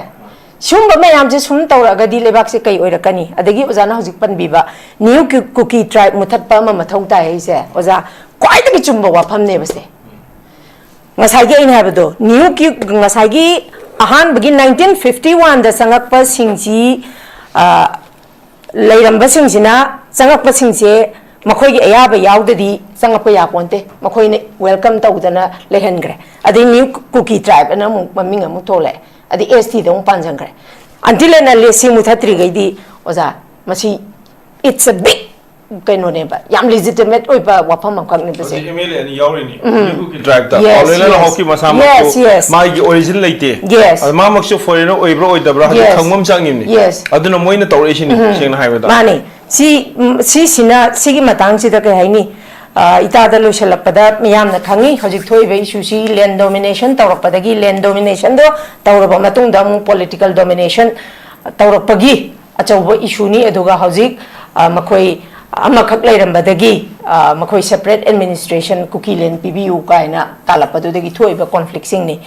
ꯁꯤꯒꯨꯝꯕ ꯃꯌꯥꯝꯁꯦ ꯁꯨꯝ ꯇꯧꯔꯛꯑꯒꯗꯤ ꯂꯩꯕꯥꯛꯁꯦ ꯀꯩ ꯑꯣꯏꯔꯛꯀꯅꯤ? ꯑꯗꯒꯤ ꯑꯣꯖꯥꯅ ꯍꯧꯖꯤꯛ ꯄꯟꯕꯤꯕ ꯅ꯭ꯌꯨ ꯀꯨ-, ꯀꯨꯀꯤ ꯇ꯭ꯔꯥꯏꯕ ꯃꯨꯊꯠꯄ ꯑꯃ ꯃꯊꯧ ꯇꯥꯏ ꯍꯥꯏꯁꯦ, ꯑꯣꯖꯥ, ꯈ꯭ꯋꯥꯏꯗꯒꯤ ꯆꯨꯝꯕ ꯋꯥꯐꯝꯅꯦꯕ ꯁꯦ꯫ ꯉꯁꯥꯏꯒꯤ ꯑꯩꯅ ꯍꯥꯏꯕꯗꯣ, ꯅ꯭ꯌꯨ ꯀ꯭ꯌꯨ-, ꯉꯁꯥꯏꯒꯤ ꯑꯍꯥꯟꯕꯒꯤ ꯅꯥꯏꯟꯇꯤꯟ ꯐꯤꯐꯇꯤ ꯋꯥꯟꯗ ꯆꯪꯉꯛꯄꯁꯤꯡꯁꯤ, ꯑ, ꯂꯩꯔꯝꯕꯁꯤꯡꯁꯤꯅ, ꯆꯪꯉꯛꯄꯁꯤꯡꯁꯦ ꯃꯈꯣꯏꯒꯤ ꯑꯌꯥꯕ ꯌꯥꯎꯗꯗꯤ ꯆꯪꯉꯛꯄ ꯌꯥꯄꯣꯟꯇꯦ, ꯃꯈꯣꯏꯅ ꯋꯦꯜꯀꯝ ꯇꯧꯗꯅ ꯂꯩꯍꯟꯈ꯭ꯔꯦ꯫ ꯑꯗꯩ ꯅ꯭ꯌꯨ ꯀꯨꯀꯤ ꯇ꯭ꯔꯥꯏꯕ ꯑꯅ ꯑꯃꯨꯛ ꯃꯃꯤꯡ ꯑꯃꯨꯛ ꯊꯣꯛꯂꯛꯑꯦ, ꯑꯗꯩ ꯑꯦꯁ ꯇꯤꯗ ꯑꯃꯨꯛ ꯄꯥꯟꯁꯤꯟꯈ꯭ꯔꯦ꯫ Until and unless ꯁꯤ ꯃꯨꯊꯠꯇ꯭ꯔꯤꯈꯩꯗꯤ, ꯑꯣꯖꯥ, ꯃꯁꯤ it's a big ꯀꯩꯅꯣꯅꯦꯕ, ꯌꯥꯝ ꯂꯤꯖꯤꯇꯤꯃꯦꯠ ꯑꯣꯏꯕ ꯋꯥꯐꯝ ꯑꯃꯈꯛꯅꯦꯕ ꯁꯦ꯫ ꯍꯧꯖꯤꯛ ꯑꯦꯝ ꯑꯦꯜ ꯑꯦ ꯑꯅꯤ ꯌꯥꯎꯔꯤꯅꯤ ꯃꯤꯍꯨꯠꯀꯤ ꯗ꯭ꯔꯥꯏꯕꯇ Yes, ꯄꯥꯎꯂꯦꯅ yes. ꯍꯧꯀꯤ ꯃꯁꯥꯃꯛꯁꯨ Yes, yes. ꯃꯥꯒꯤ ꯑꯣꯔꯤꯖꯤꯟ ꯂꯩꯇꯦ꯫ Yes. ꯑꯗ ꯃꯥꯃꯛꯁꯨ ꯐꯣꯔꯦꯅꯔ ꯑꯣꯏꯕ꯭ꯔꯥ ꯑꯣꯏꯗꯕ꯭ꯔꯥ ꯍꯧꯖꯤꯛ Yes. ꯈꯪꯕ ꯑꯃ ꯆꯪꯉꯤꯕꯅꯤ꯫ Yes. ꯑꯗꯨꯅ ꯃꯣꯏꯅ ꯇꯧꯔꯛꯏꯁꯤꯅꯤ ꯁꯦꯡꯅ ꯍꯥꯏꯕꯗ꯫ ꯃꯥꯅꯤ꯫ ꯁꯤ ꯎꯝ, ꯁꯤꯁꯤꯅ, ꯁꯤꯒꯤ ꯃꯇꯥꯡꯁꯤꯗ ꯀꯩ ꯍꯥꯏꯅꯤ? ꯑ, ꯏꯇꯥꯗ ꯂꯣꯏꯁꯤꯜꯂꯛꯄꯗ ꯃꯤꯌꯥꯝꯅ ꯈꯪꯉꯤ ꯍꯧꯖꯤꯛ ꯊꯣꯛꯏꯕ ꯏꯁꯨꯁꯤ ꯂꯦꯟ ꯗꯣꯃꯤꯅꯦꯁꯟ ꯇꯧꯔꯛꯄꯗꯒꯤ, ꯂꯦꯟ ꯗꯣꯃꯤꯅꯦꯁꯟꯗꯣ ꯇꯧꯔꯕ ꯃꯇꯨꯡꯗ ꯑꯃꯨꯛ ꯄꯣꯂꯤꯇꯤꯀꯦꯜ ꯗꯣꯃꯤꯅꯦꯁꯟ ꯇꯧꯔꯛꯄꯒꯤ ꯑꯆꯧꯕ ꯏꯁꯨꯅꯤ꯫ ꯑꯗꯨꯒ ꯍꯧꯖꯤꯛ, ꯑ, ꯃꯈꯣꯏ ꯑꯃꯈꯛ ꯂꯩꯔꯝꯕꯗꯒꯤ, ꯑ, ꯃꯈꯣꯏ ꯁꯦꯄꯔꯦꯠ ꯑꯦꯗꯃꯤꯅꯤꯁꯇ꯭ꯔꯦꯁꯟ ꯀꯨꯀꯤꯂꯦꯟ ꯄꯤꯕꯤꯌꯨ ꯀꯥꯏꯅ ꯇꯥꯜꯂꯛꯄꯗꯨꯗꯒꯤ ꯊꯣꯛꯏꯕ ꯀꯣꯟꯐ꯭ꯂꯤꯛꯁꯤꯡꯅꯤ꯫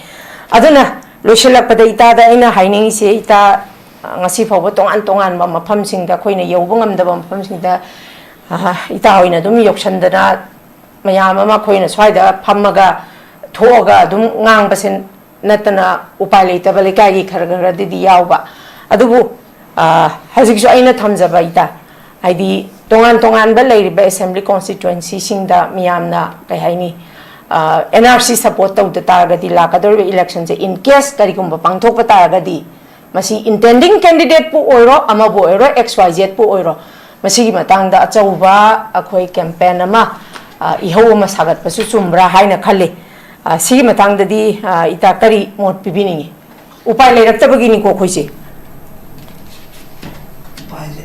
ꯑꯗꯨꯅ ꯂꯣꯏꯁꯤꯜꯂꯛꯄꯗ ꯏꯇꯥꯗ ꯑꯩꯅ ꯍꯥꯏꯅꯤꯡꯉꯤꯁꯦ, ꯏꯇꯥ, ꯑ, ꯉꯁꯤ ꯐꯥꯎꯕ ꯇꯣꯉꯥꯟ ꯇꯣꯉꯥꯟꯕ ꯃꯐꯝꯁꯤꯡꯗ, ꯑꯩꯈꯣꯏꯅ ꯌꯧꯕ ꯉꯝꯗꯕ ꯃꯐꯝꯁꯤꯡꯗ, ꯑ, ꯏꯇꯥ ꯍꯣꯏꯅ ꯑꯗꯨꯝ ꯌꯧꯁꯟꯗꯅ ꯃꯌꯥꯝ ꯑꯃ ꯑꯩꯈꯣꯏꯅ ꯁ꯭ꯋꯥꯏꯗ ꯐꯝꯃꯒ ꯊꯣꯛꯑꯒ ꯑꯗꯨꯝ ꯉꯥꯡꯕꯁꯦ ꯅꯠꯇꯅ ꯎꯄꯥꯏ ꯂꯩꯇꯕ ꯂꯩꯀꯥꯏꯒꯤ ꯈꯔ ꯈꯔꯗꯗꯤ ꯌꯥꯎꯕ꯫ ꯑꯗꯨꯕꯨ, ꯑ, ꯍꯧꯖꯤꯛꯁꯨ ꯑꯩꯅ ꯊꯝꯖꯕ ꯏꯇꯥ, ꯍꯥꯏꯗꯤ ꯇꯣꯉꯥꯟ ꯇꯣꯉꯥꯟꯕ ꯂꯩꯔꯤꯕ ꯑꯦꯁꯦꯝꯕ꯭ꯂꯤ ꯀꯣꯟꯁꯇꯤꯇ꯭ꯋꯦꯟꯁꯤꯁꯤꯡꯗ ꯃꯤꯌꯥꯝꯅ ꯀꯩ ꯍꯥꯏꯅꯤ, ꯑꯦꯟ ꯑꯥꯔ ꯁꯤ ꯁꯄꯣꯔꯠ ꯇꯧꯗ ꯇꯥꯔꯒꯗꯤ ꯂꯥꯛꯀꯗꯧꯔꯤꯕ ꯏꯂꯦꯛꯁꯟꯁꯦ, in case ꯀꯔꯤꯒꯨꯝꯕ ꯄꯥꯡꯊꯣꯛꯄ ꯇꯥꯔꯒꯗꯤ, ꯃꯁꯤ ꯏꯟꯇꯦꯟꯗꯤꯡ ꯀꯦꯟꯗꯤꯗꯦꯠꯄꯨ ꯑꯣꯏꯔꯣ, ꯑꯃꯕꯨ ꯑꯣꯏꯔꯣ, ꯑꯦꯛꯁ ꯋꯥꯏ ꯖꯦꯠꯄꯨ ꯑꯣꯏꯔꯣ, ꯃꯁꯤꯒꯤ ꯃꯇꯥꯡꯗ ꯑꯆꯧꯕ ꯑꯩꯈꯣꯏ ꯀꯦꯝꯄꯦꯟ ꯑꯃ, ꯑ, ꯏꯍꯧ ꯑꯃ ꯁꯥꯒꯠꯄꯁꯨ ꯆꯨꯝꯕ꯭ꯔꯥ ꯍꯥꯏꯅ ꯈꯜꯂꯤ꯫ ꯑ, ꯁꯤꯒꯤ ꯃꯇꯥꯡꯗꯗꯤ, ꯑ, ꯏꯇꯥ ꯀꯔꯤ ꯃꯣꯠ ꯄꯤꯕꯤꯅꯤꯡꯉꯤ? ꯎꯄꯥꯏ ꯂꯩꯔꯛꯇꯕꯒꯤꯅꯤꯀꯣ ꯑꯩꯈꯣꯏꯁꯦ꯫ ꯎꯄꯥꯏꯁꯦ꯫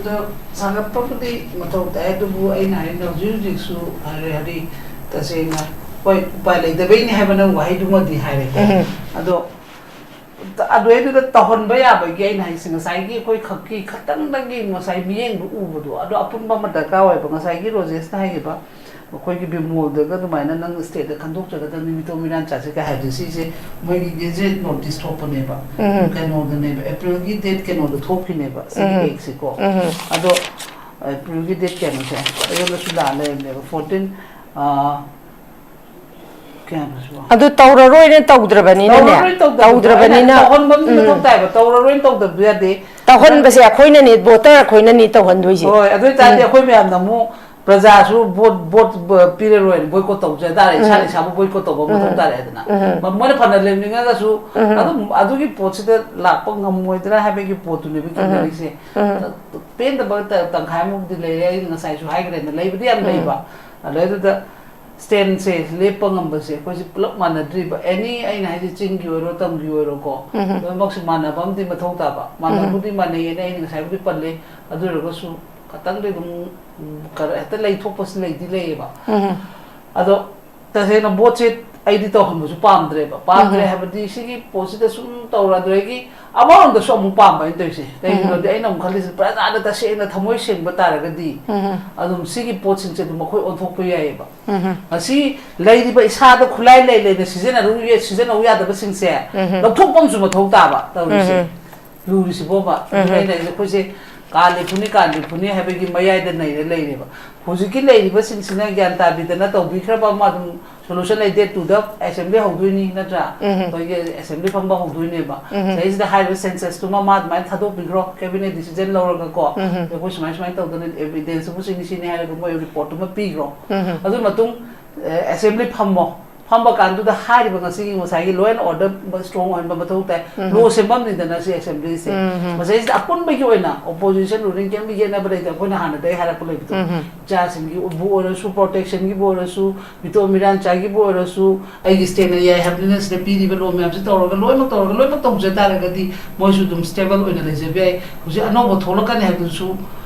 ꯑꯗꯣ ꯁꯥꯒꯠꯄꯕꯨꯗꯤ ꯃꯊꯧ ꯇꯥꯏ, ꯑꯗꯨꯕꯨ ꯑꯩꯅ ꯍꯥꯏꯔꯤꯅ ꯍꯧꯖꯤꯛ ꯍꯧꯖꯤꯛꯁꯨ ꯍꯥꯏꯔꯦ, ꯍꯥꯏꯗꯤ ꯇꯁꯦꯡꯅ ꯍꯣꯏ ꯎꯄꯥꯏ ꯂꯩꯇꯕꯩꯅꯤ ꯍꯥꯏꯕ ꯅꯪ ꯋꯥꯍꯩꯗꯨꯃꯗꯤ ꯍꯥꯏꯔꯦꯀꯣ꯫ ꯎꯝ꯫ ꯑꯗꯣ ꯑꯗꯨꯗꯩꯗꯨꯗ ꯇꯧꯍꯟꯕ ꯌꯥꯕꯒꯤ ꯑꯩꯅ ꯍꯥꯏꯁꯦ ꯉꯁꯥꯏꯒꯤ ꯑꯩꯈꯣꯏ ꯈꯛꯀꯤ ꯈꯛꯇꯪꯗꯒꯤ ꯉꯁꯥꯏ ꯃꯤꯠꯌꯦꯡꯗꯨ ꯎꯕꯗꯣ, ꯑꯗꯣ ꯑꯄꯨꯟꯕ ꯑꯃ ꯗꯔꯀꯥꯔ ꯑꯣꯏꯕ꯫ ꯉꯁꯥꯏꯒꯤ ꯔꯣꯖꯦꯁꯅ ꯍꯥꯏꯈꯤꯕ ꯑꯩꯈꯣꯏꯒꯤ ꯕꯤꯃꯣꯜꯗꯒ ꯑꯗꯨꯃꯥꯏꯅ ꯅꯪ ꯁ꯭ꯇꯦꯠꯇ ꯈꯟꯗꯣꯛꯆꯒꯗꯕꯅꯤ ꯃꯤꯇꯣꯞ ꯃꯤꯔꯥꯟ ꯆꯥꯁꯦ ꯀꯥꯏ ꯍꯥꯏꯕꯁꯦ, ꯁꯤꯁꯦ ꯃꯣꯏꯒꯤ ꯒꯦꯖꯦꯠ ꯅꯣꯇꯤꯁ ꯊꯣꯛꯄꯅꯦꯕ꯫ ꯎꯝ꯫ ꯀꯩꯅꯣꯗꯅꯦꯕ, ꯑꯦꯄ꯭ꯔꯤꯜꯒꯤ ꯗꯦꯠ ꯀꯩꯅꯣꯗ ꯊꯣꯛꯈꯤꯅꯦꯕ ꯁꯤꯒꯤ ꯎꯝ꯫ ꯑꯦꯛꯁꯦꯀꯣ꯫ ꯎꯝ꯫ ꯑꯗꯣ ꯑꯦꯄ꯭ꯔꯤꯜꯒꯤ ꯗꯦꯠ ꯀꯩꯅꯣꯁꯦ ꯑꯩꯉꯣꯟꯗꯁꯨ ꯂꯥꯛꯑ ꯂꯩꯔꯝꯅꯦꯕ, ꯐꯣꯔꯇꯤꯟ, ꯀꯌꯥꯅꯣꯁꯤꯕꯣ? ꯑꯗꯨ ꯇꯧꯔꯔꯣꯏꯅ ꯇꯧꯗ꯭ꯔꯕꯅꯤꯅꯅꯦ꯫ ꯇꯧꯔꯔꯣꯏ ꯇꯧꯗꯕꯗꯣ꯫ ꯇꯧꯗ꯭ꯔꯕꯅꯤꯅ꯫ ꯑꯩꯅ ꯇꯧꯍꯟꯕ ꯑꯃ ꯎꯝ꯫ ꯃꯊꯧ ꯇꯥꯏꯕ, ꯇꯧꯔꯔꯣꯏꯅ ꯇꯧꯗꯕꯗꯤ ꯌꯥꯗꯦ꯫ ꯇꯧꯍꯟꯕꯁꯦ ꯑꯩꯈꯣꯏꯅꯅꯦ, ꯚꯣꯇꯔ ꯑꯩꯈꯣꯏꯅꯅꯤ ꯇꯧꯍꯟꯗꯣꯏꯁꯦ꯫ ꯍꯣꯏ, ꯑꯗꯨ ꯑꯣꯏꯇꯥꯔꯗꯤ ꯎꯝ꯫ ꯑꯩꯈꯣꯏ ꯃꯌꯥꯝꯅ ꯑꯃꯨꯛ ꯄ꯭ꯔꯖꯥꯁꯨ ꯚꯣꯠ, ꯚꯣꯠ ꯄꯤꯔꯔꯣꯏꯅ ꯕꯣꯏꯀꯣꯠ ꯇꯧꯖ ꯇꯥꯔꯦ, ꯏꯁꯥꯅ ꯎꯝ꯫ ꯏꯁꯥꯕꯨ ꯕꯣꯏꯀꯣꯠ ꯇꯧꯕ ꯑꯃ ꯃꯊꯧ ꯎꯝ꯫ ꯇꯥꯔꯦ ꯍꯥꯏꯗꯅ꯫ ꯎꯝ꯫ ꯃ-, ꯃꯣꯏꯅ ꯐꯅ ꯂꯦꯝꯅꯤꯡꯉꯒꯁꯨ ꯎꯝ꯫ ꯑꯗꯨꯝ ꯑꯗꯨꯒꯤ ꯄꯣꯠꯁꯤꯗ ꯂꯥꯛꯄ ꯉꯝꯃꯣꯏꯗ꯭ꯔꯥ ꯍꯥꯏꯕꯒꯤ ꯄꯣꯠꯇꯨꯅꯦꯕ ꯎꯝ꯫ ꯀꯤꯅꯔꯤꯁꯦ꯫ ꯎꯝ꯫ ꯄꯦꯟꯗꯕ ꯇ- ꯇꯪꯈꯥꯏꯃꯨꯛꯇꯤ ꯂꯩꯔꯦ꯫ ꯑꯩꯅ ꯉꯁꯥꯏꯁꯨ ꯍꯥꯏꯈ꯭ꯔꯦꯅ, ꯂꯩꯕꯗꯤ ꯌꯥꯝ ꯎꯝ꯫ ꯂꯩꯕ꯫ ꯑꯗꯨꯗꯩꯗꯨꯗ ꯁ꯭ꯇꯦꯟꯁꯦ ꯂꯦꯞꯄ ꯉꯝꯕꯁꯦ ꯑꯩꯈꯣꯏꯁꯦ ꯄꯨꯂꯞ ꯃꯥꯟꯅꯗ꯭ꯔꯤꯕ, ꯑꯦꯅꯤ, ꯑꯩꯅ ꯍꯥꯏꯁꯦ ꯆꯤꯡꯒꯤ ꯑꯣꯏꯔꯣ ꯇꯝꯒꯤ ꯑꯣꯏꯔꯣꯀꯣ, ꯎꯝ꯫ ꯂꯣꯏꯅꯃꯛꯁꯦ ꯃꯥꯟꯅꯕ ꯑꯃꯗꯤ ꯃꯊꯧ ꯇꯥꯕ꯫ ꯎꯝ꯫ ꯃꯥꯟꯅꯕꯕꯨꯗꯤ ꯃꯥꯟꯅꯩꯌꯦꯅ ꯑꯩꯅ ꯉꯁꯥꯏꯕꯨꯗꯤ ꯄꯜꯂꯦ, ꯑꯗꯨ ꯑꯣꯏꯔꯒꯁꯨ ꯈꯇꯪꯗꯤ ꯑꯗꯨꯝ, ꯎꯝ, ꯀꯔ- ꯍꯦꯛꯇ ꯂꯩꯊꯣꯛꯄꯁꯤ ꯂꯩꯗꯤ ꯂꯩꯌꯦꯕ꯫ ꯎꯝ꯫ ꯑꯗꯣ ꯇꯁꯦꯡꯅ ꯚꯣꯠꯁꯦ ꯑꯩꯗꯤ ꯇꯧꯍꯟꯕꯁꯨ ꯄꯥꯝꯗ꯭ꯔꯦꯕ꯫ ꯄꯥꯝꯗ꯭ꯔꯦ ꯎꯝ꯫ ꯍꯥꯏꯕꯗꯤ ꯁꯤꯒꯤ ꯄꯣꯠꯁꯤꯗ ꯁꯨꯝ ꯇꯧꯔ, ꯑꯗꯨꯗꯒꯤ ꯑꯃꯔꯣꯝꯗꯁꯨ ꯑꯃꯨꯛ ꯄꯥꯝꯕ ꯑꯩꯅ ꯇꯧꯔꯤꯁꯦ꯫ ꯀꯩꯒꯤꯅꯣꯗꯤ ꯎꯝ꯫ ꯑꯩꯅ ꯑꯃꯨꯛ ꯈꯜꯂꯤꯁꯦ, ꯄ꯭ꯔꯖꯥꯗ ꯇꯁꯦꯡꯅ ꯊꯃꯣꯏ ꯁꯦꯡꯕ ꯇꯥꯔꯒꯗꯤ ꯎꯝ꯫ ꯑꯗꯨꯝ ꯁꯤꯒꯤ ꯄꯣꯠꯁꯤꯡꯁꯦ ꯑꯗꯨꯝ ꯑꯩꯈꯣꯏ ꯑꯣꯟꯊꯣꯛꯄ ꯌꯥꯏꯌꯦꯕ꯫ ꯎꯝ꯫ ꯉꯁꯤ ꯂꯩꯔꯤꯕ ꯏꯁꯥꯗ ꯈꯨꯠꯂꯥꯏ ꯂꯩ ꯂꯩꯅ ꯁꯤꯖꯤꯟꯅꯔꯨ-, ꯁꯤꯖꯤꯟꯅꯧ ꯌꯥꯗꯕꯁꯤꯡꯁꯦ ꯎꯝ꯫ ꯂꯧꯊꯣꯛꯄ ꯑꯃꯁꯨ ꯃꯊꯧ ꯇꯥꯕ ꯇꯧꯔꯤꯁꯦ꯫ ꯎꯝ꯫ ꯂꯨꯔꯤꯁꯤꯕꯣꯕ꯫ ꯎꯝ꯫ ꯑꯗꯨꯅ ꯑꯩꯅ ꯍꯥꯏꯁꯦ, ꯑꯩꯈꯣꯏꯁꯦ ꯀꯥꯜꯂꯤ ꯐꯨꯅꯤ, ꯀꯥꯜꯂꯤ ꯐꯨꯅꯤ ꯍꯥꯏꯕꯒꯤ ꯃꯌꯥꯏꯗ ꯅꯩꯔ ꯂꯩꯔꯦꯕ꯫ ꯍꯧꯖꯤꯛꯀꯤ ꯂꯩꯔꯤꯕꯁꯤꯡꯁꯤꯅ ꯒ꯭ꯌꯥꯟ ꯇꯥꯕꯤꯗꯅ ꯇꯧꯕꯤꯈ꯭ꯔꯕ ꯑꯃ ꯑꯗꯨꯝ solution ꯂꯩ꯫ Date two ꯗ assembly ꯍꯧꯗꯣꯏꯅꯤ ꯅꯠꯇ꯭ꯔꯥ? ꯎꯝ꯫ ꯑꯩꯈꯣꯏꯒꯤ assembly ꯐꯝꯕ ꯍꯧꯗꯣꯏꯅꯦꯕ꯫ ꯎꯝ꯫ ꯁꯤꯗꯩꯁꯤꯗ ꯍꯥꯏꯔꯤꯕ census ꯇꯨꯃ ꯃꯥ ꯑꯗꯨꯃꯥꯏꯅ ꯊꯥꯗꯣꯛꯄꯤꯈ꯭ꯔꯣ, cabinet decision ꯂꯧꯔꯒꯀꯣ꯫ ꯎꯝ꯫ ꯑꯩꯈꯣꯏ ꯁꯨꯃꯥꯏ ꯁꯨꯃꯥꯏꯅ ꯇꯧꯗꯅ evidence ꯕꯨ ꯁꯤꯅꯤ ꯁꯤꯅꯤ ꯍꯥꯏꯔꯒ ꯃꯣꯏ report ꯇꯨꯃ ꯄꯤꯈ꯭ꯔꯣ꯫ ꯎꯝ꯫ ꯑꯗꯨ ꯃꯇꯨꯡ ꯑꯦ, assembly ꯐꯝꯃꯣ꯫ ꯐꯝꯕ ꯀꯥꯟꯗꯨꯗ ꯍꯥꯏꯔꯤꯕ ꯉꯁꯤꯒꯤ ꯉꯁꯥꯏꯒꯤ law and order strong ꯑꯣꯏꯍꯟꯕ ꯃꯊꯧ ꯇꯥꯏ꯫ ꯎꯝ꯫ Law ꯁꯦꯝꯐꯝꯅꯤꯗꯅ ꯁꯤ assembly ꯁꯦ꯫ ꯎꯝ꯫ ꯃꯁꯤꯗꯩꯁꯤꯗ ꯑꯄꯨꯟꯕꯒꯤ ꯑꯣꯏꯅ opposition ruling ꯀꯔꯤꯝꯇ ꯌꯦꯠꯅꯕ ꯂꯩꯇꯦ꯫ ꯑꯩꯈꯣꯏꯅ ꯍꯥꯟꯅꯗꯒꯤ ꯍꯥꯏꯔꯛꯄ ꯂꯩꯕꯗꯣ꯫ ꯎꯝ꯫ ꯏꯆꯥꯁꯤꯡꯒꯤꯕꯨ ꯑꯣꯏꯔꯁꯨ, protection ꯒꯤꯕꯨ ꯑꯣꯏꯔꯁꯨ, ꯃꯤꯇꯣꯞ ꯃꯤꯔꯥꯟꯆꯥꯒꯤꯕꯨ ꯑꯣꯏꯔꯁꯨ, ꯑꯩꯒꯤ state ꯅ ꯌꯥꯏ ꯍꯥꯏꯕꯅꯤꯅ ꯁꯤꯗ ꯄꯤꯔꯤꯕ law ꯃꯌꯥꯝꯁꯤ ꯇꯧꯔꯒ, ꯂꯣꯏꯅꯃꯛ ꯇꯧꯔꯒ, ꯂꯣꯏꯅꯃꯛ ꯇꯧꯖ ꯇꯥꯔꯒꯗꯤ ꯃꯣꯏꯁꯨ ꯑꯗꯨꯝ stable ꯑꯣꯏꯅ ꯂꯩꯖꯕ ꯌꯥꯏ꯫ ꯍꯧꯖꯤꯛ ꯑꯅꯧꯕ ꯊꯣꯛꯂꯛꯀꯅꯤ ꯍꯥꯏꯕꯗꯨꯁꯨ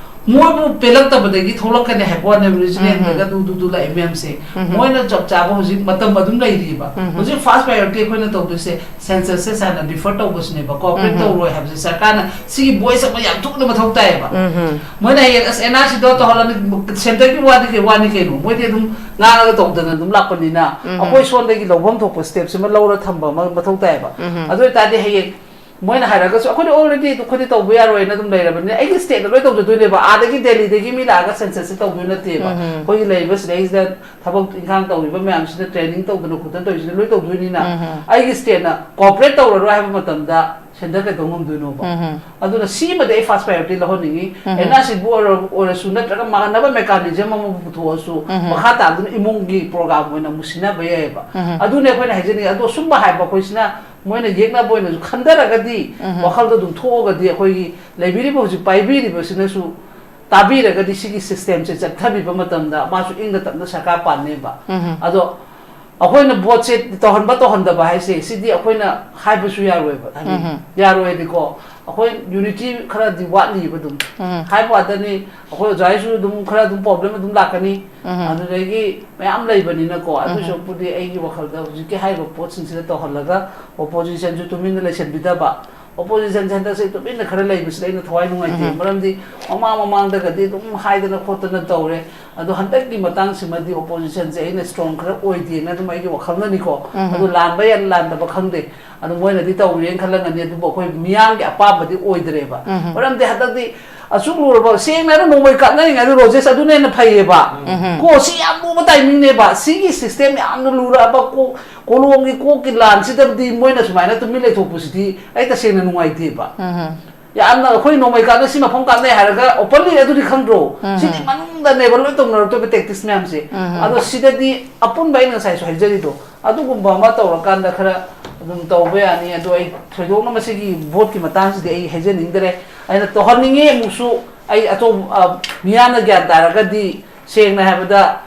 ꯃꯣꯏꯕꯨ ꯄꯦꯜꯂꯛꯇꯕꯗꯒꯤ ꯊꯣꯛꯂꯛꯀꯅꯤ ꯍꯥꯏꯕ ꯋꯥꯅꯦꯕ, region ꯎꯝ꯫ ꯂꯦꯟꯗꯒ ꯑꯗꯨ, ꯑꯗꯨ, ꯑꯗꯨ ꯂꯥꯛꯏ ꯃꯌꯥꯝꯁꯦ꯫ ꯎꯝ꯫ ꯃꯣꯏꯅ ꯆꯞ ꯆꯥꯕ ꯍꯧꯖꯤꯛ ꯃꯇꯝ ꯑꯗꯨꯝ ꯂꯩꯔꯤꯕ꯫ ꯎꯝ꯫ ꯍꯧꯖꯤꯛ first priority ꯑꯩꯈꯣꯏꯅ ꯇꯧꯗꯣꯏꯁꯦ census ꯁꯦ ꯍꯥꯟꯅ defer ꯇꯧꯕꯁꯤꯅꯦꯕ, cooperate ꯎꯝ꯫ ꯇꯧꯔꯣꯏ ꯍꯥꯏꯕꯁꯦ ꯁꯔꯀꯥꯔꯅ ꯁꯤꯒꯤ voice ꯑꯃ ꯌꯥꯝ ꯊꯣꯛꯅ ꯃꯊꯧ ꯇꯥꯏꯌꯦꯕ꯫ ꯎꯝ꯫ ꯃꯣꯏꯅ ꯍꯌꯦꯡ, "ꯑꯁ, N R C ꯗꯣ ꯇꯧꯍꯜꯂꯅꯤ, centre ꯒꯤ ꯋꯥꯗꯤ ꯀꯩ ꯋꯥꯅꯤ ꯀꯩꯅꯣ?" ꯃꯣꯏꯗꯤ ꯑꯗꯨꯝ ꯉꯥꯡꯉꯒ ꯇꯧꯗꯅ ꯑꯗꯨꯝ ꯂꯥꯛꯄꯅꯤꯅ, ꯎꯝ꯫ ꯑꯩꯈꯣꯏ ꯁꯣꯝꯗꯒꯤ ꯂꯧꯐꯝ ꯊꯣꯛꯄ step ꯁꯤꯃ ꯂꯧꯔ ꯊꯝꯕ ꯑꯃ ꯃꯊꯧ ꯇꯥꯏꯌꯦꯕ꯫ ꯎꯝ꯫ ꯑꯗꯨ ꯑꯣꯏꯇꯥꯔꯗꯤ ꯍꯌꯦꯡ ꯃꯣꯏꯅ ꯍꯥꯏꯔꯒꯁꯨ ꯑꯩꯈꯣꯏꯗꯤ already ꯑꯗꯨ ꯑꯩꯈꯣꯏꯗꯤ ꯇꯧꯕ ꯌꯥꯔꯣꯏꯅ ꯑꯗꯨꯝ ꯂꯩꯔꯕꯅꯤꯅ ꯑꯩꯒꯤ state ꯅ ꯂꯣꯏ ꯇꯧꯖꯗꯣꯏꯅꯦꯕ꯫ ꯑꯥꯗꯒꯤ ꯗꯦꯜꯂꯤꯗꯒꯤ ꯃꯤ ꯂꯥꯛꯑꯒ census ꯁꯦ ꯇꯧꯗꯣꯏ ꯅꯠꯇꯦꯕ꯫ ꯎꯝ꯫ ꯑꯩꯈꯣꯏꯒꯤ ꯂꯩꯔꯤꯕ ꯁꯤꯗꯩꯁꯤꯗ ꯊꯕꯛ ꯏꯪꯈꯥꯡ ꯇꯧꯔꯤꯕ ꯃꯌꯥꯝꯁꯤꯅ training ꯇꯧꯗꯅ ꯈꯣꯠꯇꯅ ꯇꯧꯔꯤꯁꯤꯅ ꯂꯣꯏ ꯇꯧꯗꯣꯏꯅꯤꯅ ꯎꯝ꯫ ꯑꯩꯒꯤ state ꯅ cooperate ꯇꯧꯔꯔꯣꯏ ꯍꯥꯏꯕ ꯃꯇꯝꯗ ꯁꯦꯟꯗꯔ ꯀꯩꯗꯧ ꯉꯝꯗꯣꯏꯅꯣꯕ? ꯑꯗꯨꯅ ꯁꯤꯃꯗꯤ ꯑꯩ ꯐꯥꯔꯁ ꯄ꯭ꯔꯥꯏꯌꯣꯔꯤꯇꯤ ꯂꯧꯍꯟꯅꯤꯡꯉꯤ꯫ ꯑꯦꯟ ꯑꯥꯔ ꯁꯤꯕꯨ ꯑꯣꯏꯔ-, ꯑꯣꯏꯔꯁꯨ, ꯅꯠꯇ꯭ꯔꯒ ꯃꯥꯟꯅꯕ ꯃꯦꯀꯥꯅꯤꯖꯝ ꯑꯃꯕꯨ ꯄꯨꯊꯣꯛꯑꯁꯨ, ꯃꯈꯥ ꯇꯥꯕꯗꯨꯅ ꯏꯃꯨꯡꯒꯤ ꯄ꯭ꯔꯣꯒ꯭ꯔꯥꯝ ꯑꯣꯏꯅ ꯑꯃꯨꯛ ꯁꯤꯟꯅꯕ ꯌꯥꯏꯑꯕ꯫ ꯑꯗꯨꯅꯦ ꯑꯩꯈꯣꯏꯅ ꯍꯥꯏꯖꯅꯤꯡꯉꯤ꯫ ꯑꯗꯣ ꯁꯨꯝꯕ ꯍꯥꯏꯕ ꯑꯩꯈꯣꯏꯁꯤꯅ ꯃꯣꯏꯅ ꯌꯦꯛꯅꯕ ꯑꯣꯏꯅꯁꯨ ꯈꯟꯊꯔꯒꯗꯤ, ꯋꯥꯈꯜꯗꯣ ꯑꯗꯨꯝ ꯊꯣꯛꯑꯒꯗꯤ, ꯑꯩꯈꯣꯏꯒꯤ ꯂꯩꯕꯤꯔꯤꯕ ꯍꯧꯖꯤꯛ ꯄꯥꯏꯕꯤꯔꯤꯕꯁꯤꯅꯁꯨ ꯇꯥꯕꯤꯔꯒꯗꯤ, ꯁꯤꯒꯤ ꯁꯤꯁꯇꯦꯝꯁꯦ ꯆꯠꯊꯕꯤꯕ ꯃꯇꯝꯗ ꯃꯥꯁꯨ ꯏꯪꯅ ꯇꯞꯅ ꯁꯔꯀꯥꯔ ꯄꯥꯟꯅꯦꯕ꯫ ꯑꯗꯣ ꯑꯩꯈꯣꯏꯅ ꯚꯣꯠꯁꯦ ꯇꯧꯍꯟꯕ ꯇꯧꯍꯟꯗꯕ ꯍꯥꯏꯁꯦ, ꯁꯤꯗꯤ ꯑꯩꯈꯣꯏꯅ ꯍꯥꯏꯕꯁꯨ ꯌꯥꯔꯣꯏꯕ, ꯍꯥꯏꯗꯤ, ꯌꯥꯔꯣꯏ ꯍꯥꯏꯗꯤꯀꯣ, ꯑꯩꯈꯣꯏ ꯌꯨꯅꯤꯇꯤ ꯈꯔꯗꯤ ꯋꯥꯠꯂꯤꯕ ꯑꯗꯨꯝ꯫ ꯍꯥꯏꯕ ꯋꯥꯗꯅꯤ, ꯑꯩꯈꯣꯏ ꯑꯣꯖꯥ ꯍꯣꯏꯁꯨ ꯑꯗꯨꯝ ꯈꯔ ꯑꯗꯨꯝ ꯄ꯭ꯔꯣꯕ꯭ꯂꯦꯝ ꯑꯗꯨꯝ ꯂꯥꯛꯀꯅꯤ꯫ ꯑꯗꯨꯗꯒꯤ ꯃꯌꯥꯝ ꯂꯩꯕꯅꯤꯅꯀꯣ, ꯑꯗꯨ ꯁꯔꯨꯛꯄꯨꯗꯤ ꯑꯩꯒꯤ ꯋꯥꯈꯜꯗ ꯍꯧꯖꯤꯛꯀꯤ ꯍꯥꯏꯔꯤꯕ ꯄꯣꯠꯁꯤꯡꯁꯤꯗ ꯇꯧꯍꯜꯂꯒ ꯑꯣꯄꯣꯖꯤꯁꯟꯁꯨ ꯇꯨꯃꯤꯟꯅ ꯂꯩꯁꯟꯕꯤꯗꯕ꯫ ꯑꯣꯄꯣꯖꯤꯁꯟꯁꯦ ꯍꯟꯗꯛꯁꯦ ꯇꯨꯃꯤꯟꯅ ꯈꯔ ꯂꯩꯕꯁꯤꯗ ꯑꯩꯅ ꯊꯋꯥꯏ ꯅꯨꯡꯉꯥꯏꯇꯦ꯫ ꯃꯔꯝꯗꯤ ꯃꯃꯥꯡ ꯃꯃꯥꯡꯗꯒꯗꯤ ꯑꯗꯨꯝ ꯍꯥꯏꯗꯅ ꯈꯣꯠꯇꯅ ꯇꯧꯔꯦ꯫ ꯑꯗꯣ ꯍꯟꯗꯛꯀꯤ ꯃꯇꯥꯡꯁꯤꯃꯗꯤ ꯑꯣꯄꯣꯖꯤꯁꯟꯁꯦ ꯑꯩꯅ ꯁ꯭ꯇꯔꯣꯡ ꯈꯔ ꯑꯣꯏꯗꯦꯅ ꯑꯗꯨꯝ ꯑꯩꯒꯤ ꯋꯥꯈꯜꯅꯅꯤꯀꯣ꯫ ꯑꯗꯨ ꯂꯥꯟꯕ ꯌꯥꯏ, ꯂꯥꯟꯗꯕ ꯈꯪꯗꯦ꯫ ꯑꯗꯨ ꯃꯣꯏꯅꯗꯤ ꯇꯧꯔꯦꯅ ꯈꯜꯂꯝꯒꯅꯤ, ꯑꯗꯨꯕꯨ ꯑꯩꯈꯣꯏ ꯃꯤꯌꯥꯝꯒꯤ ꯑꯄꯥꯝꯕꯗꯤ ꯑꯣꯏꯗ꯭ꯔꯦꯕ꯫ ꯃꯔꯝꯗꯤ ꯍꯟꯗꯛꯇꯤ ꯑꯁꯨꯛ ꯂꯨꯔꯕ, ꯁꯦꯡꯅ ꯍꯥꯏꯔ ꯅꯣꯡꯃꯩ ꯀꯥꯞꯅꯔꯤꯉꯩꯗ ꯔꯣꯖꯦꯁ ꯑꯗꯨꯅ ꯍꯦꯟꯅ ꯐꯩꯌꯦꯕ꯫ ꯀꯣ, ꯁꯤ ꯌꯥꯝ ꯂꯨꯕ ꯇꯥꯏꯃꯤꯡꯅꯦꯕ꯫ ꯁꯤꯒꯤ ꯁꯤꯁꯇꯦꯝ ꯌꯥꯝꯅ ꯂꯨꯔꯛꯑꯕ ꯀꯣ-, ꯀꯣꯂꯣꯝꯒꯤ ꯀꯣꯛꯀꯤ ꯂꯥꯟꯁꯤꯗꯕꯨꯗꯤ ꯃꯣꯏꯅ ꯁꯨꯃꯥꯏꯅ ꯇꯨꯃꯤꯟ ꯂꯩꯊꯣꯛꯄꯁꯤꯗꯤ ꯑꯩ ꯇꯁꯦꯡꯅ ꯅꯨꯡꯉꯥꯏꯇꯦꯕ꯫ ꯌꯥꯝꯅ ꯑꯩꯈꯣꯏ ꯅꯣꯡꯃꯩ ꯀꯥꯞꯅꯩ, ꯁꯤ ꯃꯐꯝ ꯀꯥꯞꯅꯩ ꯍꯥꯏꯔꯒ ꯑꯣꯄꯟꯂꯤ ꯑꯗꯨꯗꯤ ꯈꯪꯗ꯭ꯔꯣ? ꯁꯤꯗꯤ ꯃꯅꯨꯡꯗꯅꯦꯕ ꯂꯣꯏ ꯇꯧꯅꯔꯛꯇꯣꯏꯕ ꯇꯦꯛꯇꯤꯛꯁ ꯃꯌꯥꯝꯁꯦ꯫ ꯑꯗꯣ ꯁꯤꯗꯗꯤ ꯑꯄꯨꯟꯕ ꯑꯩꯅ ꯉꯁꯥꯏꯁꯨ ꯍꯥꯏꯖꯔꯤꯗꯣ, ꯑꯗꯨꯒꯨꯝꯕ ꯑꯃ ꯇꯧꯔꯀꯥꯟꯗ ꯈꯔ ꯑꯗꯨꯝ ꯇꯧꯕ ꯌꯥꯅꯤ꯫ ꯑꯗꯣ ꯑꯩ ꯊꯣꯏꯗꯣꯛꯅ ꯃꯁꯤꯒꯤ ꯚꯣꯠꯀꯤ ꯃꯇꯥꯡꯁꯤꯗꯤ ꯑꯩ ꯍꯥꯏꯖꯅꯤꯡꯗ꯭ꯔꯦ꯫ ꯑꯩꯅ ꯇꯧꯍꯟꯅꯤꯡꯉꯤ ꯑꯃꯨꯛꯁꯨ, ꯑꯩ ꯑꯇꯣꯞ-, ꯑ, ꯃꯤꯌꯥꯝꯅ ꯒ꯭ꯌꯥꯟ ꯇꯥꯔꯒꯗꯤ, ꯁꯦꯡꯅ ꯍꯥꯏꯕꯗ,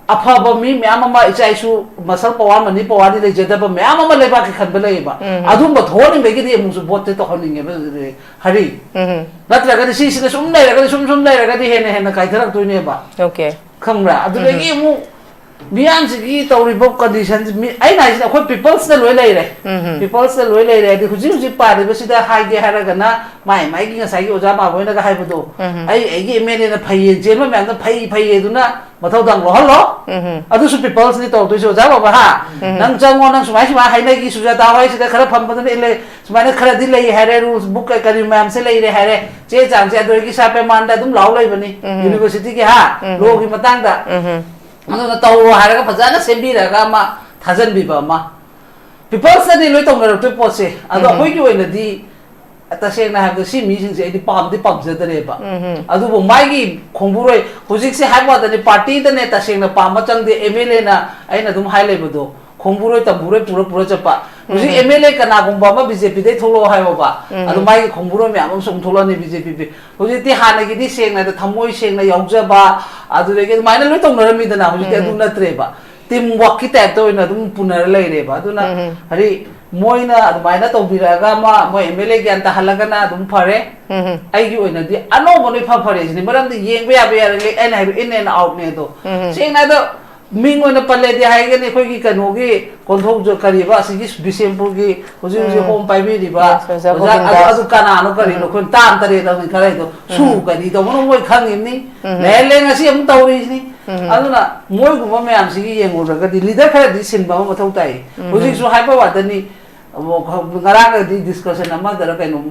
ꯑꯐꯕ ꯃꯤ ꯃꯌꯥꯝ ꯑꯃ, ꯏꯆꯥ ꯏꯁꯨ ꯃꯁꯜ ꯄꯋꯥꯔ, ꯃꯅꯤ ꯄꯋꯥꯔꯗꯤ ꯂꯩꯖꯗꯕ ꯃꯌꯥꯝ ꯑꯃ ꯂꯩꯕꯥꯛꯀꯤ ꯈꯟꯕ ꯂꯩꯌꯦꯕ꯫ ꯑꯗꯨꯝꯕ ꯊꯣꯛꯍꯟꯅꯤꯡꯕꯒꯤꯗꯤ ꯑꯃꯨꯛꯁꯨ ꯚꯣꯠꯇꯤ ꯇꯧꯍꯟꯅꯤꯡꯉꯦꯕ, ꯍꯔꯤ꯫ ꯅꯠꯇ꯭ꯔꯒꯗꯤ ꯁꯤꯁꯤꯅ ꯁꯨꯝ ꯂꯩꯔꯒꯗꯤ, ꯁꯨꯝ ꯁꯨꯝ ꯂꯩꯔꯒꯗꯤ ꯍꯦꯟꯅ ꯍꯦꯟꯅ ꯀꯥꯏꯊꯔꯛꯇꯣꯏꯅꯦꯕ꯫ ꯑꯣꯀꯦ꯫ ꯈꯪꯕ꯭ꯔꯥ? ꯑꯗꯨꯗꯒꯤ ꯑꯃꯨꯛ ꯃꯤꯌꯥꯝꯁꯤꯒꯤ ꯇꯧꯔꯤꯕ ꯀꯟꯗꯤꯁꯟꯁꯤ, ꯃꯤ-, ꯑꯩꯅ ꯍꯥꯏꯁꯤꯅ ꯑꯩꯈꯣꯏ ꯄꯤꯄꯜꯁꯅ ꯂꯣꯏ ꯂꯩꯔꯦ꯫ ꯄꯤꯄꯜꯁꯅ ꯂꯣꯏ ꯂꯩꯔꯦ꯫ ꯍꯥꯏꯗꯤ ꯍꯧꯖꯤꯛ ꯍꯧꯖꯤꯛ ꯄꯥꯔꯤꯕꯁꯤꯗ ꯍꯥꯏꯒꯦ ꯍꯥꯏꯔꯒꯅ, ꯃꯥꯏ ꯃꯥꯏꯒꯤ ꯉꯁꯥꯏꯒꯤ ꯑꯣꯖꯥ ꯃꯥꯕꯣꯏꯅꯒ ꯍꯥꯏꯕꯗꯣ, "ꯑꯩ ꯑꯩꯒꯤ ꯑꯦꯝ ꯑꯦꯜ ꯑꯦꯅ ꯐꯩꯌꯦꯅ ꯆꯦꯟꯕ ꯃꯌꯥꯝꯗꯣ ꯐꯩ ꯐꯩꯌꯦ ꯑꯗꯨꯅ ꯃꯊꯧꯗꯥꯡ ꯂꯧꯍꯜꯂꯣ"꯫ ꯑꯗꯨꯁꯨ ꯄꯤꯄꯜꯁꯅꯤ ꯇꯧꯔꯛꯇꯣꯏꯁꯦ, ꯑꯣꯖꯥ ꯕꯕꯥ꯫ ꯅꯪ ꯆꯪꯉꯣ, ꯅꯪ ꯁꯨꯃꯥꯏ ꯁꯨꯃꯥꯏ ꯍꯥꯏꯅꯈꯤ, ꯁꯨꯖꯥꯇꯥ ꯍꯣꯏ ꯁꯤꯗ ꯈꯔ ꯐꯝꯕꯗꯨꯅ ꯏꯜꯂꯦ, ꯁꯨꯃꯥꯏꯅ ꯈꯔꯗꯤ ꯂꯩ ꯍꯥꯏꯔꯦ, ꯔꯨꯜꯁ ꯕꯨꯛ ꯀꯔꯤ ꯃꯌꯥꯝꯁꯦ ꯂꯩꯔꯦ ꯍꯥꯏꯔꯦ, ꯆꯦ ꯆꯥꯡꯁꯦ ꯑꯗꯨꯗꯒꯤ ꯁꯥꯔ ꯄꯦꯃꯥꯟꯗ ꯑꯗꯨꯝ ꯂꯥꯎ ꯂꯩꯕꯅꯤ꯫ ꯌꯨꯅꯤꯚꯔꯁꯤꯇꯤꯒꯤ, ꯍꯥ, ꯂꯣꯒꯤ ꯃꯇꯥꯡꯗ꯫ ꯑꯗꯨꯅ ꯇꯧꯔꯣ ꯍꯥꯏꯔꯒ ꯐꯖꯅ ꯁꯦꯝꯕꯤꯔꯒ ꯑꯃ ꯊꯥꯖꯟꯕꯤꯕ ꯑꯃ꯫ ꯄꯤꯄꯜꯁꯅꯗꯤ ꯂꯣꯏ ꯇꯧꯅꯔꯛꯇꯣꯏ ꯄꯣꯠꯁꯦ꯫ ꯑꯗꯣ ꯑꯩꯈꯣꯏꯒꯤ ꯑꯣꯏꯅꯗꯤ ꯇꯁꯦꯡꯅ ꯍꯥꯏꯕꯗ ꯁꯤ ꯃꯤꯁꯤꯡꯁꯦ ꯑꯩꯗꯤ ꯄꯥꯝꯗꯤ ꯄꯥꯝꯖꯗꯔꯦꯕ꯫ ꯑꯗꯨꯕꯨ ꯃꯥꯒꯤ ꯈꯣꯡꯕꯨꯔꯣꯏ ꯍꯧꯖꯤꯛꯁꯦ ꯍꯥꯏꯕ ꯋꯥꯗꯅꯤ, ꯄꯥꯔꯇꯤꯗꯅꯦ ꯇꯁꯦꯡꯅ ꯄꯥꯝꯕ ꯆꯪꯗꯦ꯫ ꯑꯦꯝ ꯑꯦꯜ ꯑꯦꯅ, ꯑꯩꯅ ꯑꯗꯨꯝ ꯍꯥꯏ ꯂꯩꯕꯗꯣ, ꯈꯣꯡꯕꯨꯔꯣꯏ ꯇꯝꯕꯨꯔꯣꯏ ꯄꯨꯔ ꯄꯨꯔ ꯆꯠꯄ꯫ ꯍꯧꯖꯤꯛ ꯑꯦꯝ ꯑꯦꯜ ꯑꯦ ꯀꯅꯥꯒꯨꯝꯕ ꯑꯃ ꯕꯤ ꯖꯦ ꯄꯤꯗꯩ ꯊꯣꯛꯂꯛꯑꯣ ꯍꯥꯏꯌꯣꯕ, ꯑꯗꯣ ꯃꯥꯒꯤ ꯈꯣꯡꯕꯨꯔꯣꯏ ꯃꯌꯥꯝ ꯑꯃꯁꯨ ꯑꯃꯨꯛ ꯊꯣꯛꯂꯛꯑꯅꯤ ꯕꯤ ꯖꯦ ꯄꯤ꯫ ꯍꯧꯖꯤꯛꯇꯤ ꯍꯥꯟꯅꯒꯤꯗꯤ ꯁꯦꯡꯅ ꯍꯥꯏꯗ ꯊꯃꯣꯏ ꯁꯦꯡꯅ ꯌꯥꯎꯖꯕ, ꯑꯗꯨꯗꯒꯤ ꯑꯗꯨꯃꯥꯏꯅ ꯂꯣꯏ ꯇꯧꯅꯔꯝꯃꯤꯗꯅ꯫ ꯍꯧꯖꯤꯛꯇꯤ ꯑꯗꯨ ꯅꯠꯇ꯭ꯔꯦꯕ, ꯇꯤꯝ ꯋꯥꯛꯀꯤ ꯇꯥꯏꯞꯇ ꯑꯣꯏꯅ ꯑꯗꯨꯝ ꯄꯨꯅꯔ ꯂꯩꯔꯦꯕ꯫ ꯑꯗꯨꯅ ꯍꯥꯏꯗꯤ ꯃꯣꯏꯅ ꯑꯗꯨꯃꯥꯏꯅ ꯇꯧꯕꯤꯔꯛꯑꯒ ꯑꯃ ꯃꯣꯏ ꯑꯦꯝ ꯑꯦꯜ ꯑꯦ ꯒ꯭ꯌꯥꯟ ꯇꯥꯍꯜꯂꯒꯅ ꯑꯗꯨꯝ ꯐꯔꯦ꯫ ꯑꯩꯒꯤ ꯑꯣꯏꯅꯗꯤ ꯑꯅꯧꯕꯅ ꯏꯐ ꯐꯔꯦ ꯁꯤꯅꯤ꯫ ꯃꯔꯝꯗꯤ ꯌꯦꯡꯕ ꯌꯥꯕ ꯌꯥꯔꯦ, ꯑꯩꯅ ꯍꯥꯏꯕ in and outꯅꯦ ꯑꯗꯣ꯫ ꯁꯦꯡꯅ ꯍꯥꯏꯗ ꯃꯤꯡ ꯑꯣꯏꯅ ꯄꯜꯂꯦꯗꯤ ꯍꯥꯏꯒꯅꯤ, ꯑꯩꯈꯣꯏꯒꯤ ꯀꯩꯅꯣꯒꯤ ꯀꯣꯟꯊꯧꯖ-, ꯀꯔꯤꯕ, ꯑꯁꯤꯒꯤ ꯕꯤꯁꯦꯝꯄꯨꯔꯒꯤ ꯍꯧꯖꯤꯛ ꯍꯧꯖꯤꯛ ꯍꯣꯝ ꯄꯥꯏꯕꯤꯔꯤꯕ Yes, ꯑꯣꯖꯥ ꯑꯣꯖꯥ, ꯑꯗꯨ, ꯒꯣꯕꯤꯟꯗꯥꯁ꯫ ꯑꯗꯨ ꯀꯅꯥꯅꯣ ꯀꯔꯤꯅꯣ ꯑꯩꯈꯣꯏ ꯇꯥꯝ ꯇꯔꯦꯠ ꯑꯃ ꯈꯔ ꯍꯥꯏꯗꯣ ꯁꯨ ꯀꯔꯤ ꯇꯧꯕꯅꯣ ꯃꯣꯏ ꯈꯪꯉꯤꯕꯅꯤ꯫ ꯂꯩꯍꯜꯂꯦ, ꯉꯁꯤ ꯑꯃꯨꯛ ꯇꯧꯔꯤꯁꯤꯅꯤ꯫ ꯑꯗꯨꯅ ꯃꯣꯏꯒꯨꯝꯕ ꯃꯌꯥꯝꯁꯤꯒꯤ ꯌꯦꯡꯉꯨꯔꯒꯗꯤ ꯂꯤꯗꯔ ꯈꯔꯗꯤ ꯁꯤꯟꯕ ꯑꯃ ꯃꯊꯧ ꯇꯥꯏ꯫ ꯍꯧꯖꯤꯛꯁꯨ ꯍꯥꯏꯕ ꯋꯥꯗꯅꯤ, ꯑꯃꯨꯛ ꯉꯔꯥꯡꯒꯗꯤ ꯗꯤꯁꯀꯁꯟ ꯑꯃꯗꯔ ꯀꯩꯅꯣ,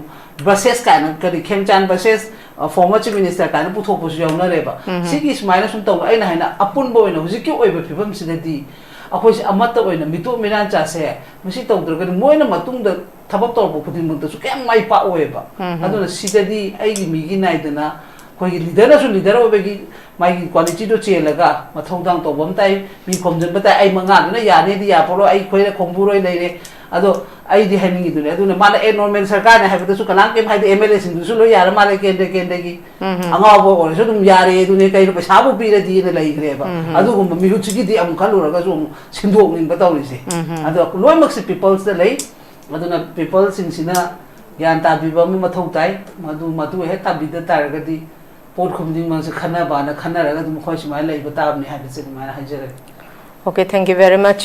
ꯕꯁꯦꯁ ꯀꯥꯏꯅ, ꯀꯔꯤ, ꯈꯦꯝꯆꯥꯟ ꯕꯁꯦꯁ, ꯐꯣꯔꯃꯔ ꯆꯤꯐ ꯃꯤꯅꯤꯁꯇꯔ ꯀꯥꯏꯅ ꯄꯨꯊꯣꯛꯄꯁꯨ ꯌꯥꯎꯅꯔꯦꯕ꯫ ꯁꯤꯒꯤ ꯁꯨꯃꯥꯏꯅ ꯁꯨꯝ ꯇꯧꯕ, ꯑꯩꯅ ꯍꯥꯏꯅ ꯑꯄꯨꯟꯕ ꯑꯣꯏꯅ ꯍꯧꯖꯤꯛꯀꯤ ꯑꯣꯏꯕ ꯐꯤꯕꯝꯁꯤꯗꯗꯤ ꯑꯩꯈꯣꯏꯁꯦ ꯑꯃꯠꯇ ꯑꯣꯏꯅ ꯃꯤꯇꯣꯞ ꯃꯤꯔꯥꯟ ꯆꯥꯁꯦ꯫ ꯃꯁꯤ ꯇꯧꯗ꯭ꯔꯒꯗꯤ ꯃꯣꯏꯅ ꯃꯇꯨꯡꯗ ꯊꯕꯛ ꯇꯧꯔꯛꯄ ꯈꯨꯗꯤꯡꯃꯛꯇꯁꯨ ꯀꯌꯥꯝ ꯃꯥꯏ ꯄꯥꯛꯑꯣꯏꯕ꯫ ꯑꯗꯨꯅ ꯁꯤꯗꯗꯤ ꯑꯩꯒꯤ ꯃꯤꯒꯤ ꯅꯥꯏꯗꯅ ꯑꯩꯈꯣꯏꯒꯤ ꯂꯤꯗꯔꯅꯁꯨ ꯂꯤꯗꯔ ꯑꯣꯏꯕꯒꯤ ꯃꯥꯒꯤ ꯀ꯭ꯋꯥꯂꯤꯇꯤꯗꯣ ꯆꯦꯜꯂꯒ ꯃꯊꯧꯗꯥꯡ ꯇꯧꯕ ꯑꯃ ꯇꯥꯏ꯫ ꯃꯤ ꯈꯣꯝꯖꯤꯟꯕ ꯇꯥꯏ꯫ ꯑꯩ ꯃꯉꯥꯗꯨꯅ ꯌꯥꯅꯤꯗꯤ ꯌꯥꯄꯣꯠꯂꯣꯏ, ꯑꯩ ꯑꯩꯈꯣꯏꯗ ꯈꯣꯡꯕꯨꯔꯣꯏ ꯂꯩꯔꯦ꯫ ꯑꯗꯣ ꯑꯩꯗꯤ ꯍꯥꯏꯅꯤꯡꯉꯤꯗꯨꯅꯦ꯫ ꯑꯗꯨꯅ ꯃꯥꯅ ꯑꯦ ꯅꯣꯔꯃꯦꯜ ꯁꯔꯀꯥꯔꯅꯦ ꯍꯥꯏꯕꯗꯁꯨ ꯀꯅꯥꯝ ꯀꯩꯝ ꯍꯥꯏꯗꯦ꯫ ꯑꯦꯝ ꯑꯦꯜ ꯑꯦꯁꯤꯡꯗꯨꯁꯨ ꯂꯣꯏ ꯌꯥꯔ ꯃꯥꯜꯂꯦ, ꯀꯦꯟꯗ꯭ꯔ ꯀꯦꯟꯗ꯭ꯔꯒꯤ꯫ ꯑꯉꯥꯎꯕ ꯑꯣꯏꯔꯁꯨ ꯑꯗꯨꯝ ꯌꯥꯔꯦ ꯑꯗꯨꯅꯦ, ꯀꯩꯅꯣ ꯄꯩꯁꯥꯕꯨ ꯄꯤꯔꯗꯤꯅ ꯂꯩꯈ꯭ꯔꯦꯕ꯫ ꯑꯗꯨꯒꯨꯝꯕ ꯃꯤꯍꯨꯠꯁꯤꯒꯤꯗꯤ ꯑꯃꯨꯛ ꯈꯜꯂꯨꯔꯒꯁꯨ ꯑꯃꯨꯛ ꯁꯤꯟꯗꯣꯛꯅꯤꯡꯕ ꯇꯧꯔꯤꯁꯦ꯫ ꯑꯗꯣ ꯂꯣꯏꯅꯃꯛꯁꯦ ꯄꯤꯄꯜꯁꯇ ꯂꯩ꯫ ꯑꯗꯨꯅ ꯄꯤꯄꯜꯁꯤꯡꯁꯤꯅ ꯒ꯭ꯌꯥꯟ ꯇꯥꯕꯤꯕ ꯑꯃ ꯃꯊꯧ ꯇꯥꯏ꯫ ꯃꯗꯨ, ꯃꯗꯨ ꯍꯦꯛ ꯇꯥꯕꯤꯗ ꯇꯥꯔꯒꯗꯤ ꯄꯣꯠ ꯈꯨꯗꯤꯡꯃꯛꯁꯦ ꯈꯟꯅꯕꯅ ꯈꯟꯅꯔꯒ ꯑꯗꯨꯝ ꯑꯩꯈꯣꯏ ꯁꯨꯃꯥꯏꯅ ꯂꯩꯕ ꯇꯥꯕꯅꯤ ꯍꯥꯏꯕꯁꯦ ꯑꯗꯨꯃꯥꯏꯅ ꯍꯥꯏꯖꯔꯒꯦ꯫ Okay, thank you very much.